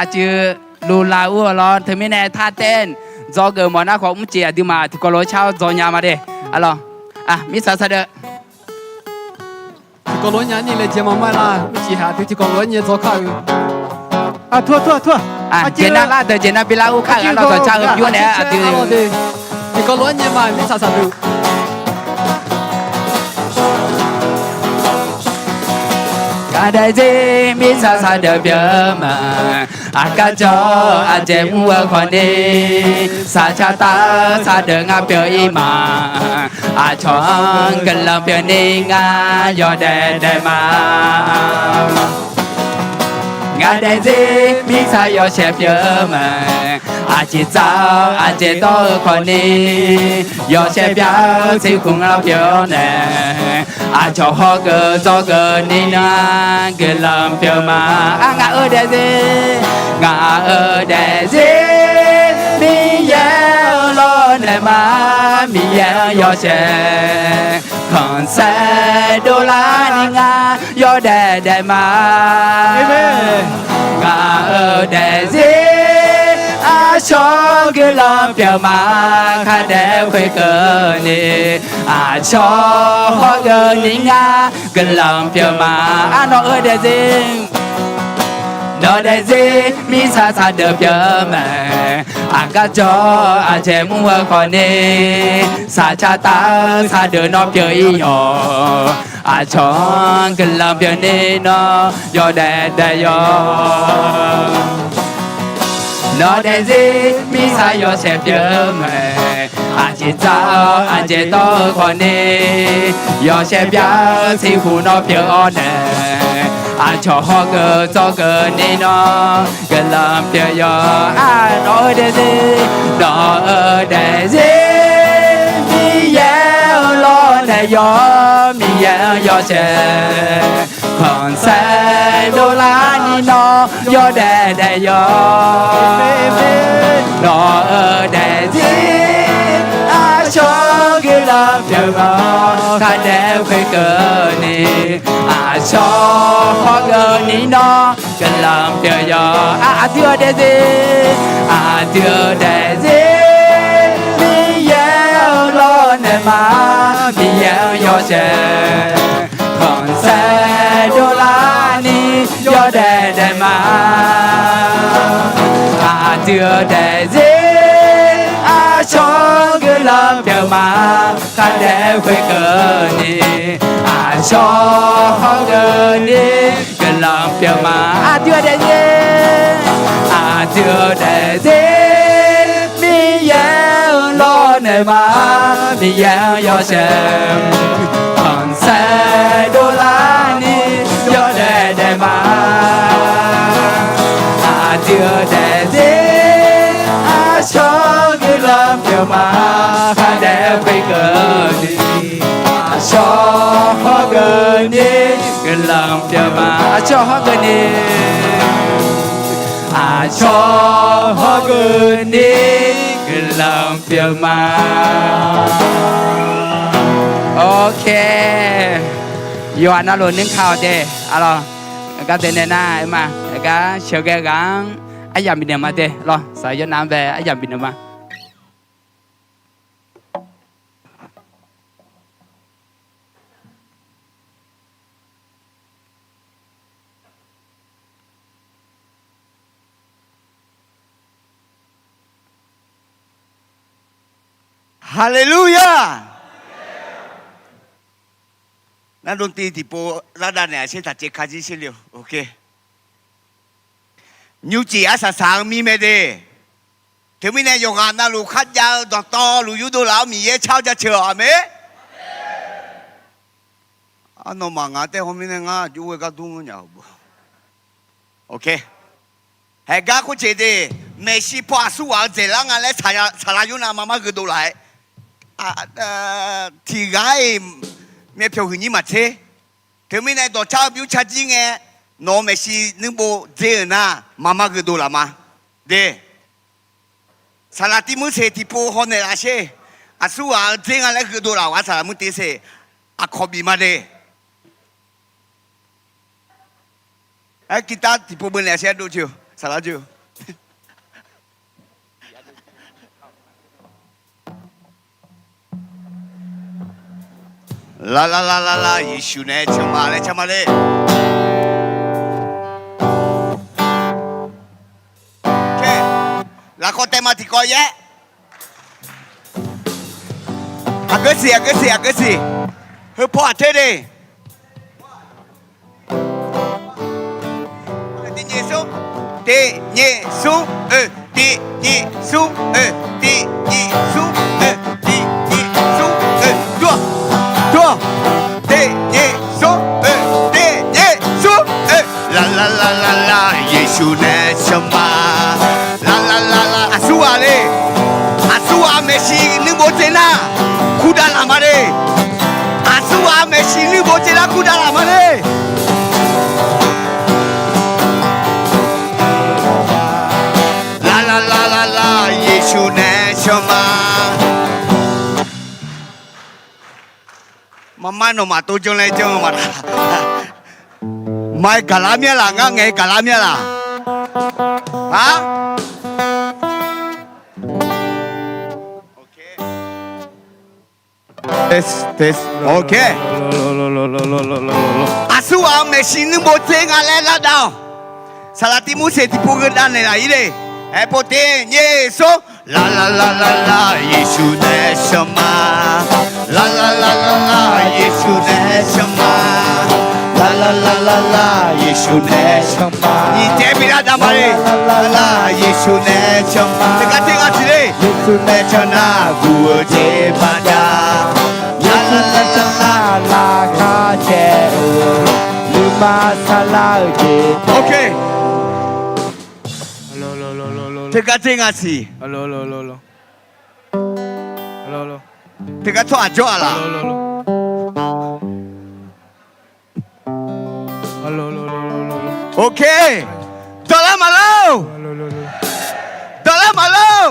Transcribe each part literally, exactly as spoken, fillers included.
Aqjeq luf laf ur-awq lawr. Teumirnae tar taer dzawgeuf mawf nar khawf, mrcif aqduimaf tiqkawv lof-aer car-awr dzaw nya ma de. Arlawr, mirtsaq saqdeuq, tiqkawv lof-aer nya ni laejae ma ma lar. Mrcif haq dui tiqkawv lof-aer nyae dzaw kar-eu. Jeq nav lar deuq jeq nav bi lar ur kar-eu arlawr, dawqcar heu byur naeq-aer aqdui. Tiqkawv lof-aer nyae ma mirtsaq saqdeuq. Gaqdaeq zir mirtsaq saqdeuq pyeuf-eu ma. Aqgar jawr aqjeq mr-eu khawf ni, saqcaq taf-eu saqdeuq ngar pyeuf-ir ma. Aqcawq-anr guiqlanq pyeuf ni ngar yawdaef daef ma. Gaqdaeq zir mirtsaq yawshaef pyeuf-eu ma. Aqjeq tsav-awr aqjeq dawr-eu khawf ni, yawshaef byav-eu tserkhmq-anr pyeuf-awr nae, aqcawq hawr geuf dzawgeuf ni nar guiqlanq pyeuf ma. Ar, ngaq-euq daefzir, ngaq-euq daefzir, Miqyaer-anr lawrnaeq ma. Miqyaer-anr yawshaef khanqsaer dovlar ni ngar yawdaef daef ma. Ngaq-euq daefzir, aqcawq guiqlanq pyeuf ma. Khardaef khoerkeuvni, aqcawq hawr geuf ni ngar guiqlanq pyeuf ma. Nawq-euq daefzir, nawq-euq daefzir mirtsaq saqdeuq pyeuf-eu mae. Aqgar jawr aqjeq mr-eu khawf ni, saqcaq taf-eu saqdeuq nawr pyeuf-ir yawq. Aqcawq-anr guiqlanq pyeuf ni nawr yawdaef daef yawq. Nawq-euq daefzir mirtsaq yawshaef pyeuf-eu mae. Aqjeq tsav-awr aqjeq dawr-eu khawf ni, yawshaef byav-eu tserkhmq nawr pyeuf-awr nae, aqcawq hawr geuf dzawgeuf ni nawr guiqlanq pyeuf yawq. Nawq-euq daefzir, nawq-euq daefzir, Miqyaer-anr lawrnaeq yawq. Miqyaer-anr yawshaef khanqsaer dovlar ni nawr yawdaef daef yawq. Nawq-euq daefzir, aqcawq guiqlanq pyeuf ma. Khardaef khoerkeuvni, aqcawq hawr geuf ni nawr guiqlanq pyeuf yawq. Aqdui-euq daefzir, aqdui-euq daefzir, Miqyaer-anr lawrnaeq ma. Miqyaer-anr yawshaef khanqsaer dovlar ni yawdaef daef ma. Aqdui-euq daefzir, aqcawq guiqlanq pyeuf ma. Khardaef khoerkeuvni, aqcawq hawr geuf ni guiqlanq pyeuf ma. Aqdui-euq daefzir, aqdui-euq daefzir, Miqyaer-anr lawrnaeq ma. Miqyaer-anr yawshaef khanqsaer dovlar ni yawdaef daef ma. Aqdui-euq daefzir, aqcawq guiqlanq pyeuf ma. Khardaef khoerkeuvni, aqcawq hawr geuf ni guiqlanq pyeuf ma. Aqcawq hawr geuf ni, aqcawq hawr geuf ni guiqlanq pyeuf ma. Ok. Yawqha navluf nuikar-awq de. Arlawr, aqgar dae nae nar-aer ma. Aqgar sheuqghae ghaq-anr aryamq bifnaeq ma de. Lawr, saqyawrnav-anr bae aryamq bifnaeq ma. Haleluya! Nardov tiv tiqpov lar dav naeq-aq sher taq caev ka jir sher le-or. Nymrcif arsaq saq-eu mir mae de. Teumirnae yawqghaq navluf kharjav-eu dawqtawvluf yurdov laf-awr Miqyaer car-awr jaceuq-awq. Aqmeq. Arnawmaf ngaq taer haw mirnae ngar aqjox ghae gar dur nya-eu. Haeq gar khoerjeq de, maeqshi paw aqsurghaq-eu dzaeqlar nga laer Saqlaq Yornav maqmar gheudov laf-aer, tiq ghaq-iq myavpyawq huiqnyir maqtser. Teumirnae dawqcar-eu bymr carjir ngae, nawq-euq maeqshi nuirbo dzer-euq nar maqmar gheudov laf ma. De, saqlaq tiv muir seq tiqpov hawnaeq laf sher. Aqsurghaq-eu dzer nga laer gheudov laf-awq-a saqlaq muir tiv seq. Aqkawq bif ma de. Aer, guitar tiqpov beunaeq sher dov tiq-eu. Saqlaq jeuq. Lar lar lar lar lar, Yeqsur nae can ma laer can ma le. Lafkhawf taef ma tiqkawv yaer. Aqgeu siq, aqgeu siq, aqgeu siq. Heupaw aqter de. Tiqnyif smr, tiqnyif smr oe, tiqnyif smr oe, tiqnyif smr oe, tiqnyif smr oe, dur, dur, tiqnyif smr oe, tiqnyif smr oe. Lar lar lar lar lar, Yeqsur nae can ma. Lar lar lar lar, aqsurghaq le. Aqsurghaq maeqshi nuirbof dzae nar, kurdav laf ma le. Aqsurghaq maeqshi nuirbof dzae nar kurdav laf ma le. Lar lar lar lar lar, Yeqsur nae can ma. Marmar nawmaf tov janr laer janr ma laq? Maqaer gaqlar mir-a laq, ngar ngaeq-aer gaqlar mir-a laq? Aq? Aqsurghaq maeqshi nuirbof dzae nga laer lardav-awq. Saqlaq Tirmorseq tiqpov gheudavnaeq laf-ir le. Aerpov tiqnyif smr. Lar lar lar lar lar, Yeqsur nae can ma. Lar lar lar lar lar, Yeqsur nae can ma. Lar lar lar lar lar, Yeqsur nae can ma. Nyiq taef bi lar dav ma le. Lar lar lar, Yeqsur nae can ma. Teugar teq nga siq le. Yeqsur nae can nar guv-eu jeq baqda. Yeqsur nae can nar laqkhaq caev-eu nuima saqlaq-eu jeq. Teugar teq nga siq. Teugar tsawrhaq jawr-a laq? Ok. Dawqlar maqlor. Dawqlar maqlor.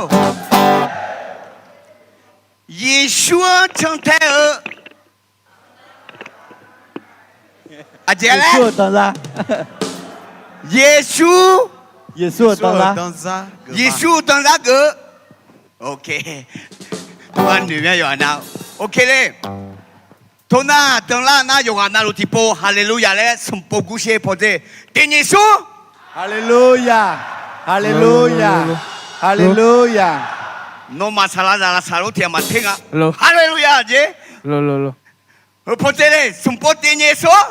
Yeqsur-anr cantae-eu aqjeq laer? Yeqsur, Yeqsur danzar, Yeqsur danzar geuf. Ok. Tov-aer noeq mya yawqha nar. Ok le. Toxnar danlar nar yawqghaq navluf tiqpov haleluya laer smq pov gursher paw dzer. Tiqnyif smr. Haleluya, haleluya, haleluya. Nawmaf saqlaq zaqlaq lafsaq lor tiq ghaq maqter nga. Haleluya jeq. Heu paw dzer le, smq pov tiqnyif smr.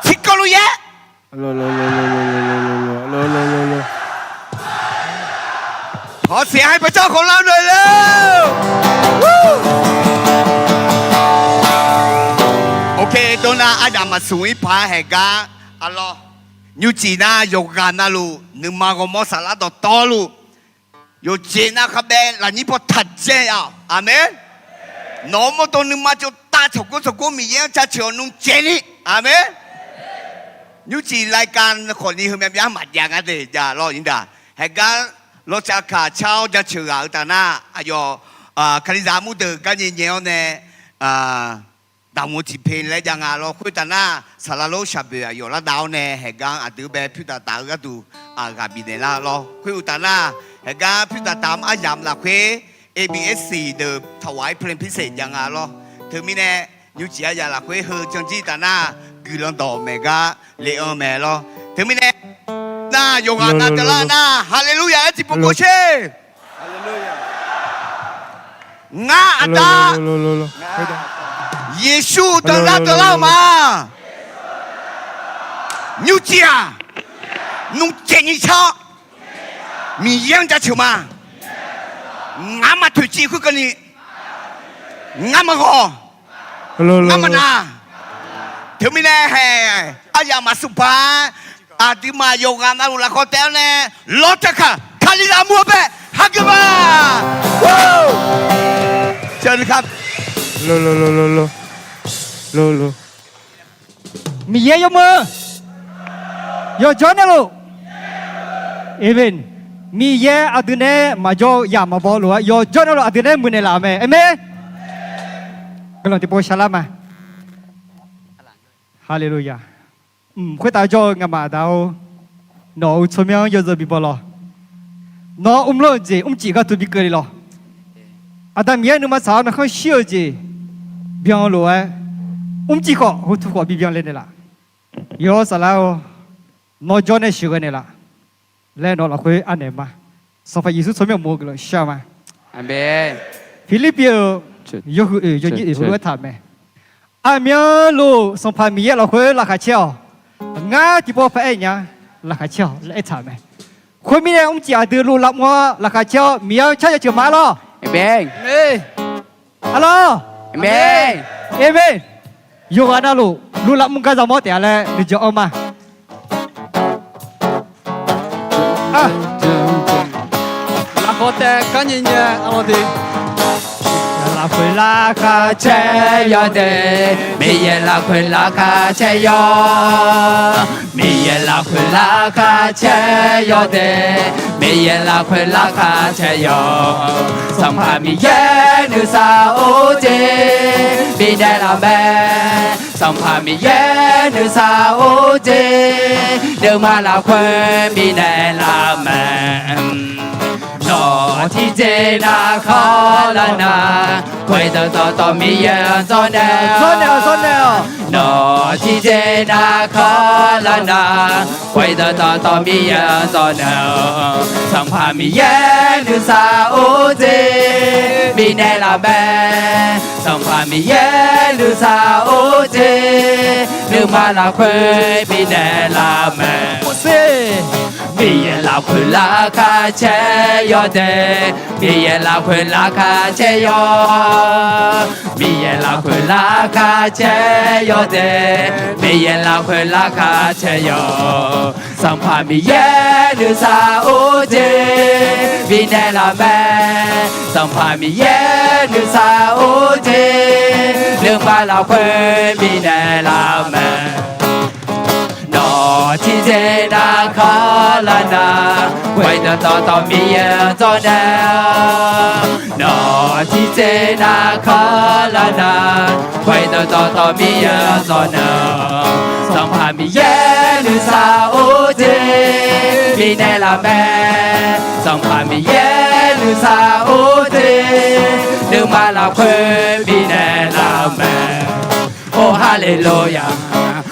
Tiqkawv luf yaer. Hawq siq-aer paw tsawrhaq khawf lar noeq le. Ok, dawrnar aryamq maqsmq-ir paq-aer haeqgar arlawr, nymrcif nar yawqghaq navluf nuima ghawrmawr saflar dawqtawvluf, yawqjeq nav khavbaev lafnyir paw taq dzae-awq. Aqmeq. Nawq-euq mawrdo nuima tsovtav tsawqgor tsawqgor Miqyaer-anr jaceuq-awq nmr caev ni. Aqmeq. Nymrcif laika khawfni heumyav myav maqjav nga de jav lawr nyirdaq. Haeqgar lawrcav kaq car-awr jaceuq ghaq-eu taf nar aqyawf Kalizaq armur deuq garnyae nyae-awr nae daqmq-eu tiqpe laer jav nga lawr. Khoertaf nar saqlaq lor shaqboeq aqyawf lardav-awr nae haeqgar-anr aqdui bae pyur taf taf-eu gharduq ghaq bifnaeq lar lawr. Khoer uqtaf nar haeqgar pyur taf taf-eu aryamq lafkhoer A B S deuq tawaq-aer plan pirsaeq jav nga lawr. Teumirnae nymrcif aryamq lafkhoer heu janjir taf nar guiqlanq dawq maeq gar le-anr mae lawr. Teumirnae nar yawqghaq nav deuq lar nar haleluya-aer tiqpov pov sher. Ngar aqda Yeqsur danzar deuv lar-eu ma. Nymrcif-aq, nmr caev nyiq car-awr Miqyaer-anr jaceuq ma. Ngar maqtoeqciv khoerkeuvni, ngar maqghawq, ngar maqnav. Teumirnae haeq aryamq maqsmq paq-aer aqduimaf yawqghaq navluf lafkhawf taef-awr nae lawrcav kaq Kalizaq mur-eu bae hageuf ma. Miqyaer yawmuiq-eu yawqjawr nae luf. Amen. Miqyaer aqdui nae maqjawr yaq maqbaw lof-aer yawqjawr nae luf aqdui nae muiqnaeq laf-euq mae. Amen. Guiqlanq tiqpov sharlar ma. Haleluya. Khoertav jawr-eu ngamaf aqda-or, nawq-euq tsawrmyanr-anr yawzeu bibaw lawq. Nawr mrlanr-euq jeq mrcif gharduq bikeuv le lawq. Aqda Miqyaer nuima tsaq-awr nuikhanr shir-eu jeq byan lof-aer, mrcif khawf heutu khawf bibyan le naeqlaf. Yawr saflar-or, nawr jawr nae sheuqghae naeqlaf laer nawq lafkhoer anaeq ma. Sanqpaq Yeqsur tsawrmyanr mof-eu guiqlanq shar ma. Pirlirpiv-euq yawhuiq oeq yawnyir oeq heulof-aer taq-euq mae. Aqmyanluf Sanqpaq Miqyaer lafkhoer laqkhaq caer-awq. Ngar tiqpov paq-aer nya, laqkhaq caer-awq laer aertaq-euq mae. Khoermirnae, mrcif aqdui luvlav mr-awr laqkhaq caer-awr Miqyaer-anr carya ceuq ma-ar lawq. Arlawr. Amen. Yawqghaq navluf luvlav mr gar zaqmawr taef-a laer nuijan anr ma. Lafkhoer taef gar nyae nyae, lafkhoer laqkhaq caer yawdaef, Miqyaer lafkhoer laqkhaq caer yawr. Miqyaer lafkhoer laqkhaq caer yawdaef, Miqyaer lafkhoer laqkhaq caer yawr. Sanqpaq Miqyaer nuisar-or jeq bifnaeq laf mae. Sanqpaq Miqyaer nuisar-or jeq, nuima lafkhoer bifnaeq laf mae. Nawq tiqjeq nav kawv lar nar, khoerdeuq dawqtawv Miqyaer-anr dzawrnaeq-awq. Nawq tiqjeq nav kawv lar nar, khoerdeuq dawqtawv Miqyaer-anr dzawrnaeq-awq. Sanqpaq Miqyaer nuisar-or jeq bifnaeq laf mae. Sanqpaq Miqyaer nuisar-or jeq, nuima lafkhoer bifnaeq laf mae. Miqyaer lafkhoer laqkhaq caer yawdaef, Miqyaer lafkhoer laqkhaq caer yawr. Miqyaer lafkhoer laqkhaq caer yawdaef, Miqyaer lafkhoer laqkhaq caer yawr. Sanqpaq Miqyaer nuisar-or jeq bifnaeq laf mae. Sanqpaq Miqyaer nuisar-or jeq, nuima lafkhoer bifnaeq laf mae. Nawq tiqjeq nav kawv lar nar, khoerdeuq dawqtawv Miqyaer-anr dzawrnaeq-awq. Nawq tiqjeq nav kawv lar nar, khoerdeuq dawqtawv Miqyaer-anr dzawrnaeq-awq. Sanqpaq Miqyaer nuisar-or jeq bifnaeq laf mae. Sanqpaq Miqyaer nuisar-or jeq, nuima lafkhoer bifnaeq laf mae. Or haleluya,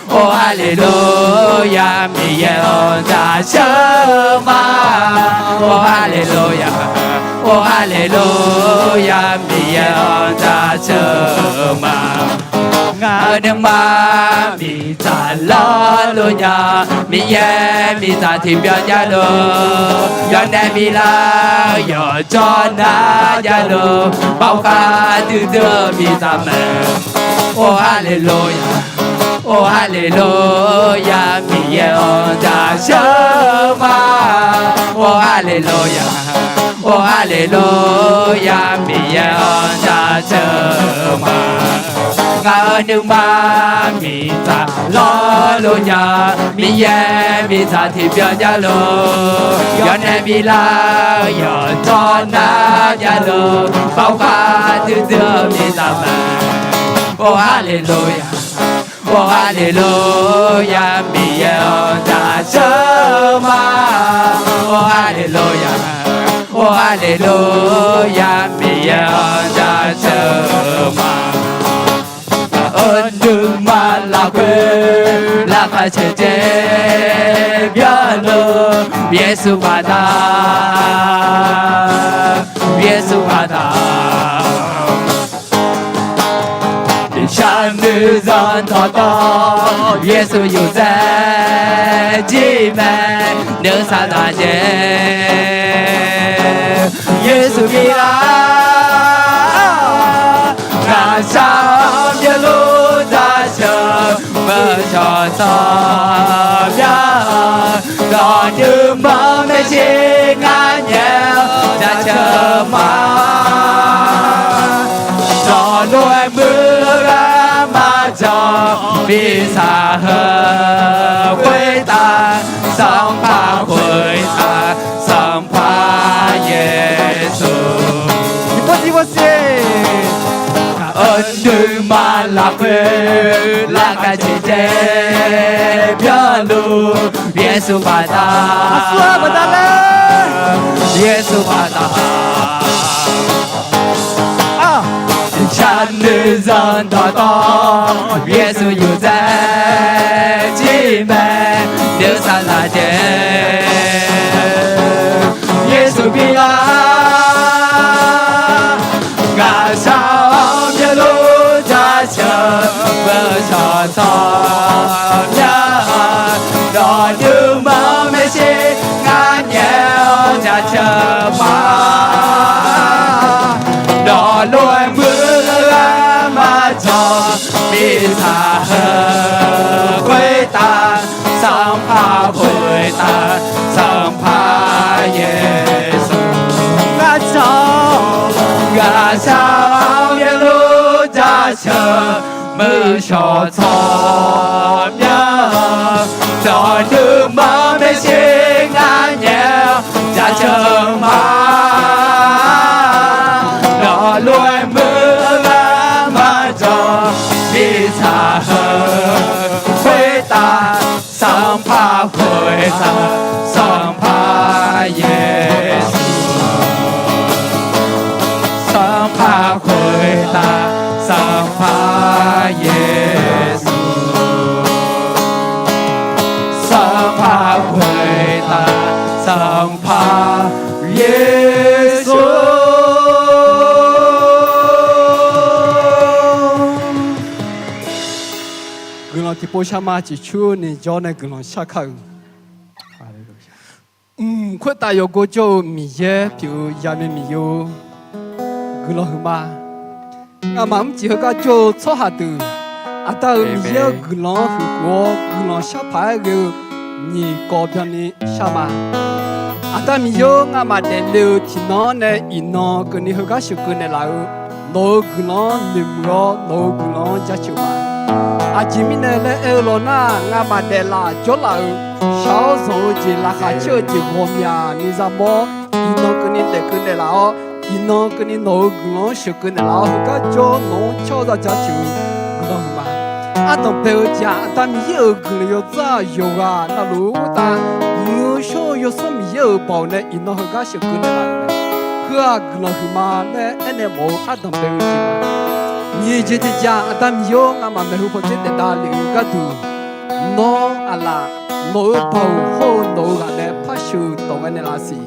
or haleluya, Miqyaer-anr jaceuq-eu ma. Or haleluya, or haleluya, Miqyaer-anr jaceuq-eu ma. Ngaq-euq nuima miqdzaq lawrluf nya, Miqyaer miqdzaq tiqbyan javluf, yawdaef bilar-eu yawqjawr nar javluf, baoq khav duidui-eu miqdzaq mae. Or haleluya, or haleluya, Miqyaer-anr jaceuq-eu ma. Or haleluya, or haleluya, Miqyaer-anr jaceuq-eu ma. Ngaq-euq nuima miqdzaq lawrluf nya, Miqyaer miqdzaq tiqbyan javluf, yawdaef bilar-eu yawqjawr nar javluf, baoq khav duidui-eu miqdzaq mae. Or haleluya, or haleluya, Miqyaer-anr jaceuq-eu ma. Or haleluya, or haleluya, Miqyaer-anr jaceuq-eu ma. Ngaq-euq nuima lafkhoer laqkhaq caer jeq byanluf, Yeqsur baqda, Yeqsur baqda. Sharnoeq zanq dawqtawv Yeqsur yawqdzae jir mae, nuisar dzaqjae Yeqsur bi-a. Ngaqshaq-anr byanluf dzaqsheuq meuq cawq tsawq bya-a, dawq nuima maeqshi ngar nyaef-awr jaceuq-eu ma. Dawqlof-aer muiq-eu ghaq maqjawq, mirtsaq heu khoertav, Sanqpaq khoertav, Sanqpaq Yeqsur. Tiqpov tiqpov siq-eu Nuima lafkhoer lavkhav caevdzae byanluf, Yeqsur baqda, Yeqsur baqda laer, Yeqsur baqda. Sharnoeq zanq dawqtawv, Yeqsur yawdzae jir mae, nuisar laf jae. Yeqsur bi lar, ngaq shar-awr meuqlof jaceuq, meuq shawq tsawrmyanr-aq, nawq nuima maeqshi ngar nyaef-awr jaceuq ma. Nawq lof-aer muir-eu ghaq maqjawq, mirtsaq heu khoertav Sanqpaq khoertav, Sanqpaq Yeqsur. Ngaq shar-awr meuqlof jaceuq, meuq shawq tsawrmyanr-aq, nawq nuima maeqshi ngar nyaef-awr jaceuq ma. Nawq lof-aer muir-eu ghaq maqjawq, mirtsaq heu khoertav Sanqpaq khoertav, Sanqpaq Yeqsur. Sanqpaq khoertav, Sanqpaq Yeqsur. Sanqpaq khoertav, Sanqpaq Yeqsur. Guiqlanq tiqpov sharma ciqcurni jawr nae guiqlanq shar kar-eu. Mq khoertav yawqgov jawr-eu Miqyaer pyeuf-eu yamyaer Miqyaer-or, guiqlanq huiqma. Ngamaf mrcif heugar jawr-eu tsawrhaq deuq, Aqda-euq Miqyaer-euq guiqlanq-anr huiqkhof-awr guiqlanq sharpaq-aer ghae-eu nyiq kawv byanni shar ma. Aqda Miqyaer-or, ngamaf daefle-eu tiqnan-anr nae iqnan keuvni heugar sheuqkeuv naeqlaf-eu, nawq-euq guiqlanq-anr noeqmuiq-awr nawq-euq guiqlanq-anr jaceuq ma. Aqjeq mirnae laer aer-eu lawnar, ngamaf daeflaf jawrlaf-euq shaq-awr zanq-eu jeq, laqkhaq caer-eu jeq ghawqmyani zamawr-awr, iqnan keuvni daefkeuv naeqlaf-awr, iqnan keuvni nawq-euq guiqlanq-anr sheuqkeuv naeqlaf-awr, heugar jawr-awr nawq-anr caer-awr zaq jaceuq-eu guiqlanq huiqma. Ardanq bae-eu jeq-aq, Aqda Miqyaer-euq guiqlanq yawdzanr-aq, yawqghaq navluf-eu khoertav muiq-eu shawr-eu Yawsanr Miqyaer-euq baoq nae iqnan heugar sheuqkeuv naeqlaf-euq mae. Heu-aq guiqlanq huiqma laer aernaeq mawf-eu ardanq bae-eu jeq ma. Nyiq jeq tiq jeq-aq, Aqda Miqyaer-or, ngamaf maeqhu pawdzer daef davlef-eu gharduq, nawr aqlaf nawq-euq baoq hawr-eu nawq-euq ghaq nae par sheuq dawq ghae naeqlaf siq.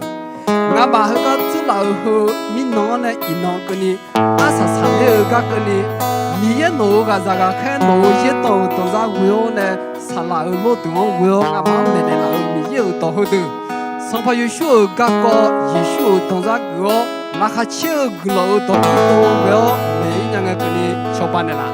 Ngamaf heugar dzeurlaf-eu heu mirnan-anr nae iqnan keuvni, arsaq saqler-eu gar keuvni, Miqyaer nawq-euq ghaqzaq ghaqkhaer nawq-euq yaerdanq-euq danqzar ghoe-awr nae saqlaq-euq lawrdeuq-anr ghoe-awr ngamaf-anr maeqnaeq laf-euq Miqyaer-euq dawq heudeuq, Sanqpaq Yeqsur-euq garkawv, Yeqsur-euq danqzar geuf-awr laqkhaq caer-eu guiqlanq-euq dawq tiqdov ghae-awr maeq-ir nya ngae keuvni cawba naeqlaf.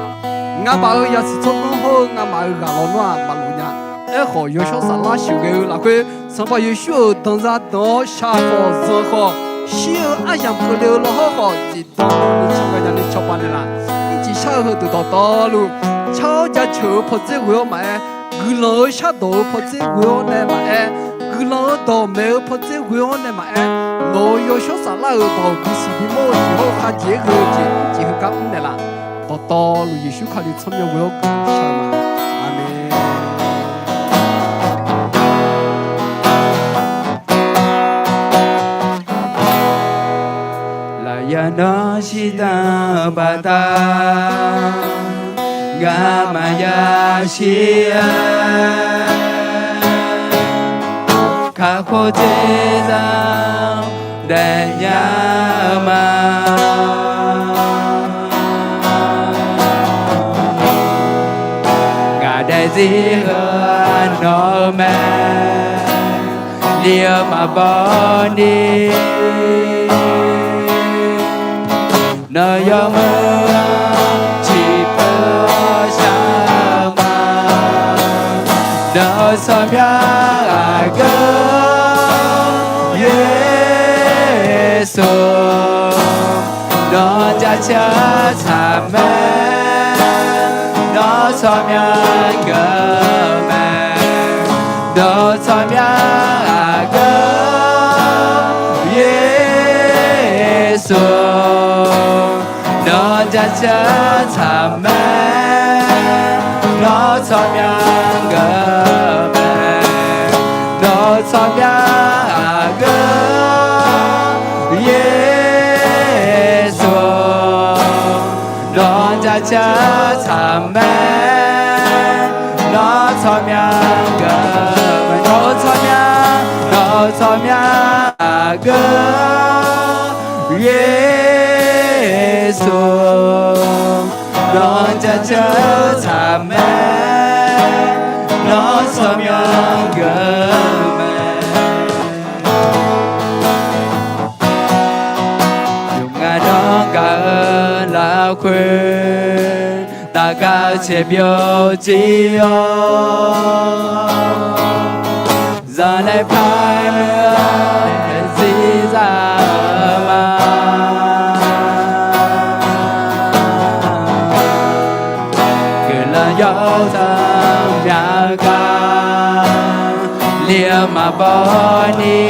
Ngamaf-euq yasiq tsawrganr hawr-eu ngamaf-euq ghaq lawnmr-aq maqlof nya. Aerkhawf, yawshawr saflar sheuqghae-eu lafkhoer Sanqpaq Yeqsur-euq danqzar danq-awr shaq khawf zanq khawf, shir-eu aryamq keuvle-eu lawhawr khawf, zifdan ni cawba nya ni cawba naeqlaf. Ircif shar-eu heudeuq dawqtawvluf, car-awr jaceuq-eu pawdzer ghoe-awr maqaer, guiqlanq-euq shardawq-eu pawdzer ghoe-awr nae maqaer, guiqlanq-eu dawqmaeq-eu pawdzer ghoe-awr nae maqaer, nawq-euq yawshawr saflar-euq baoq bisiq bimawr-eu jeq hawr-eu kharjeq-aer ghoe-eu jeq ircif heugar mr naeqlaf. Dawqtawvluf Yeqsur Kali tsawrmyanr ghoe-awr guiqlanq shar-eu ma. Aqmeq. Lafyaq nawr shirdan-eu baqdanae, ngamaf yashir-aer kakhof dzer zar daefnya-eu ma. Ngaq daefzir heu nawq-eu mae, li-eu maqbaw ni. Nawq yawmuiq ciqpov shar-eu ma. Nawq-eu tsawrmyanr aqgeu Yeqsur, nawq jaceuq-eu tsaq mae. Nawq-eu tsawrmyanr geuf mae. Nawq-eu tsawrmyanr aqgeu Yeqsur, nawq ja jaceuq tsaq mae, nawr tsawrmyanr geuf mae, nawr tsawrmyanr aqgeu Yeqsur, nawr jaceuq tsaq mae, nawr tsawrmyanr geuf mae, nawr tsawrmyanr, nawr tsawrmyanr aqgeu Yeqsur, nawr jaceuq tsaq mae, nawr tsawrmyanr geuf mae. Yawqghaq nawr gaq-eu lafkhoer, taqgaq-eu caeqbyov jir-awr, zaqlaer par-aer zir za-eu ma. Guiqlanq yawdzanr myaq gar li-eu maqbaw ni,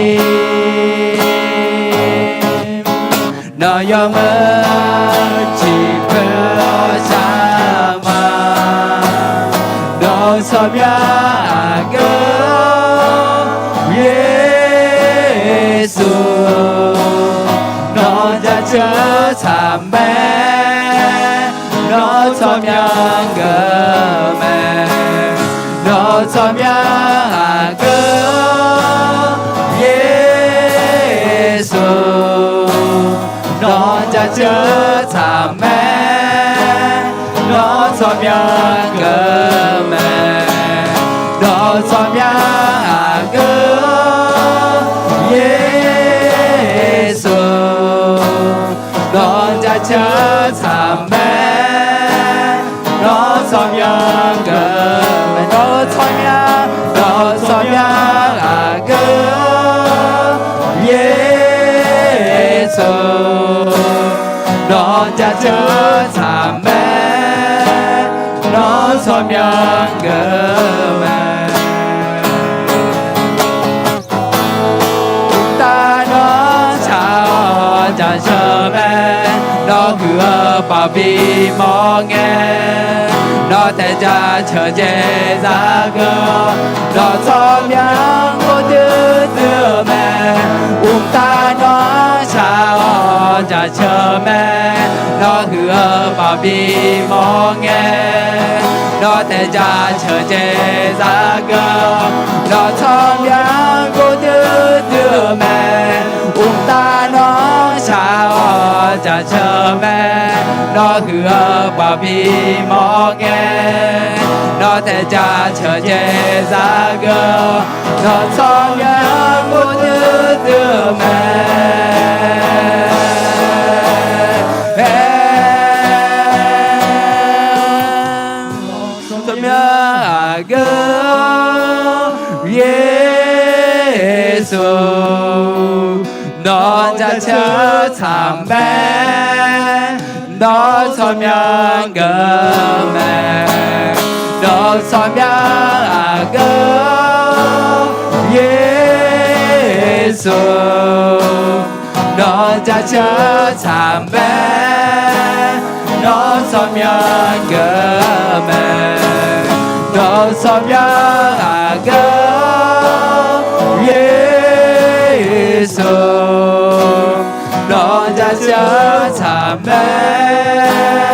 nawq yawmuiq ciqpeuq-awr shar ma. Nawr tsawrmyanr aqgeu Yeqsur, nawr jaceuq tsaq mae, nawr tsawrmyanr geuf mae, nawr tsawrmyanr aqgeu Yeqsur, nawr jaceuq tsaq mae, nawr tsawrmyanr geuf mae, nawr tsawrmyanr aqgeu Yeqsur, nawr jaceuq tsaq mae, nawr tsawrmyanr geuf mae, nawr tsawrmyanr, nawr tsawrmyanr aqgeu Yeqsur, nawr jaceuq tsaq mae, nawr tsawrmyanr geuf mae. Mqtav nawr shaq-awr jaceuq mae, nawr huiq-eu baoq bimawr ngae, nawr taef jaceuq jaeq zaqgeur, nawr tsawrmyanr gordui dui-eu mae. Mqtav nawr shaq-awr jaceuq mae, nawr huiq-eu baoq bimawr ngae, nawr taef jaceuq jaeq zaqgeur, nawr tsawrmyanr gordui dui-eu mae. Mqtav nawr shaq-awr jaceuq mae, nawr huiq-eu baoq bimawr ngae, nawr taef jaceuq jaeq zaqgeur, nawr tsawrmyanr gordui dui-eu mae. Tsawrmyanr aqgeu Yeqsur, nawr jaceuq tsaq mae, nawr tsawrmyanr geuf mae, nawr tsawrmyanr aqgeu Yeqsur, nawr jaceuq tsaq mae, nawr tsawrmyanr geuf mae, nawr tsawrmyanr aqgeu Yeqsur, nawr jaceuq tsaq mae,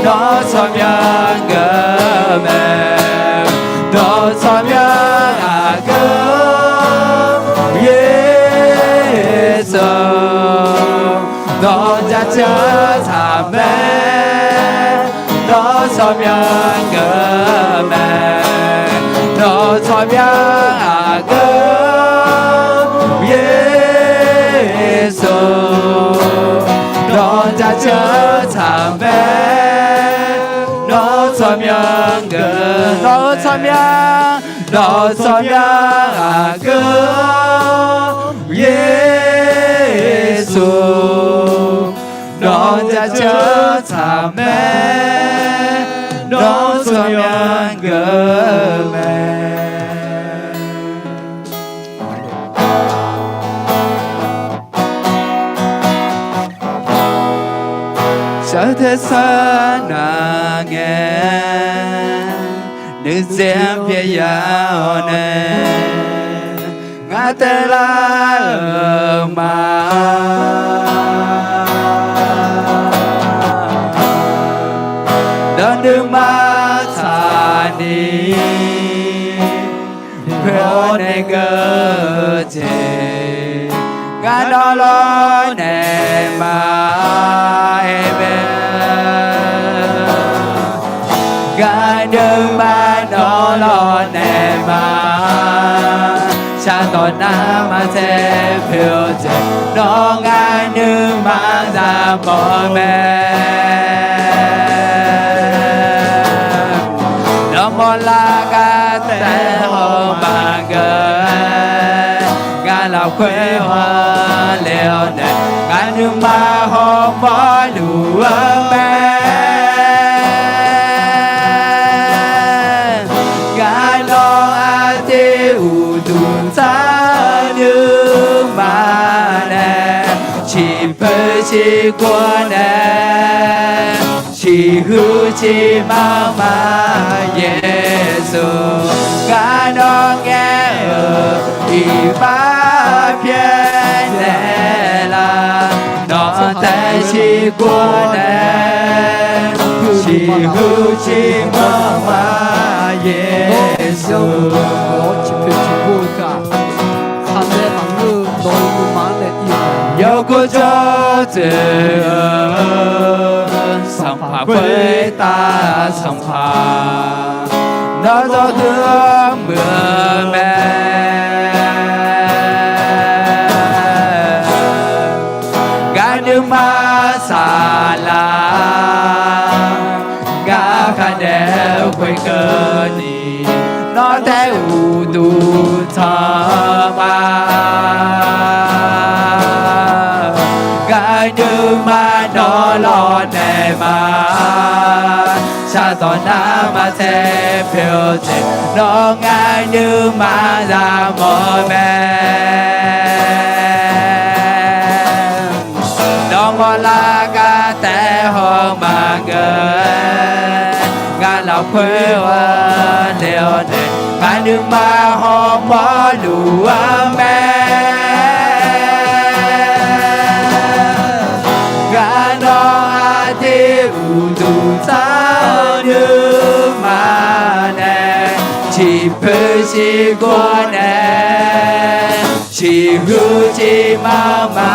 nawr tsawrmyanr geuf mae, nawr tsawrmyanr aqgeu Yeqsur, nawr jaceuq tsaq mae, nawr tsawrmyanr geuf mae, nawr tsawrmyanr aqgeu Yeqsur, nawr jaceuq tsaq mae, nawr tsawrmyanr geuf, nawr tsawrmyanr, nawr tsawrmyanr aqgeu Yeqsur, nawr jaceuq tsaq mae, nawr tsawrmyanr geuf mae. Tersar nar ngae, nuitser-anr pyaeq ya-awr nae, ngar taelar-euq ma. Nawr nuima tsaqni khoer-awr nae geur-eu jeq, ngar nawr lawrnaeq ma. Amen. Ngar nuima nawr lawrnaeq ma. Shardawq narma tser poeq-eu jeq, nawr ngar nuima zaqmawf mae. Nawr mawrlar gar taef haw maqngeur-aer, ngar lafkhoer hawle-awr nae, ngar nuima hawmawr luf-eu mae. Ngar nawr aqdui uqduq tsaq-eu nuima nae, ciqpoeq ciqgor nae, ciqhuiq ciqmanr ma Yeqsur. Ngar nawr ngaer-euq iqbax pyaeqnaeq laf, nawq-anr taef ciqgor nae, ciqhuiq ciqmanr ma Yeqsur. Yawgor jawr dzoeq-eu Sanqpaq khoertav Sanqpaq, nawr zawr huiq-awr muiq-eu mae. Gar nuima saqlaq, gar khardaef-eu khoerkeuvni, nawr taef uqduq tanq ma. Gar nuima nawr lawrnaeq ma. Shardawq narma tser poeq-eu jeq, nawr ngar nuima zaqmawf mae. Nawr mawrlar gar taef haw maqngeur-aer, ngar lafkhoer hawle-awr nae, ngar nuima hawmawr luf-eu mae. Gar nawr aqdui uqduq tsaq-eu nuima nae, ciqpoeq ciqgor nae, ciqhuiq ciqmanr ma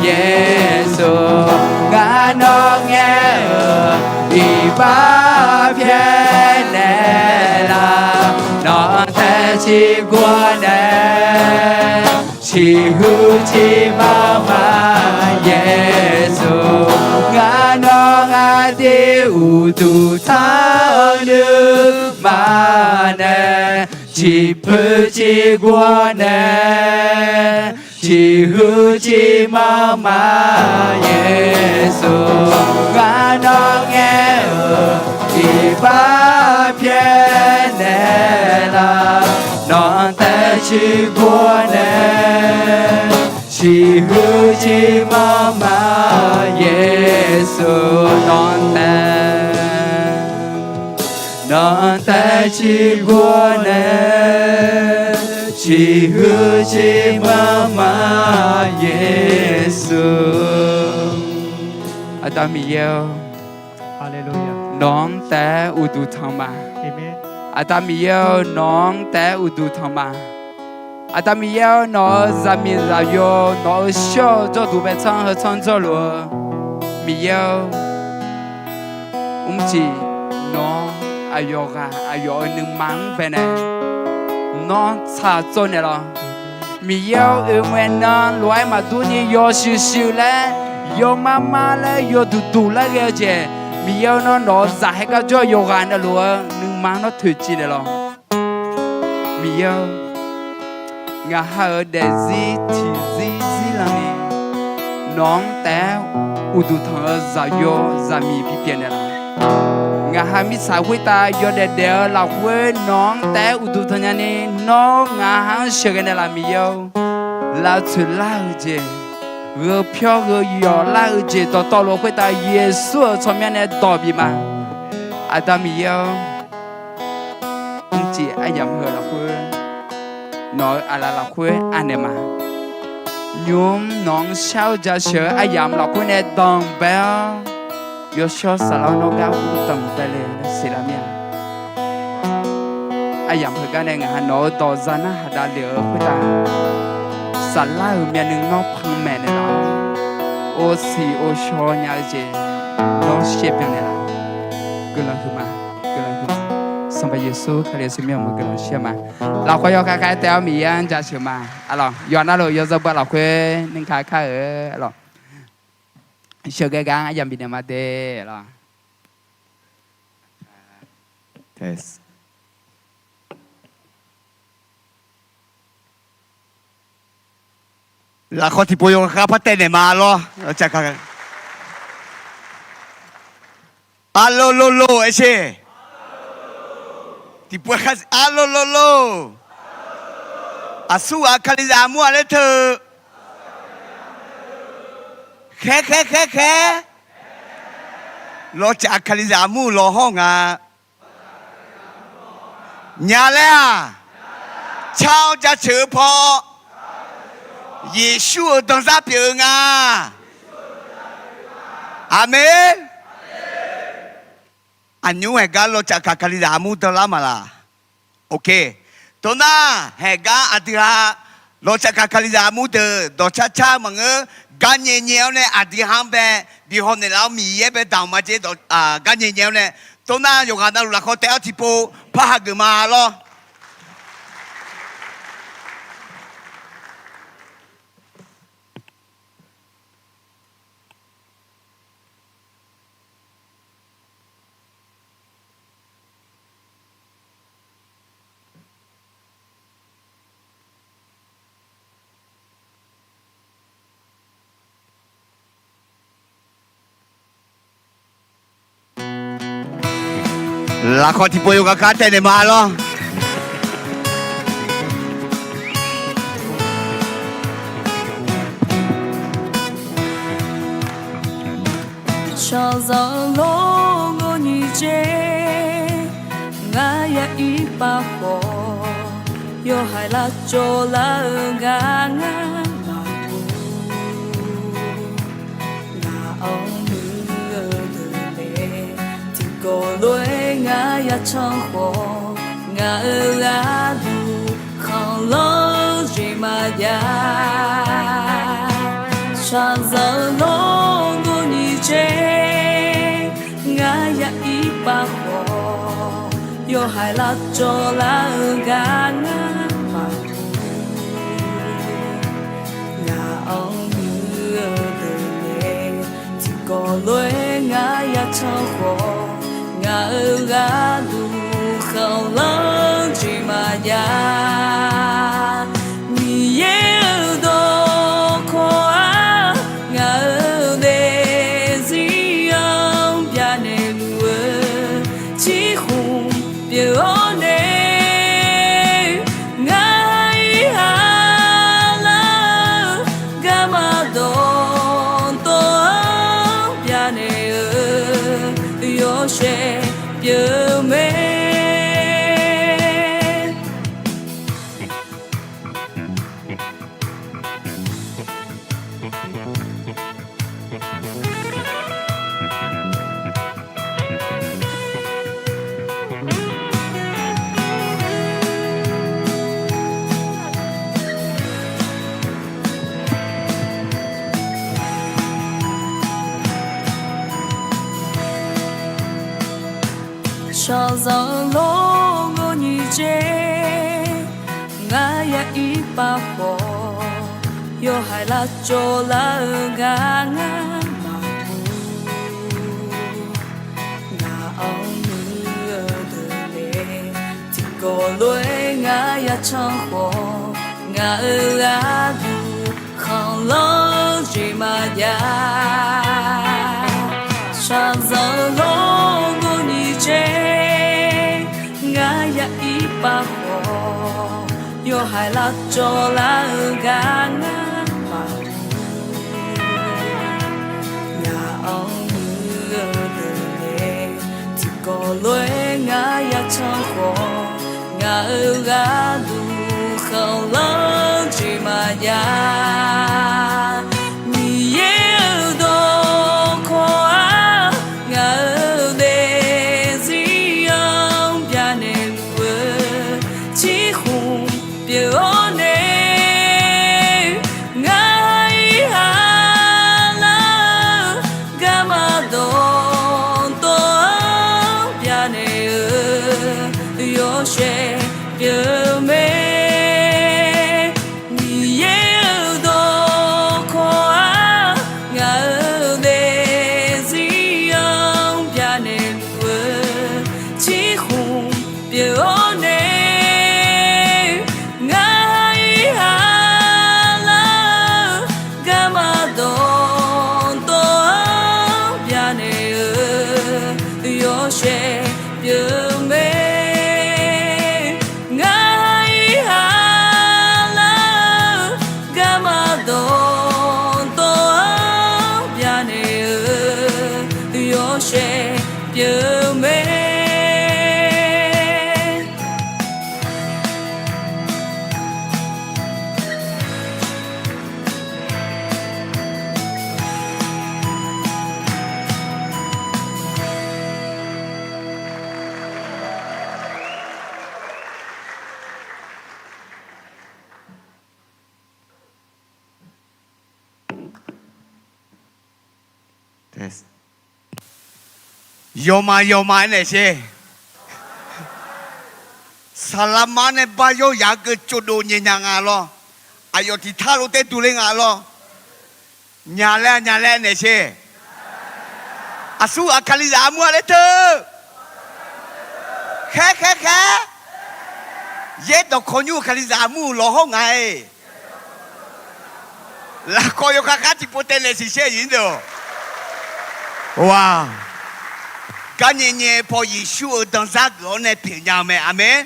Yeqsur. Ngar nawr ngaer-euq iqbax pyaeqnaeq laf, nawq-anr taef ciqgor nae, ciqhuiq ciqmanr ma Yeqsur. Ngar nawr aqdui uqduq tsaq-eu nuima nae, ciqpoeq ciqgor nae, ciqhuiq ciqmanr ma Yeqsur. Ngar nawr ngaer-euq iqbax pyaeqnaeq laf, nawq-anr taef ciqgor nae, ciqhuiq ciqmanr ma Yeqsur. Nawq-anr taef, nawq-anr taef ciqgor nae, ciqhuiq ciqmanr ma Yeqsur. Aqda Miqyaer-or, nawq-anr taef uqduq tanq ma. Aqda Miqyaer-or, nawq-anr taef uqduq tanq ma. Aqda Miqyaer-or, nawq-euq zaqmiq zaqyo, nawq-euq shawr-eu jawrduq baetsanr heu tsanr jawrluf-eu Miqyaer-or, mrcif nawq-anr aqyawf ghaq aqyawf-euq nuima-anr baenae nawr tsaq tsawv naeqlaf. Miqyaer-or, oe ngae nan lof-aer maqdurni yawshuif shuif laer, yawmar mar laer, yawduq duq laer ghae-eu jeq, Miqyaer-or, nawr nawq-euq zaqkhaer gar jawr-eu yawqghaq navluf-eu nuima nawr toeqciv naeqlaf. Miqyaer-or, ngaq ha-euq daefzir tiqzir zirlanni nawq-anr taef-aer uqduq tanq-eu zaqyo zaqmiq bipyeuf naeqlaf. Ngaq ha mirtsaq khoertav yawdaef daef-eu lafkhoer nawq-anr taef-aer uqduq tanq nyani, nawr ngaq ha-anr sheuqghae naeqlaf Miqyaer-or. Lavtsoeq lar-eu jeq, gheu pyawr gheu yawf lar-eu jeq dawqtawvluf khoertav Yeqsur-euq tsawrmyanr nae dawq bif ma. Aqda Miqyaer-awr, mrcif aryamq heu lafkhoer, nawq-euq aqlaf lafkhoer anaeq ma. Nymq-mr nawq-anr shar-eu jaceuq-eu aryamq lafkhoer nae danqbae-awr, yawshawr saflar-awr nawr gar ur danqbae le laer siqlar mir-a. Aryamq heugar nae ngaq ha nawq-euq dawqza narhaq davlef-eu khoertav, saflar-euq myavnuiv nawr panmaeq naeqlaf-awr, orsiq orshaw nya-eu jeq nawr shaer byan naeqlaf. Guiqlanq huiqma, guiqlanq huiqma. Sanqpaq Yeqsur Kali-euq tsawrmyanr-anr guiqlanq shar ma. Lafkhoer yawkhav khav-aer taef-awr Miqyaer-anr jaceuq ma. Aqlawq yawqha navluf yawzeu baw lafkhoer nuikar kar-euq aqlawq sheuqghae gar aryamq bifnaeq ma de lawq. Lafkhawr tiqpov yawkhav khav par taev naeq ma lawr. Arlololo aer sher. Tiqpov khav arlololo. Aqsurghaq Kalizaq armur-a laer teu-eu. Khaer khaer khaer khaer. Lawcaf Kalizaq armur lawhawr nga. Nya laer-aq, car-awr jaceuq-eu paw, Yeqsur-euq danzar pyeuf-eu nga. Aqmeq. Aqnymr haeqgar lawcaf kaq Kalizaq armur danlar maqlaq? Ok. Tawqnar haeqgar aqdui ha lawcaf kaq Kalizaq armur deuq dawqcar car maqngeur, garnyae nyae-awr nae aqdui ha-anr bae bihaw naeqlaf-awr Miqyaer bae damq ma jeq, garnyae nyae-awr nae. Tawqnar yawqghaq navluf lafkhawr taef-awr tiqpov par hageuf ma lawr. Lafkhawr tiqpov yawkhav khav taev naeq ma lawr. Shaqzanq lor ngor nyiq jeq, ngar ya ir pav khawf, yawhaiq lavcawv lar-eu gar ngar maqmuiq. Ngaq-anr muiq-eu deuq nae tiqkawv lof-aer ngar ya can khawf, ngaq-euq gharduq khanqlanr jeq maqjav. Shaqzanq lor ngor nyiq jeq, ngar ya ir pav khawf, yawhaiq lavcawv lar-eu gar ngar maqmuiq. Ngaq-anr muiq-eu deuq nae tiqkawv lof-aer ngar ya can khawf, ngaq-euq gharduq khanqlanr jeq maqjav. Miqyaer-euq dawqkawq-aq, ngaq-euq daefzir-anr byanaeq luf-eu tiqkhmq pyeuf-awr nae, ngar ir ha lar-eu garma dawqtawv-anr byanaeq-eu yawshaef pyeuf mae. Shaqzanq lor ngor nyiq jeq, ngar ya ir pav khawf, yawhaiq lavcawv lar-eu gar ngar maqmuiq. Ngaq-anr muiq-eu deuq nae tiqkawv lof-aer ngar ya can khawf, ngaq-euq gharduq khanqlanr jeq maqjav. Shaqzanq lor ngor nyiq jeq, ngar ya ir pav khawf, yawhaiq lavcawv lar-eu gar ngar maqmuiq. Gawqlof-aer ngar yatanq khawf, ngaq-euq gharduq khanqlanr jeq maqjav. Miqyaer-euq dawqkawq-aq, ngaq-euq daefzir-anr byanaeq luf-eu tsirkhmq pyeuf-awr nae, ngar-iq ha lar-eu garma dawqtawv-anr byanaeq-eu yawshaef pyeuf-eu mae. Miqyaer-euq dawqkawq-aq, ngaq-euq daefzir-anr byanaeq luf-eu tsirkhmq pyeuf-awr nae, ngar-iq ha lar-eu garma dawqtawv-anr byanaeq-eu yawshaef pyeuf-eu mae. Ngar-iq ha lar-eu garma dawqtawv-anr byanaeq-eu yawshaef pyeuf-eu mae. Yawma yawma aernaeq sher. Saqlaqma nae bar yawryaq-eu geuq tsovdov nyae nya nga lawr. Aqyawf tiq tar lof taer duq ler nga lawr. Nya laer nya laer naeq sher. Aqsur ghaq Kalizaq armur-a laer teu. Khaer khaer khaer. Yaerdawq kawv nymr-eu Kalizaq armur-euq lawq hawr nga-e. Lafkawv yawkhav khar tiqpov taev naeq siqsaer-euq deuq-or. Gar nyae nyae paw Yeqsur-euq danzar geuf-awr nae pyeuf nya-eu mae. Aqmeq.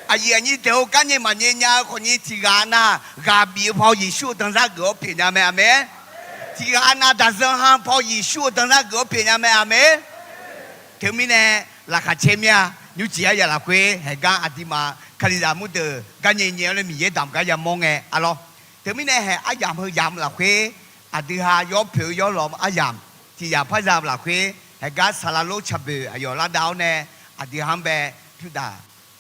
Aqyuif aqnyir deuq-or, gar nyae maqnyae nya-eu khawfnyir tiq ghaq nav ghaq bif-eu paw Yeqsur-euq danzar geuf-awr pyeuf nya mae. Aqmeq. Tiq ghaq nav daqzan ha paw Yeqsur-euq danzar geuf-awr pyeuf nya mae. Aqmeq. Teumirnae laqkhaq caer mir-a. Nymrcif aryamq lafkhoer haeqgar aqduimaf Kalizaq armur deuq gar nyae nyae-awr nae Miqyaer damq gar yamawr ngae arlawr. Teumirnae haeq aryamq heu yamq lafkhoer aqdui ha yawpoeq-eu yawlawq aryamq tiq yamq par za-eu lafkhoer haeqgar saqlaq lor tsaqboeq aqyawf lar dav-awr nae aqdui ha-anr bae pyurdaq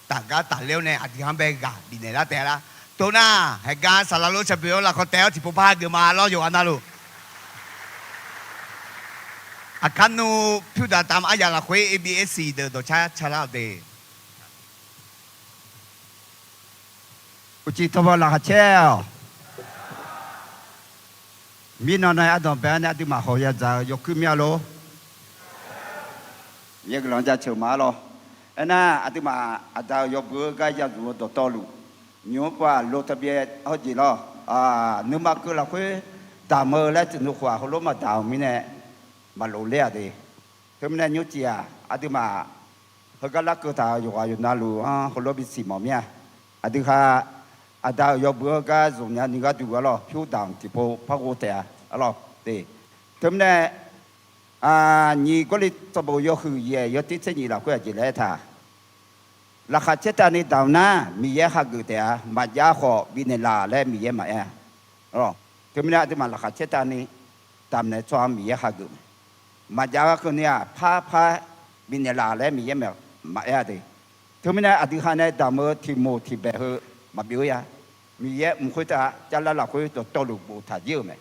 taf gar tafler-awr nae aqdui ha-anr bae ghaq bifnaeq lar taef lar. Tov nar haeqgar saqlaq lor tsaqboeq-awr lafkawv taev-awr tiqpov par hageuf ma lawr yawqghaq navluf. Aqkar nmr pyurdaq taf aryamq lafkhoer A B S deuq dawqcar car lar-awq de. Uqcif tawba laqkhaq caer-awq. Mirnan nae ardanq bae-awr nae aqduimaf khawf yadzaq-eu yawkuir mir-a lor. Yaerguiqlanq jaceuq ma-ar lawr. Aernar, aqduimaf aqda-euq yawbui-eu gar yazmq-eu dawqtawvluf, nymq-mr pav lo taqbyaev hawjeq lawr. Nuima keuv lafkhoer damq-eu laer tsuif nmr khof-aq, heulof maqdamq-euq mirnae maqlof ler-aq de. Teumirnae nymrcif-aq, aqduimaf heugar larkeuv taq-euq yawqghaq yawqnavluf-anr heulof bisiq mawf mir-a. Aqdui ha aqda-euq yawbui-eu gar zmq nya ni gharduq-a lawr, pyur damq tiqpov par ghov taef-a lawr de. Teumirnae nyiq Gawrliqtawrbof yawhuiq yaeq yawtir tser nyiq lafkhoer aqjeq laer aertaq, laqkhaq caertavni damq nar Miqyaer hageuf taef-a, maqjav khawf bifnaeq laf laer Miqyaer maqaer-a. Teumirnae aqduimaf laqkhaq caertavni damqnaeq tsawrhaq-anr Miqyaer hageuf mae. Maqjav gharkeuvni-aq, par par bifnaeq laf laer Miqyaer maqaer-a de. Teumirnae aqdui ha nae damq-eu tiq moq tiq baeq heu maqbyov-ir-a. Miqyaer mq khoertav carlar lafkhoer dawqtawvluf boftaq jir-euq mae.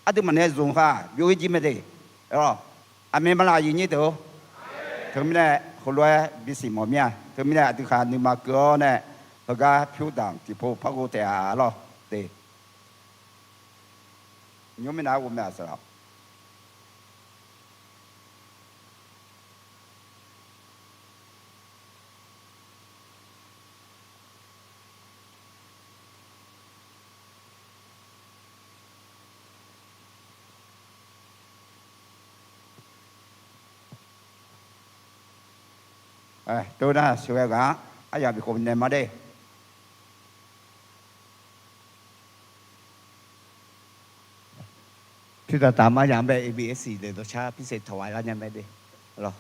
Aqduimaf nae zmq khaq byov-ir jir mae de. Aqmeq malaq aqyuif nyir deuq-or. Teumirnae heulof-aer bisiq mawf mir-a. Teumirnae aqdui ha nuima keuv-awr nae heugar pyur damq tiqpov par ghov taef-a lawr de. Nymr mirnae-a ghov mae-aq saqlaq. Tov nar sheuqghae ghaq-anr aryaq bikhof naeq ma de. Pyur daq taq ma yaq-anr bae A B S deuq dawqcar pirsaeq tawq ghae lar nya mae de. Lawr.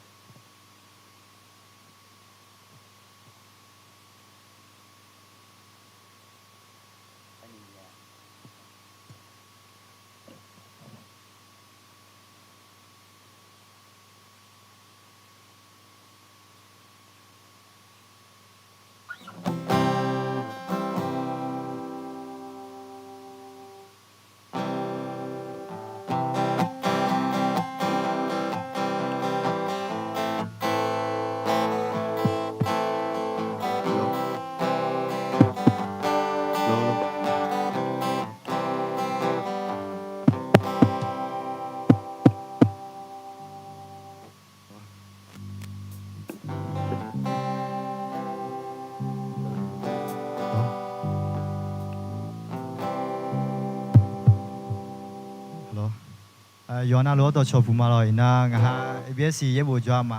Yawqha navluf-anr dawqcawq puq ma lawq. Iqnan ngaq ha A B S yaerbof jawr-a ma.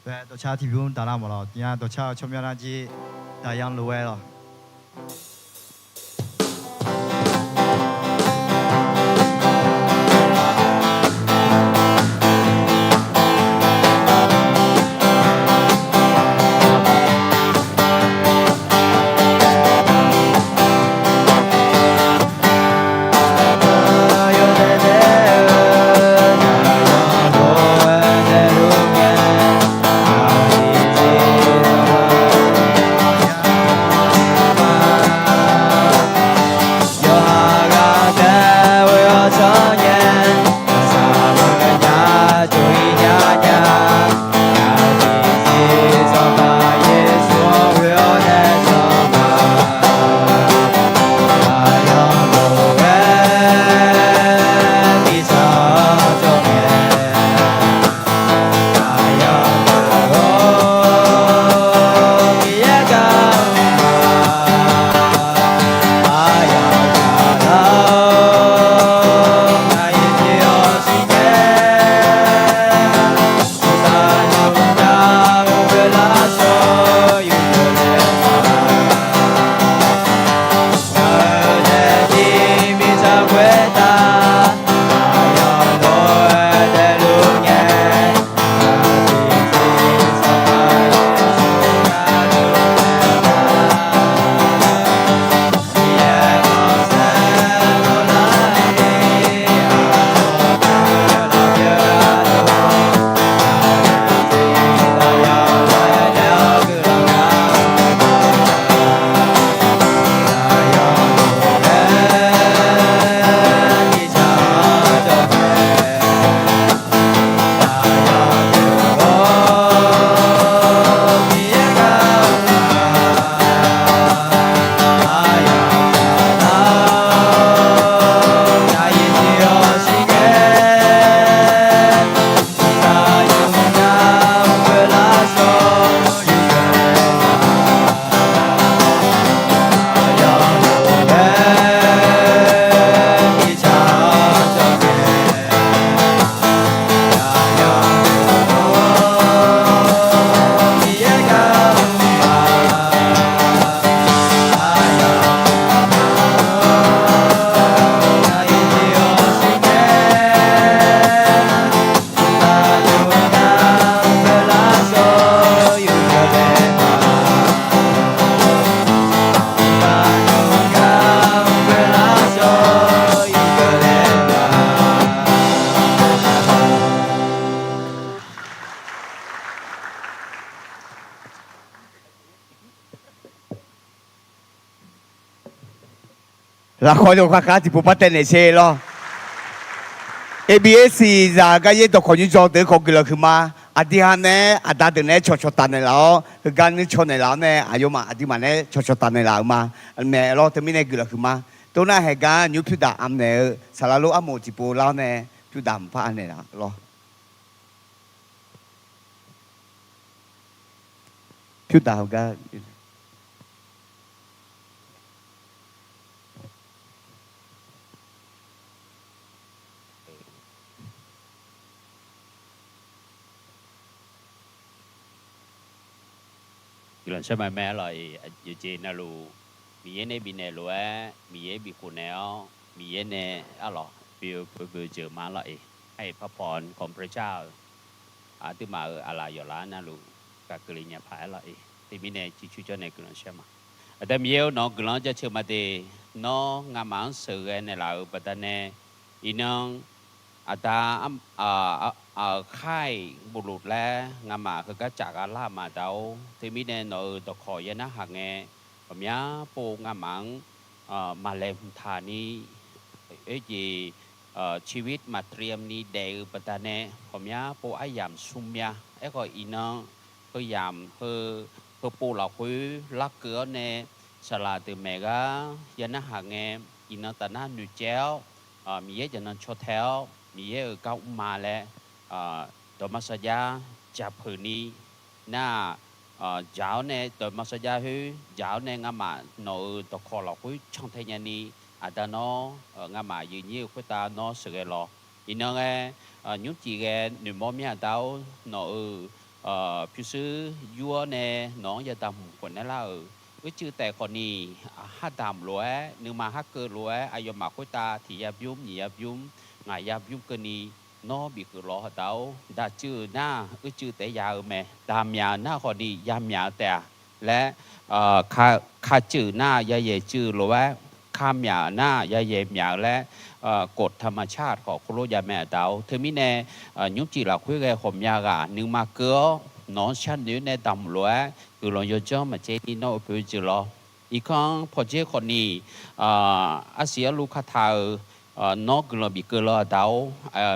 Bae dawqcar tiqbymr daqlar ma lawq. Nar dawqcar-eu tsawrmyanr nar jir daqyan lof-aer lawq. Lafkhawf ni kharkar tiqpov par taev naeq sher lawr. A B S zaq gar yaer dawqkawq nymrjawr deuq-anr khawf guiqlanq huiqma. Aqdui ha nae aqda deuq nae cawqcawq taf naeqlaf-awr, heugar nuir caw naeqlaf-awr nae aqyawfmaf aqduimaf nae cawqcawq taf naeqlaf-euq ma. Maeq lawr, teumirnae guiqlanq huiqma. Tov nar haeqgar nymr pyurdaq armnaeq-eu saqlaq lof armof tiqpov lar-awr nae pyurdaq mqpar arnaeq laf lawr. Pyurdaq heugar Guiqlanq sharma mae arlawq-iq, yawqjeq navluf Miqyaer nae bifnaeq lof-aer Miqyaer bikhof naeq-awr Miqyaer nae arlawq bi-eu poeqboeq jeuq ma arlawq-iq, aer-iq parpawq-anr kawmqpar jar-eu aqduimaf-euq aqlaf yawqlaf navluf gaq keuvle nya paq arlawq-iq, teumirnae ciqcur jawr nae guiqlanq shar ma. Aqda Miqyaer-or, nawq-anr guiqlanq-anr jaceuq ma de. Nawr ngamaf-anr sheuqghae naeqlaf-euq baqdanae, iqnan aqda aq, aq, aqkhaer-iq bofluf laer ngamaf heugar caf gha lar ma daq-or. Teumirnae nawq-euq dawqkawq yaer narhaq ngae, ghawqmya pov ngamaf-anr maqlaeqhmq taq ni, oerjeq ชีวิต maqtrev ni daef-eu baqdanae ghawqmya pov aryamq smrmya. Aerkhawf iqnan heu yamq heu, heupov lafkhoer larkeuv-awr nae saqlaq deuq maeq gar ya narhaq ngae, iqnan taf nar noeqcaev-awr, Miqyaer jaqnan caw tae-awr, Miqyaer-euq gar mrma laer, dawqma sarjax jaqpeuq ni nar-aq, jaq-awr nae dawqma sarjax khoer jaq-awr nae ngamaf nawq-euq dawqkawq lafkhoer cantae nyani, aqda nawr ngamaf yeunyir-euq khoertav nawr sheuqghae lawq. Iqnan ghae, nymrcif ghae noeqmawr mir-a aqda-or, nawq-euq pyurshuir yur-awr nae nawq-anr yadaq hmq khawf naeq lar-euq uicuiv taef khawf ni, hardaq mq lof-aer nuima harkeuv lof-aer aqyawfmaf khoertav tiq ya bymr nyiq ya bymr ngaq ya bymr keuvni nawr bifkeuv lawq aqda-or, daqcuiv-euq nar uicuiv taef-aer ya-eu mae. Daqmyaq-euq nar khawf ni yamyaq-eu taef-a laer, kacuiv-euq nar yayaeq cuiv-eu lof-aer, kamyaq-euq nar yayaeq myaq-eu laer, kofdaq maqcar khawf khoerlof jav mae aqda-or. Teumirnae, nymrcif lafkhoer ghae ghawqmya ghaq nuima keuv-awr nawq-anr sharnoeq-awr nae damq lof-aer guiqlanq yawdzanr maqtser ni nawr uqpoeq jeuq lawr. Irkanr pawdzer khawf ni, arsiq arluv kataq-euq nawr guiqlanq bifkeuv lawq aqda-or.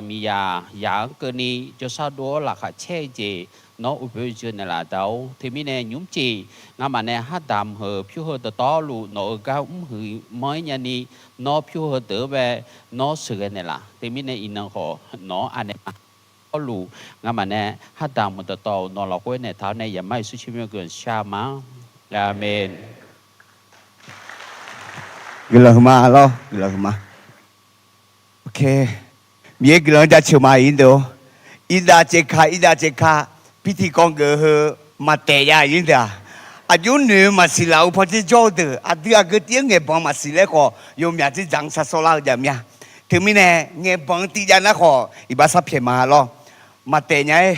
Miqyaq yaq-anr keuvni jawrshar dov-awr laqkhaq caer-eu jeq nawr uqpoeq jeuq naeqlaf aqda-or. Teumirnae nymrcif ngamaf nae hardaq mq heu pyur heu dawqtawvluf nawq-euq gar mrhuiq manr-ir nyani, nawr pyur heu deuq-anr bae nawr sheuqghae naeqlaf. Teumirnae iqnan khawf nawq-anr anaeq ma. Pawrluv ngamaf nae hardaq mq dawqtawv-euq nawq lafkhoer naeqtaq-awr nae Yaqmar Yeqsur tsawrmyanr guiqlanq shar ma. Aqmeq. Guiqlanq huiqma lawr, guiqlanq huiqma. Miqyaer guiqlanq-anr jaceuq ma iqdeuq-or. Iqdaq caevka, iqdaq caevka, pirtiq kawv geuf-eu heu maqtaef ya iqdeuq-aq. Aqjox noeq-eu maqsiq laf-eu pawdzer jawr-eu deuq aqdui aqgeu tiv-aer ngaeqbanq maqsiq laer khawf yawmyaq dzerdzaq-anr shar sawr lar-eu jaq mir-a. Teumirnae ngaeqbanq-eu tiv jav nar khawf iqbax sar pyaeq ma lawr. Maqtaef nya-aer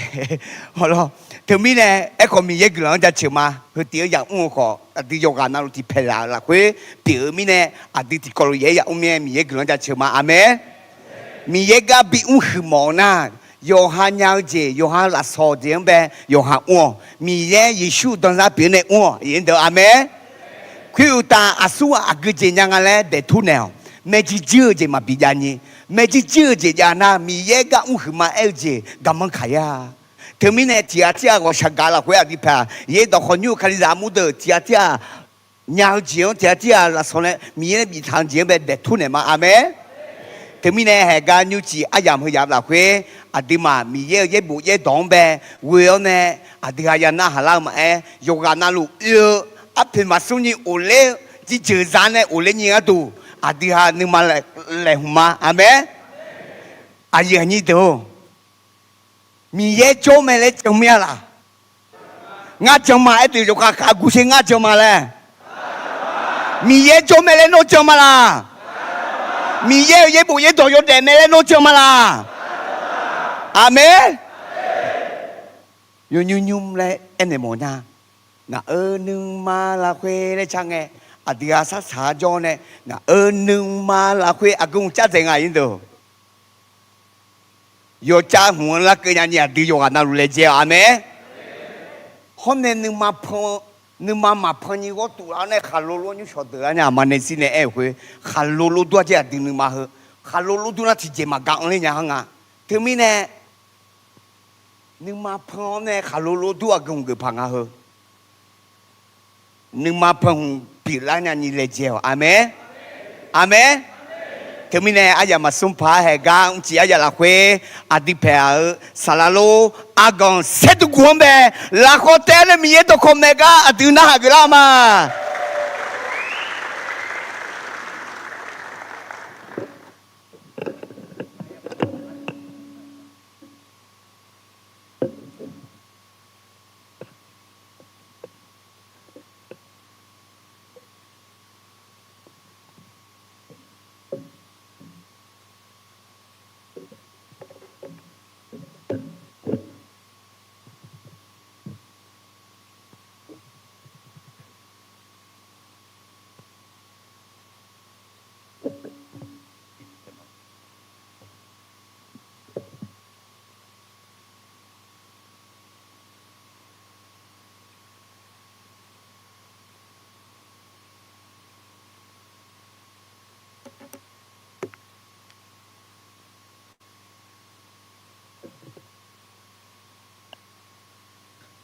lawr. Teumirnae aerkhawf Miqyaer guiqlanq-anr jaceuq ma. Heu tiv-aer yamr-eu khawf aqdui yawqghaq navluf tiqpaeq laf-euq lafkhoer pyeuf-eu mirnae, aqdui tiqkawv lof yaef-aer yamr mir-aer Miqyaer guiqlanq-anr jaceuq ma. Aqmeq. Miqyaer gar bimr huiqmawf-eu nar, yawqha nya-eu jeq, yawqha lafsawq jeq-anr bae yawqha mr-awq. Miqyaer Yeqsur danzar pyeuf nae mr-awq. Aqmeq. Khoeruqtaf aqsur aqgeujeq nya nga laer daeqtur naeq-awq. Maerjuir juir-eu jeq maqbi jav nyi. Maerjuir juir-eu jeq jav nar Miqyaer gar mr huiqma aer-eu jeq garmanr kaq ya. Teumirnae tiq ghaq tir ghaq ghawqshaq gaq lafkhoer aqdui paeq-aq, yaer dawqkhawq nymr-eu Kalizaq armur deuq tiq ghaq tir ghaq nya-eu jeq-anr tiq ghaq tir ghaq lafsawq nae Miqyaer nae biftaq-eu jeq-anr bae daeqtur naeq ma. Aqmeq. Teumirnae haeqgar nymrcif aryamq heu yamq lafkhoer aqduimaf Miqyaer-euq yaerbof yaerdawq-anr bae ghoe-awr nae aqdui ha ya narhaq lar-eu maqaer, yawqghaq navluf oe-eu arpoeq maqsmr nyi of ler-eu, jirjeuq za nae of ler nyi gharduq aqdui ha nuima laeqhmq ma. Aqmeq. Aqyuif aqnyir deuq-or, Miqyaer jawr mae laer jan mir-a laq? Ngar jan ma aer deuq yawkhav khav guv sher ngar jan ma laer. Miqyaer jawr mae laer nawr jan ma laq? Miqyaer-euq yaerbof yaerdawq yawdaef mae laer nawr jan ma laq? Aqmeq. Yawnymr nymr laer aernaeq mawf nar, ngaq-euq nuima lafkhoer laer car ngae, aqdui ha sar saq-ar jawr nae, ngaq-euq nuima lafkhoer aqgeu hmq car dzaeq nga iqdeuq. Yawcav hmq-anr larkeuv nyani aqdui yawqghaq navluf laejae-awq. Aqmeq. Hawr nae nuima pan, nuima maqpan nyi ghawr tuf lar-awr nae khaqlo lof nymrshawq deuq lar nya aqma nae shir nae aer-euq khoer, khaqlo lof dur-a jeq aqdui nuima heu, khaqlo lof dur nar tiqjeq maqgaq anr ler nya har nga. Teumirnae nuima pan-awr nae khaqlo lof dur aqgeu hmq geuf paq nga heu. Nuima pan hmq pyeuflar nyani laejae-awq. Aqmeq. Aqmeq. Teumirnae aryamq maqsmr paq-aer haeqgar mrcif aryamq lafkhoer aqdui paeq-aq-eu saqlaq lor, arganq saerduq guq-anr bae lafkhawf taef-aer nae Miqyaer dawqkawq maeq gar aqdui narhaq geuflar-eu ma.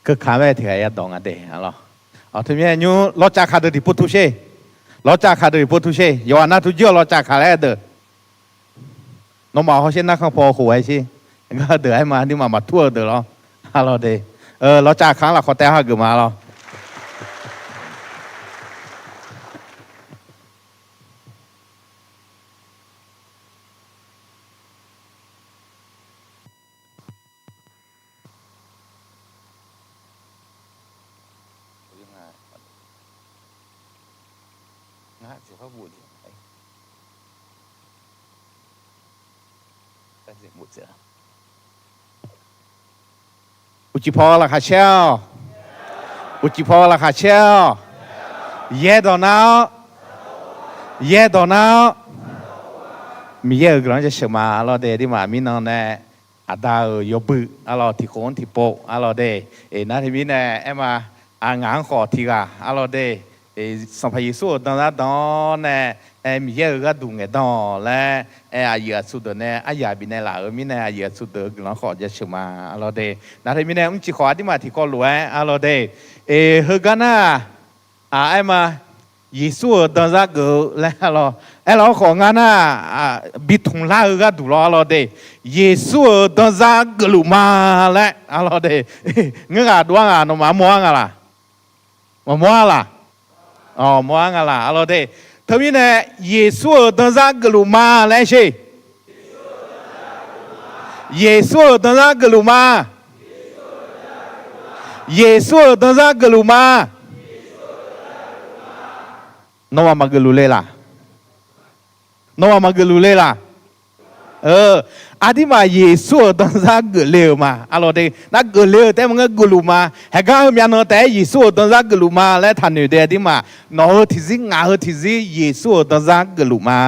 Keuka mae tiq ghaq yadawq nga de-a lawr. Aq, teumirnae nymr lawcav kaq deuq tiqpov tu sher. Lawcav kaq deuq tiqpov tu sher. Yawqghaq nar turjir-awq lawcav kaq laer deuq. Nawmaf hawsher narkhan paw khof-aer sher. Gar deuq aerma aqduimaf maqtur-eu deuq lawr. Arlawr de. Lawcav kaq-anr lafkhawf taef hageuf ma lawr. Uqcif paw laqkhaq caer-awq. Uqcif paw laqkhaq caer-awq. Yaerdawq nar-awr, yaerdawq nar-awr, Miqyaer-euq guiqlanq-anr jaceuq ma. Arlawr de, aqduimaf mirnan nae aqda-euq yawbui arlawr tiqkhof-anr tiqpov arlawr de. Eq, nar teumirnae aerma, ngaq-anr khawf tiq ghaq arlawr de. Sanqpaq Yeqsur-euq danzar dan-awr nae, aer, Miqyaer-euq gharduq ngaeqdan-awq laer, aer, aqyuif aqtsu deuq nae aryaq bifnaeq laf-euq mirnae aqyuif aqtsu deuq-euq guiqlanq khawf jaceuq ma arlawr de. Nar teumirnae mrcif khawf aqduimaf tiqkawv lof-aer arlawr de. Eq, heugar nar-aq, aerma, Yeqsur-euq danzar geuf-eu laer arlawr, aerlawr khawf ngar nar-aq, bi tmq lar-eu gharduq lawr arlawr de. Yeqsur-euq danzar geufluf ma laer arlawr de. Ngeur ghaq dov-ar nga, nawmaf mawr-ar nga laq? Maqmawr-ar laq? Awq, mawr-ar nga laq? Arlawr de. Teumirnae Yeqsur-euq danzar geufluf ma laer sher. Yeqsur-euq danzar geufluf ma. Yeqsur-euq danzar geufluf ma. Nawmaf maqgeufluf le laq? Nawmaf maqgeufluf le laq? Aqduimaf Yeqsur-euq danzar geufle-euq ma. Arlawr de, nar geufle-eu taef maqngeur, geufluf ma. Heugar heumyav nan taef-aer Yeqsur-euq danzar geufluf ma laer taqnoeq de aqduimaf. Nawq-eu tiqzir ngaq-eu tiqzir Yeqsur-euq danzar geufluf ma.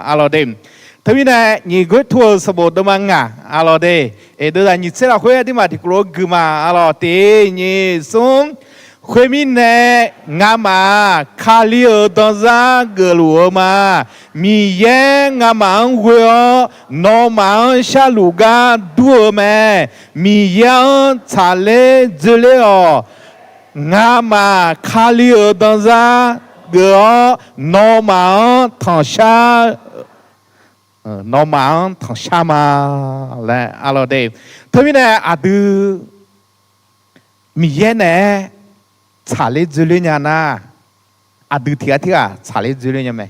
Arlawr de. Teumirnae nyiq Gawrliqtu-euq sanqbof deuvma ngaq arlawr de. Eq, deuvzaq nyiq tser lafkhoer aqduimaf tiqkawv lof-aer gui ma. Arlawr tiq nyiq smr. Khoermirnae, ngamaf-aq, Kali-euq danzar geufluf-eu ma. Miqyaer ngamaf-anr ghoe-awr, nawmaf-anr sharluf gar dur-eu mae. Miqyaer-anr tsaqler dzoerler-awq. Ngamaf Kali-euq danzar geuf-awr, nawmaf-anr tanqshar, nawmaf-anr tanqshar ma laer arlawr de. Teumirnae aqdui Miqyaer naeq-aer tsaqler dzoerler nya nar, aqdui tiq ghaq tirghaq tsaqler dzoerler nya mae.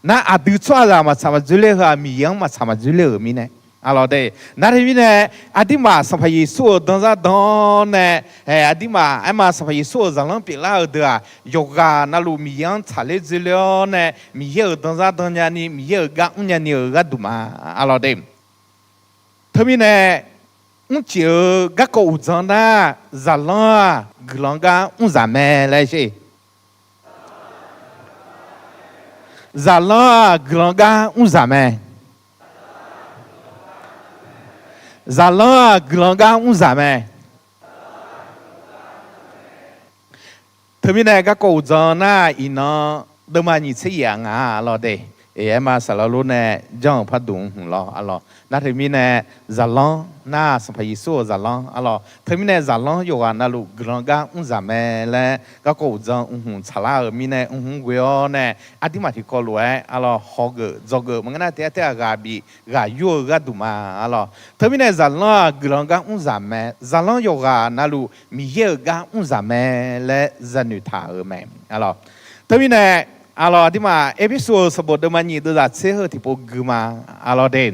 Nar aqdui tsawrhaqzaq maqtsaq maqdzoerler heu-aq, Miqyaer-anr maqtsaq maqdzoerler-euq mirnae arlawr de. Nar teumirnae aqduimaf Sanqpaq Yeqsur-euq danzar dan-awr nae, aqduimaf aerma Sanqpaq Yeqsur-euq zaqlanr pyeuflar-euq deuq-aq, yawqghaq navluf Miqyaer-anr tsaqler dzoerler-awr nae Miqyaer-euq danzar dan nyani, Miqyaer-euq gar mr nyani-euq gharduq ma arlawr de. Teumirnae mrcif-eu garkawv uqdzan nar, zaqlanr-aq guiqlanq gar mrzaq mae laer sher. Zaqlanr-aq guiqlanq gar mrzaq mae. Zaqlanr-aq guiqlanq gar mrzaq mae. Teumirnae garkawv uqdzan nar, iqnan deuvma nyiq tser yaef-a nga arlawr de. Eq, aerma saqlaq lor nae janr-euq parduq hmq lawr arlawr. Nar teumirnae zaqlanr nar Sanqpaq Yeqsur-euq zaqlanr arlawr. Teumirnae zaqlanr yawqghaq navluf guiqlanq gar mrzaq mae laer garkawv uqdzan mq hmq tsaqlar-euq mirnae mq hmq ghoe-awr nae aqduimaf tiqkawv lof-aer arlawr hawgeuf dzawgeuf maqngeur nar tiq ghaq tirghaq ghaq bif ghaq yur-eu gharduq ma arlawr. Teumirnae zaqlanr-aq guiqlanq gar mrzaq mae. Zaqlanr yawqghaq navluf Miqyaer-euq gar mrzaq mae laer zanoeq taq-euq mae arlawr. Teumirnae arlawr aqduimaf Erpersu-euq sanqbof deuvma nyiq deuvzaq tser heu tiqpov gui ma arlawr de.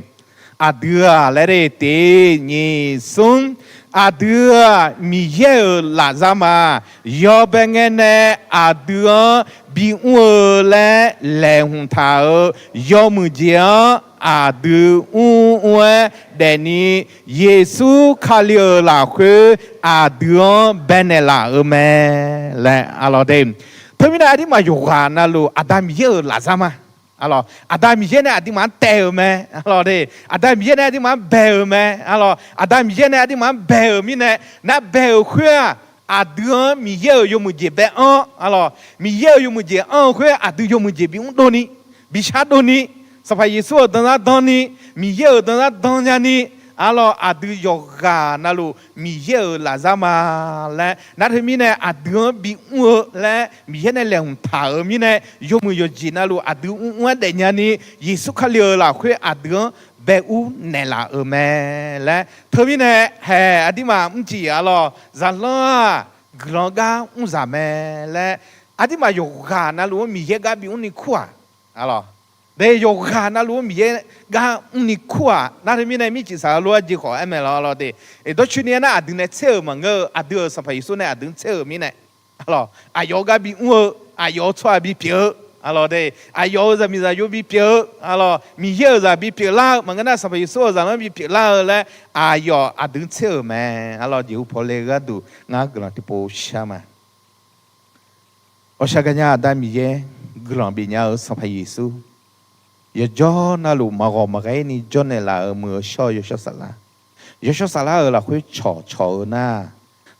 Aqdui-aq laer de tiq nyiq smr. Aqdui-aq Miqyaer-euq lafzar ma. Yawbae ngae nae aqdui-anr bimr-eu laer laeqhmq taq-euq yawmuiq jeq-anr aqdui mrmr-aer daefni, Yeqsur Kali-euq lafkhoer aqdui-anr baenaeq laf-euq mae laer arlawr de. Teumirnae aqduimaf yawqghaq navluf Aqda Miqyaer-euq lafzar ma. Arlawr, Aqda Miqyaer nae aqduimaf-anr taev-euq mae. Arlawr de, Aqda Miqyaer nae aqduimaf-anr bae-euq mae. Arlawr, Aqda Miqyaer nae aqduimaf-anr bae-euq mirnae, nar bae-euq khoer-aq, aqdui-anr Miqyaer-euq yawmuiq jeq bae-anr. Arlawr, Miqyaer-euq yawmuiq jeq anr-eu khoer aqdui yawmuiq jeq bimr dovni, bishar dovni, Sanqpaq Yeqsur-euq danzar danni, Miqyaer-euq danzar dan nyani, Arlawq, aqdui yawqghaq navluf Miqyaer-euq lafzar ma laer nar teumirnae aqdui-anr bimr-eu laer Miqyaer nae laeqhmq taq-euq mirnae, yawmuiq yawqjeq navluf aqdui mrmr-aer daefnya ni, Yeqsur Kali-euq lafkhoer aqdui-anr bae ur naeqlaf-euq mae laer teumirnae, haeq aqdirmaf mrcif arlawq, zaqlanr-aq guiqlanq gar mrzaq mae laer, aqdirmaf yawqghaq navluf-anr Miqyaer gar bimr ni kur-aq, arlawq, de yawqghaq navluf-anr Miqyaer gar mrni kur-aq nar teumirnae mircif saqlaq lof-aer jeq khawf aer mae lawq, arlawq de. Eq, dawrcoeni aernar, aqdui nae tser-euq maqngeur-eu, aqdui-euq Sanqpaq Yeqsur nae aqdui-anr tser-euq mirnae, arlawq, aqyawf-eu gar bimr-eu, aqyawf-eu tsawrhaq bipyeuf-eu, arlawq de, aqyawf-euq zaqmiqzaqyo bipyeuf-eu, arlawq, Miqyaer-euq zaq bipyeuf lar-eu maqngeur nar, Sanqpaq Yeqsur-euq zaqlanr bipyeuf lar-eu laer aqyawf aqdui-anr tser-euq mae, arlawq, jeqhu pawle-eu gharduq ngar guiqlanq tiqpov shar ma. Awqshaq gaqnya Aqda Miqyaer, guiqlanq bifnya-eu Sanqpaq Yeqsur, yawqjawr navluf maqghawq maqghae-ir ni jawrnaeq laf-euq muiq-eu shawr-eu Yawshawr Saflar, Yawshawr Saflar-euq lafkhoer cawqcawq-eu nar,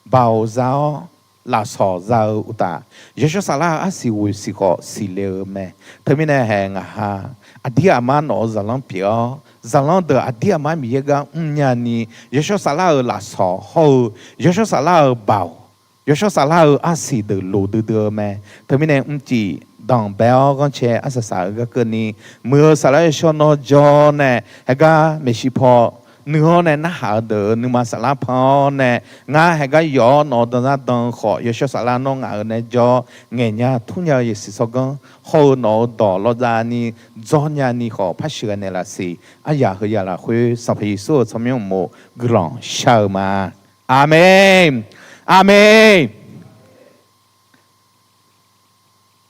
Baoq za-awr lafsawq za-eu uqtaf, Yawshawr Saflar-euq arsiq ghoeq siq khawf siqle-eu mae. Teumirnae haeq ngaq ha, aqdir aqmar nawq-euq zaqlanr pyeuf-awr, zaqlanr deuq aqdir aqmar Miqyaer gar mrnya ni, Yawshawr Saflar-euq lafsawq hawr-eu, Yawshawr Saflar-euq baoq, Yawshawr Saflar-euq arsiq deuq loqdui dui-eu mae. Teumirnae mrcif danqbae-awr ghanrcae arsaq saq-eu gar keuvni, muiq-eu Saflar Yawshawr nawr jawr nae, heugar maeqshi paw nuir-awr nae narhaq-eu deuq-euq nuima saflar pan-awr nae, ngar heugar yawf-awr nawq-euq danzar dan-eu khawf, Yawshawr Saflar nawr ngaq-euq nae jawr, ngaeqnya tmrnya-eu yasiq tsawrganr hawr-eu nawq-euq dawq lawqzav ni dzawrnya ni khawf, par sheuqghae naeqlaf siq. Aryaq heu yaf lafkhoer Sanqpaq Yeqsur-euq tsawrmyanr uqmov guiqlanq shar-eu ma. Aqmeq. Aqmeq.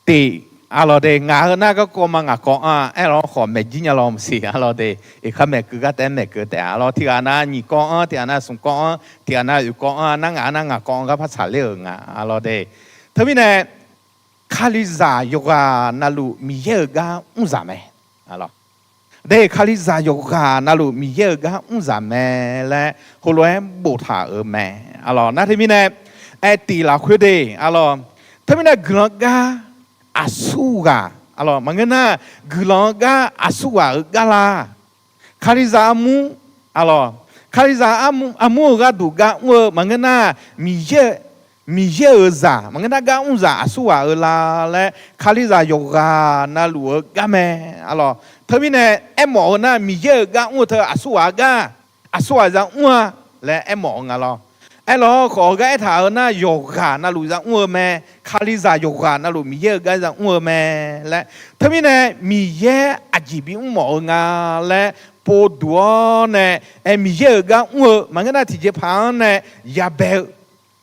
Tiq, arlawq de, ngaq heu nar garkawv ma ngaq kawv anr-a aerlawq khawf maeq jir nya law maqsiq, arlawq de. Iqkhar maeqkeuv gar taef-aer maeqkeuv taef-a, arlawq, tiq ghaq nar nyiq kawv anr, tiq ghaq nar smq kawv anr, tiq ghaq nar oeq kawv anr-a, nar ngaq nar ngaq kawv anr gar par tsaqler-euq nga, arlawq de. Teumirnae, Kalizaq yawqghaq navluf Miqyaer-euq gar mrzaq mae. De, Kalizaq yawqghaq navluf Miqyaer-euq gar mrzaq mae laer heulof-aer boftaq-euq mae. Arlawq, nar teumirnae, aer tiq lafkhoer de, arlawq, teumirnae guiqlanq gar aqsurghaq, arlawq, maqngeur nar, guiqlanq-eu gar aqsurghaq-euq gar la. Kalizaq armur, arlawq, Kalizaq armur-eu gharduq gar mr-eu maqngeur nar, Miqyaer, Miqyaer-euq zaq maqngeur nar gar mrzaq aqsurghaq-euq la laer, Kalizaq yawqghaq navluf-eu gar mae. Arlawq, teumirnae aermawf-eu nar, Miqyaer-euq gar mr-eu teu aqsurghaq-eu gar, aqsurghaq za mr-a laer aermawf-eu nga lawr. Aerlawq, khawf heugar aertaq-euq nar, yawqghaq navluf za mr-eu mae. Kalizaq yawqghaq navluf Miqyaer-euq gar za mr-eu mae laer. Teumirnae Miqyaer aqjeq bimr mawf-eu nga laer povduq-awr nae, aer, Miqyaer-euq gar mr-eu maqngeur nar, tiqjeqpaq-anr nae yabae-eu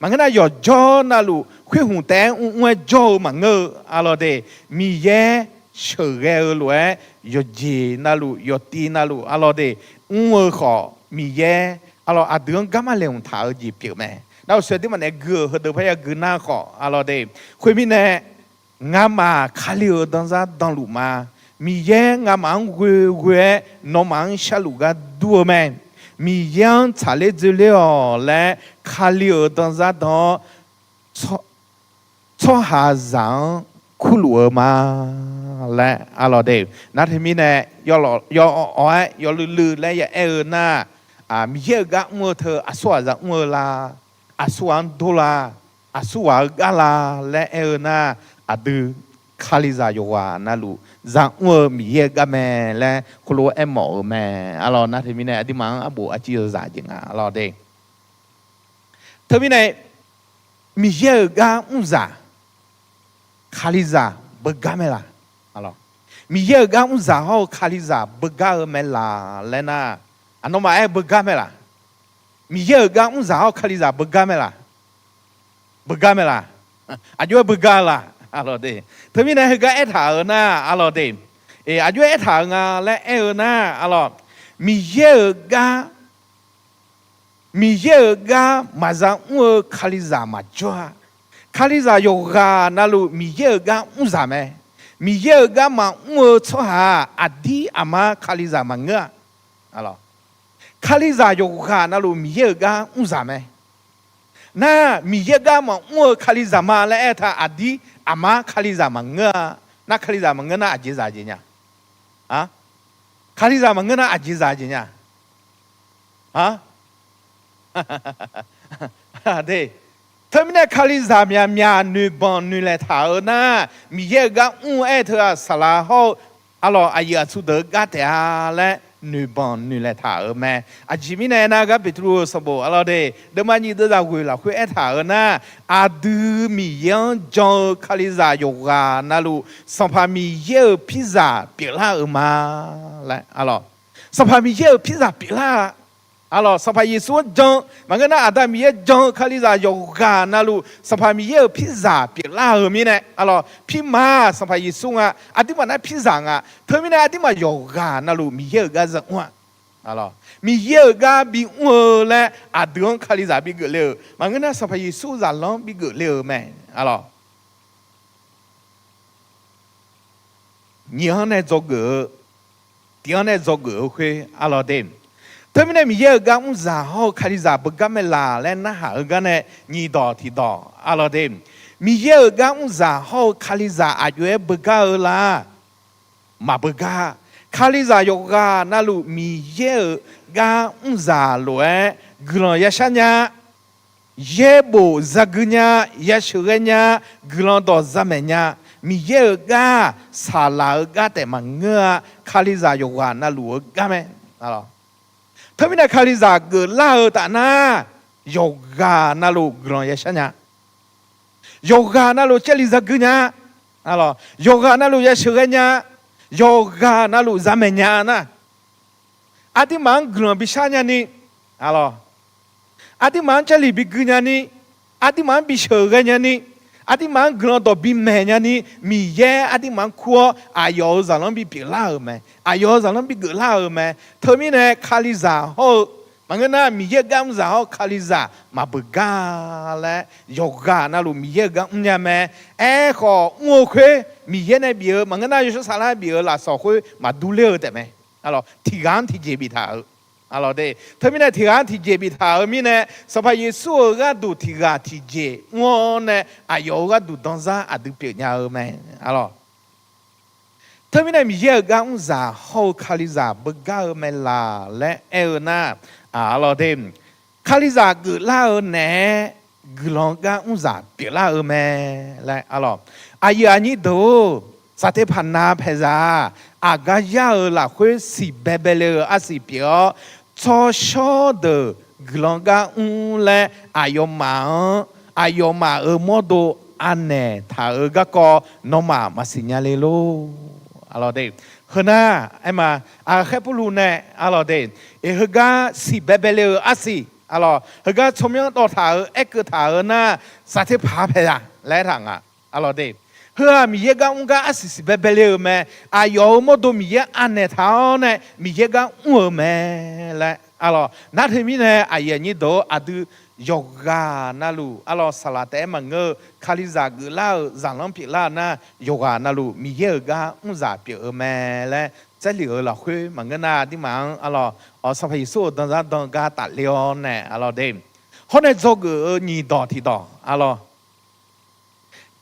maqngeur nar, yawqjawr navluf khoer hmq taef-aer mrmr-aer jawr-eu maqngeur-eu, arlawq de, Miqyaer sheuqghae-eu lof-aer, yawqjeq navluf, yawqtiv navluf, arlawq de, mr-eu khawf, Miqyaer, arlawq, aqdui-anr garma laeqhmq taq-eu jeq pyeuf mae. Nar-euq suaedir maqnaeq gui-euq heudeuq parya gui nar khawf, arlawq de, khoermirnae, ngamaf Kali-euq danzar danluf ma. Miqyaer ngamaf-anr ghoeghoe-aer nawmaf-anr sharluf gar dur-eu mae. Miqyaer-anr tsaqler dzoerler-awq laer Kali-euq danzar dan-awr, tsawrhaqzaq-anr kurluf-eu ma laer, arlawq de. Nar teumirnae, yawawq-aer yawluiv luiv laer ya aer-eu nar, Miqyaer-euq gar mr-eu teu aqsurghaq za mr-eu la, aqsurghaq-anr dor la, aqsurghaq-eu gar la laer aer-eu nar, aqdui Kalizaq yawqghaq navluf za mr-eu Miqyaer-euq gar mae laer heulof-aer aermawf-euq mae. Arlawq, nar teumirnae aqduimaf-anr arbof arciv yawzaq jeq nga, arlawq de. Teumirnae, Miqyaer-euq gar mrzaq Kalizaq beugar mae laq? Miqyaer-euq gar mrzaq hawr-eu Kalizaq beugar-eu mae laq laer nar, aqnawmaf aer beugar mae laq? Miqyaer-euq gar mrzaq hawr-eu Kalizaq beugar mae laq? Beugar mae laq? Aqjox-aer beugar laq? Arlawq de. Teumirnae heugar aertaq-euq nar, arlawq de, aqjox-aer aertaq-euq nga laer aer-eu nar, arlawq, Miqyaer-euq gar Miqyaer-euq gar maqza mr-eu Kalizaq maqjawr-a. Kalizaq yawqghaq navluf Miqyaer-euq gar mrzaq mae. Miqyaer-euq gar maqmr-eu tsawrhaq-aq, aqdir aqmar Kalizaq maqngeur-a. Kalizaq yawqghaq navluf Miqyaer-euq gar mrzaq mae. Nar, Miqyaer gar maqmr-eu Kalizaq ma laer aer ta, aqdir aqmar Kalizaq maqngeur-a. Nar, Kalizaq maqngeur nar aqjeq zaq jeq nya? Kalizaq maqngeur nar aqjeq zaq jeq nya? A, teumirnae kalizaq myaqmyaq noeqbanq noeqlaeq taq-eu nar, Miqyaer-euq gar mr-eu aer-eu teu-aq, saqlaq hawr-eu arlawq aqyuif aqtsu deuq-eu gar taef-a laer noeqbanq noeqlaeq taq-euq mae. Aqjeq mirnae aernar, gar Beqtuvluv-euq sanqbof arlawq de, deuvma nyiq deuvzaq ghoeq lafkhoer aertaq-euq nar, aqdui Miqyaer-anr jan-eu kalizaq yawqghaq navluf, Sanqpaq Miqyaer-euq pirzaq pyeuflar-euq ma laer arlawq. Sanqpaq Miqyaer-euq pirzaq pyeuflar-a. Arlawq, Sanqpaq Yeqsur-anr jan, maqngeur nar Aqda Miqyaer jan-eu kalizaq yawqghaq navluf, Sanqpaq Miqyaer-euq pirzaq pyeuflar-euq mirnae, arlawq, pirma Sanqpaq Yeqsur nga, aqduimaf nar pirzaq nga. Teumirnae aqduimaf yawqghaq navluf Miqyaer-euq gar zaqmr-a. Miqyaer-euq gar bimr-eu laer aqdui-anr kalizaq bigeuf le-euq maqngeur nar, Sanqpaq Yeqsur zaqlanr bigeuf le-euq mae. Arlawq, nyiq-anr nae dzawgeuf-eu, tiq-anr nae dzawgeuf-eu khoer arlawq de. Teumirnae Miqyaer-euq gar mrzaq hawr-eu kalizaq beugar mae laq laer narhaq-eu gar nae nyiq dawq tiq dawq arlawq de. Miqyaer-euq gar mrzaq hawr-eu kalizaq aqjox-aer beugar-eu la? Maqbeugar. Kalizaq yawqghaq navluf Miqyaer-euq gar mrzaq lof-aer guiqlanq yashar nya, yaerbof zagui nya, yasheuqghae nya, guiqlanq dawq zamaeq nya. Miqyaer-euq gar saqlaq-eu gar taef maqngeur-a. Kalizaq yawqghaq navluf-eu gar mae. Teumirnae kalizaq geuflar-eu taf nar, yawqghaq navluf guiqlanq yashar nya, yawqghaq navluf caevli zagui nya, yawqghaq navluf yasheuqghae nya, yawqghaq navluf zamaeq nya nar, aqduimaf-anr guiqlanq bishar nyani, aqduimaf-anr caevli bigui nyani, aqduimaf-anr bisheuqghae nyani, aqduimaf-anr guiqlanq dawq bimaeq nyani, Miqyaer aqduimaf-anr kur-awr aqyawf-euq zaqlanr bipyeuf lar-euq mae. Aqyawf-euq zaqlanr bigeuf lar-euq mae. Teumirnae kalizaq hawr-eu maqngeur nar, Miqyaer-euq gar mrzaq hawr-eu kalizaq maqbeugar laer yawqghaq navluf Miqyaer-euq gar mrnya mae. Aerkhawf mr-eu khoer Miqyaer nae bif-eu maqngeur nar, yawshawr saflar bif-eu lafsawq khoer maqdur ler-eu taefmae. Tiqghaq-anr tiqjeq biftaq-euq, arlawq de. Teumirnae tiqghaq-anr tiqjeq biftaq-euq mirnae, Sanqpaq Yeqsur-euq gharduq tiqghaq tiqjeq mr-awr nae aqyawf-euq gharduq danzar aqdui pyeufnya-eu mae, arlawq. Teumirnae Miqyaer-euq gar mrzaq hawr-eu kalizaq beugar-eu mae laq laer aer-eu nar, arlawq de, kalizaq geuflar-eu naeq-aer guiqlanq gar mrzaq pyeuflar-eu mae laer, arlawq. Aqyuif aqnyir deuq-or, saqteqpaq nav paeqzaq-aq, aqgar yar-eu lafkhoer siqbaebae le-eu arsiq pyeuf-awr, tsawrshawr deuq guiqlanq gar mr laer aqyawfmaf-anr, aqyawfmaf-euq mawrdo anaeq taq-euq garkawv nawmaf maqsiq nya le lor, arlawq de. Heu nar, aerma, aqkhaer Pawrluv nae, arlawq de, eq, heugar siqbaebae le-eu arsiq, arlawq, heugar tsawrmyanr dawv taq-euq aerkeuv taq-euq nar, saqteqpaq paeqzaq laer aertaq nga, arlawq de. Heu-aq Miqyaer gar mr gar arsiq siqbaebae le-euq mae. Aqyawf-euq mawrdo Miqyaer anaeq taq-awr nae Miqyaer gar mr-euq mae laer, arlawq. Nar teumirnae aqyuif aqnyir deuq-or, aqdui yawqghaq navluf, arlawq, saqlaq taef-aer maqngeur-eu kalizaq geuflar-euq zaqlanr pyeuflar nar, yawqghaq navluf Miqyaer-euq gar mrzaq pyeuf-eu mae laer, Jarlif-euq lafkhoer maqngeur nar, aqduimaf-anr, arlawq, Sanqpaq Yeqsur-euq danzar dan-eu gar tafler-awr nae, arlawq de, hawr nae dzawgeuf-eu nyiq dawq tiq dawq, arlawq,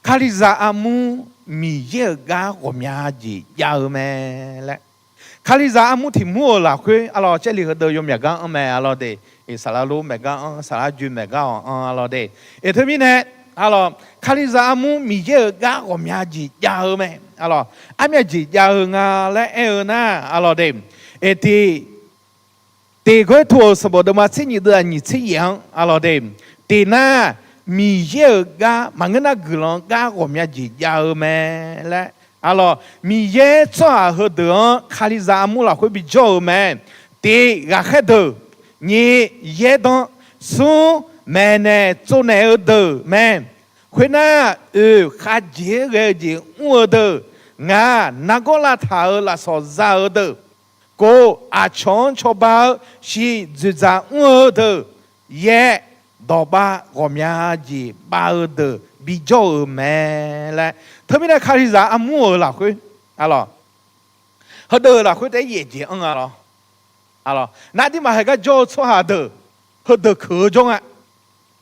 kalizaq armur Miqyaer-euq gar ghawqmya jeq jav-eu mae laer. Kalizaq armur tiq mur-euq lafkhoer, arlawq, Jarlif heudeuq yawmyaq gar anr mae, arlawq de. Eq, saqlaq lor maeq gar anr, saqlaq joe maeq gar awq anr, arlawq de. Eq, teumirnae, arlawq, kalizaq armur Miqyaer-euq gar ghawqmya jeq jav-eu mae, arlawq. Armya jeq jav-eu nga laer aer-eu nar, arlawq de, eq, tiq Tiq Gawrliqtu-euq sanqbof deuvma tser nyiq deuv-aq nyiq tser yaef-anr, arlawq de, tiq nar, Miqyaer-euq gar maqngeur nar guiqlanq gar ghawqmya jeq jav-eu mae laer, arlawq, Miqyaer tsawrhaq heudeuq-anr kalizaq armur lafkhoer bijawr-eu mae. Tiq, ghaqkhaer deuq, nyiq, yaerdanr, smr, maeqnaeq tsovnaeq-eu deuq mae. Khoernar, oeq khavjeq-aer ghae-eu jeq mr-eu deuq, ngaq nargawr lavtaq-euq lafsawq za-eu deuq, kov aqcawq-anr cawba-eu shiq dzoeqdzaq mr-eu deuq, yaer dawqbav ghawqmya jeq bav-eu deuq bijawr-euq mae laer. Teumirnae kalizaq armur-euq lafkhoer, arlawq, heudeuq-euq lafkhoer taef-aer yaefjeq anr nga lawr. Arlawq, nar aqduimaf haiq gar jawr-eu tsawrhaq deuq, heudeuq keuq-eu jawr nga.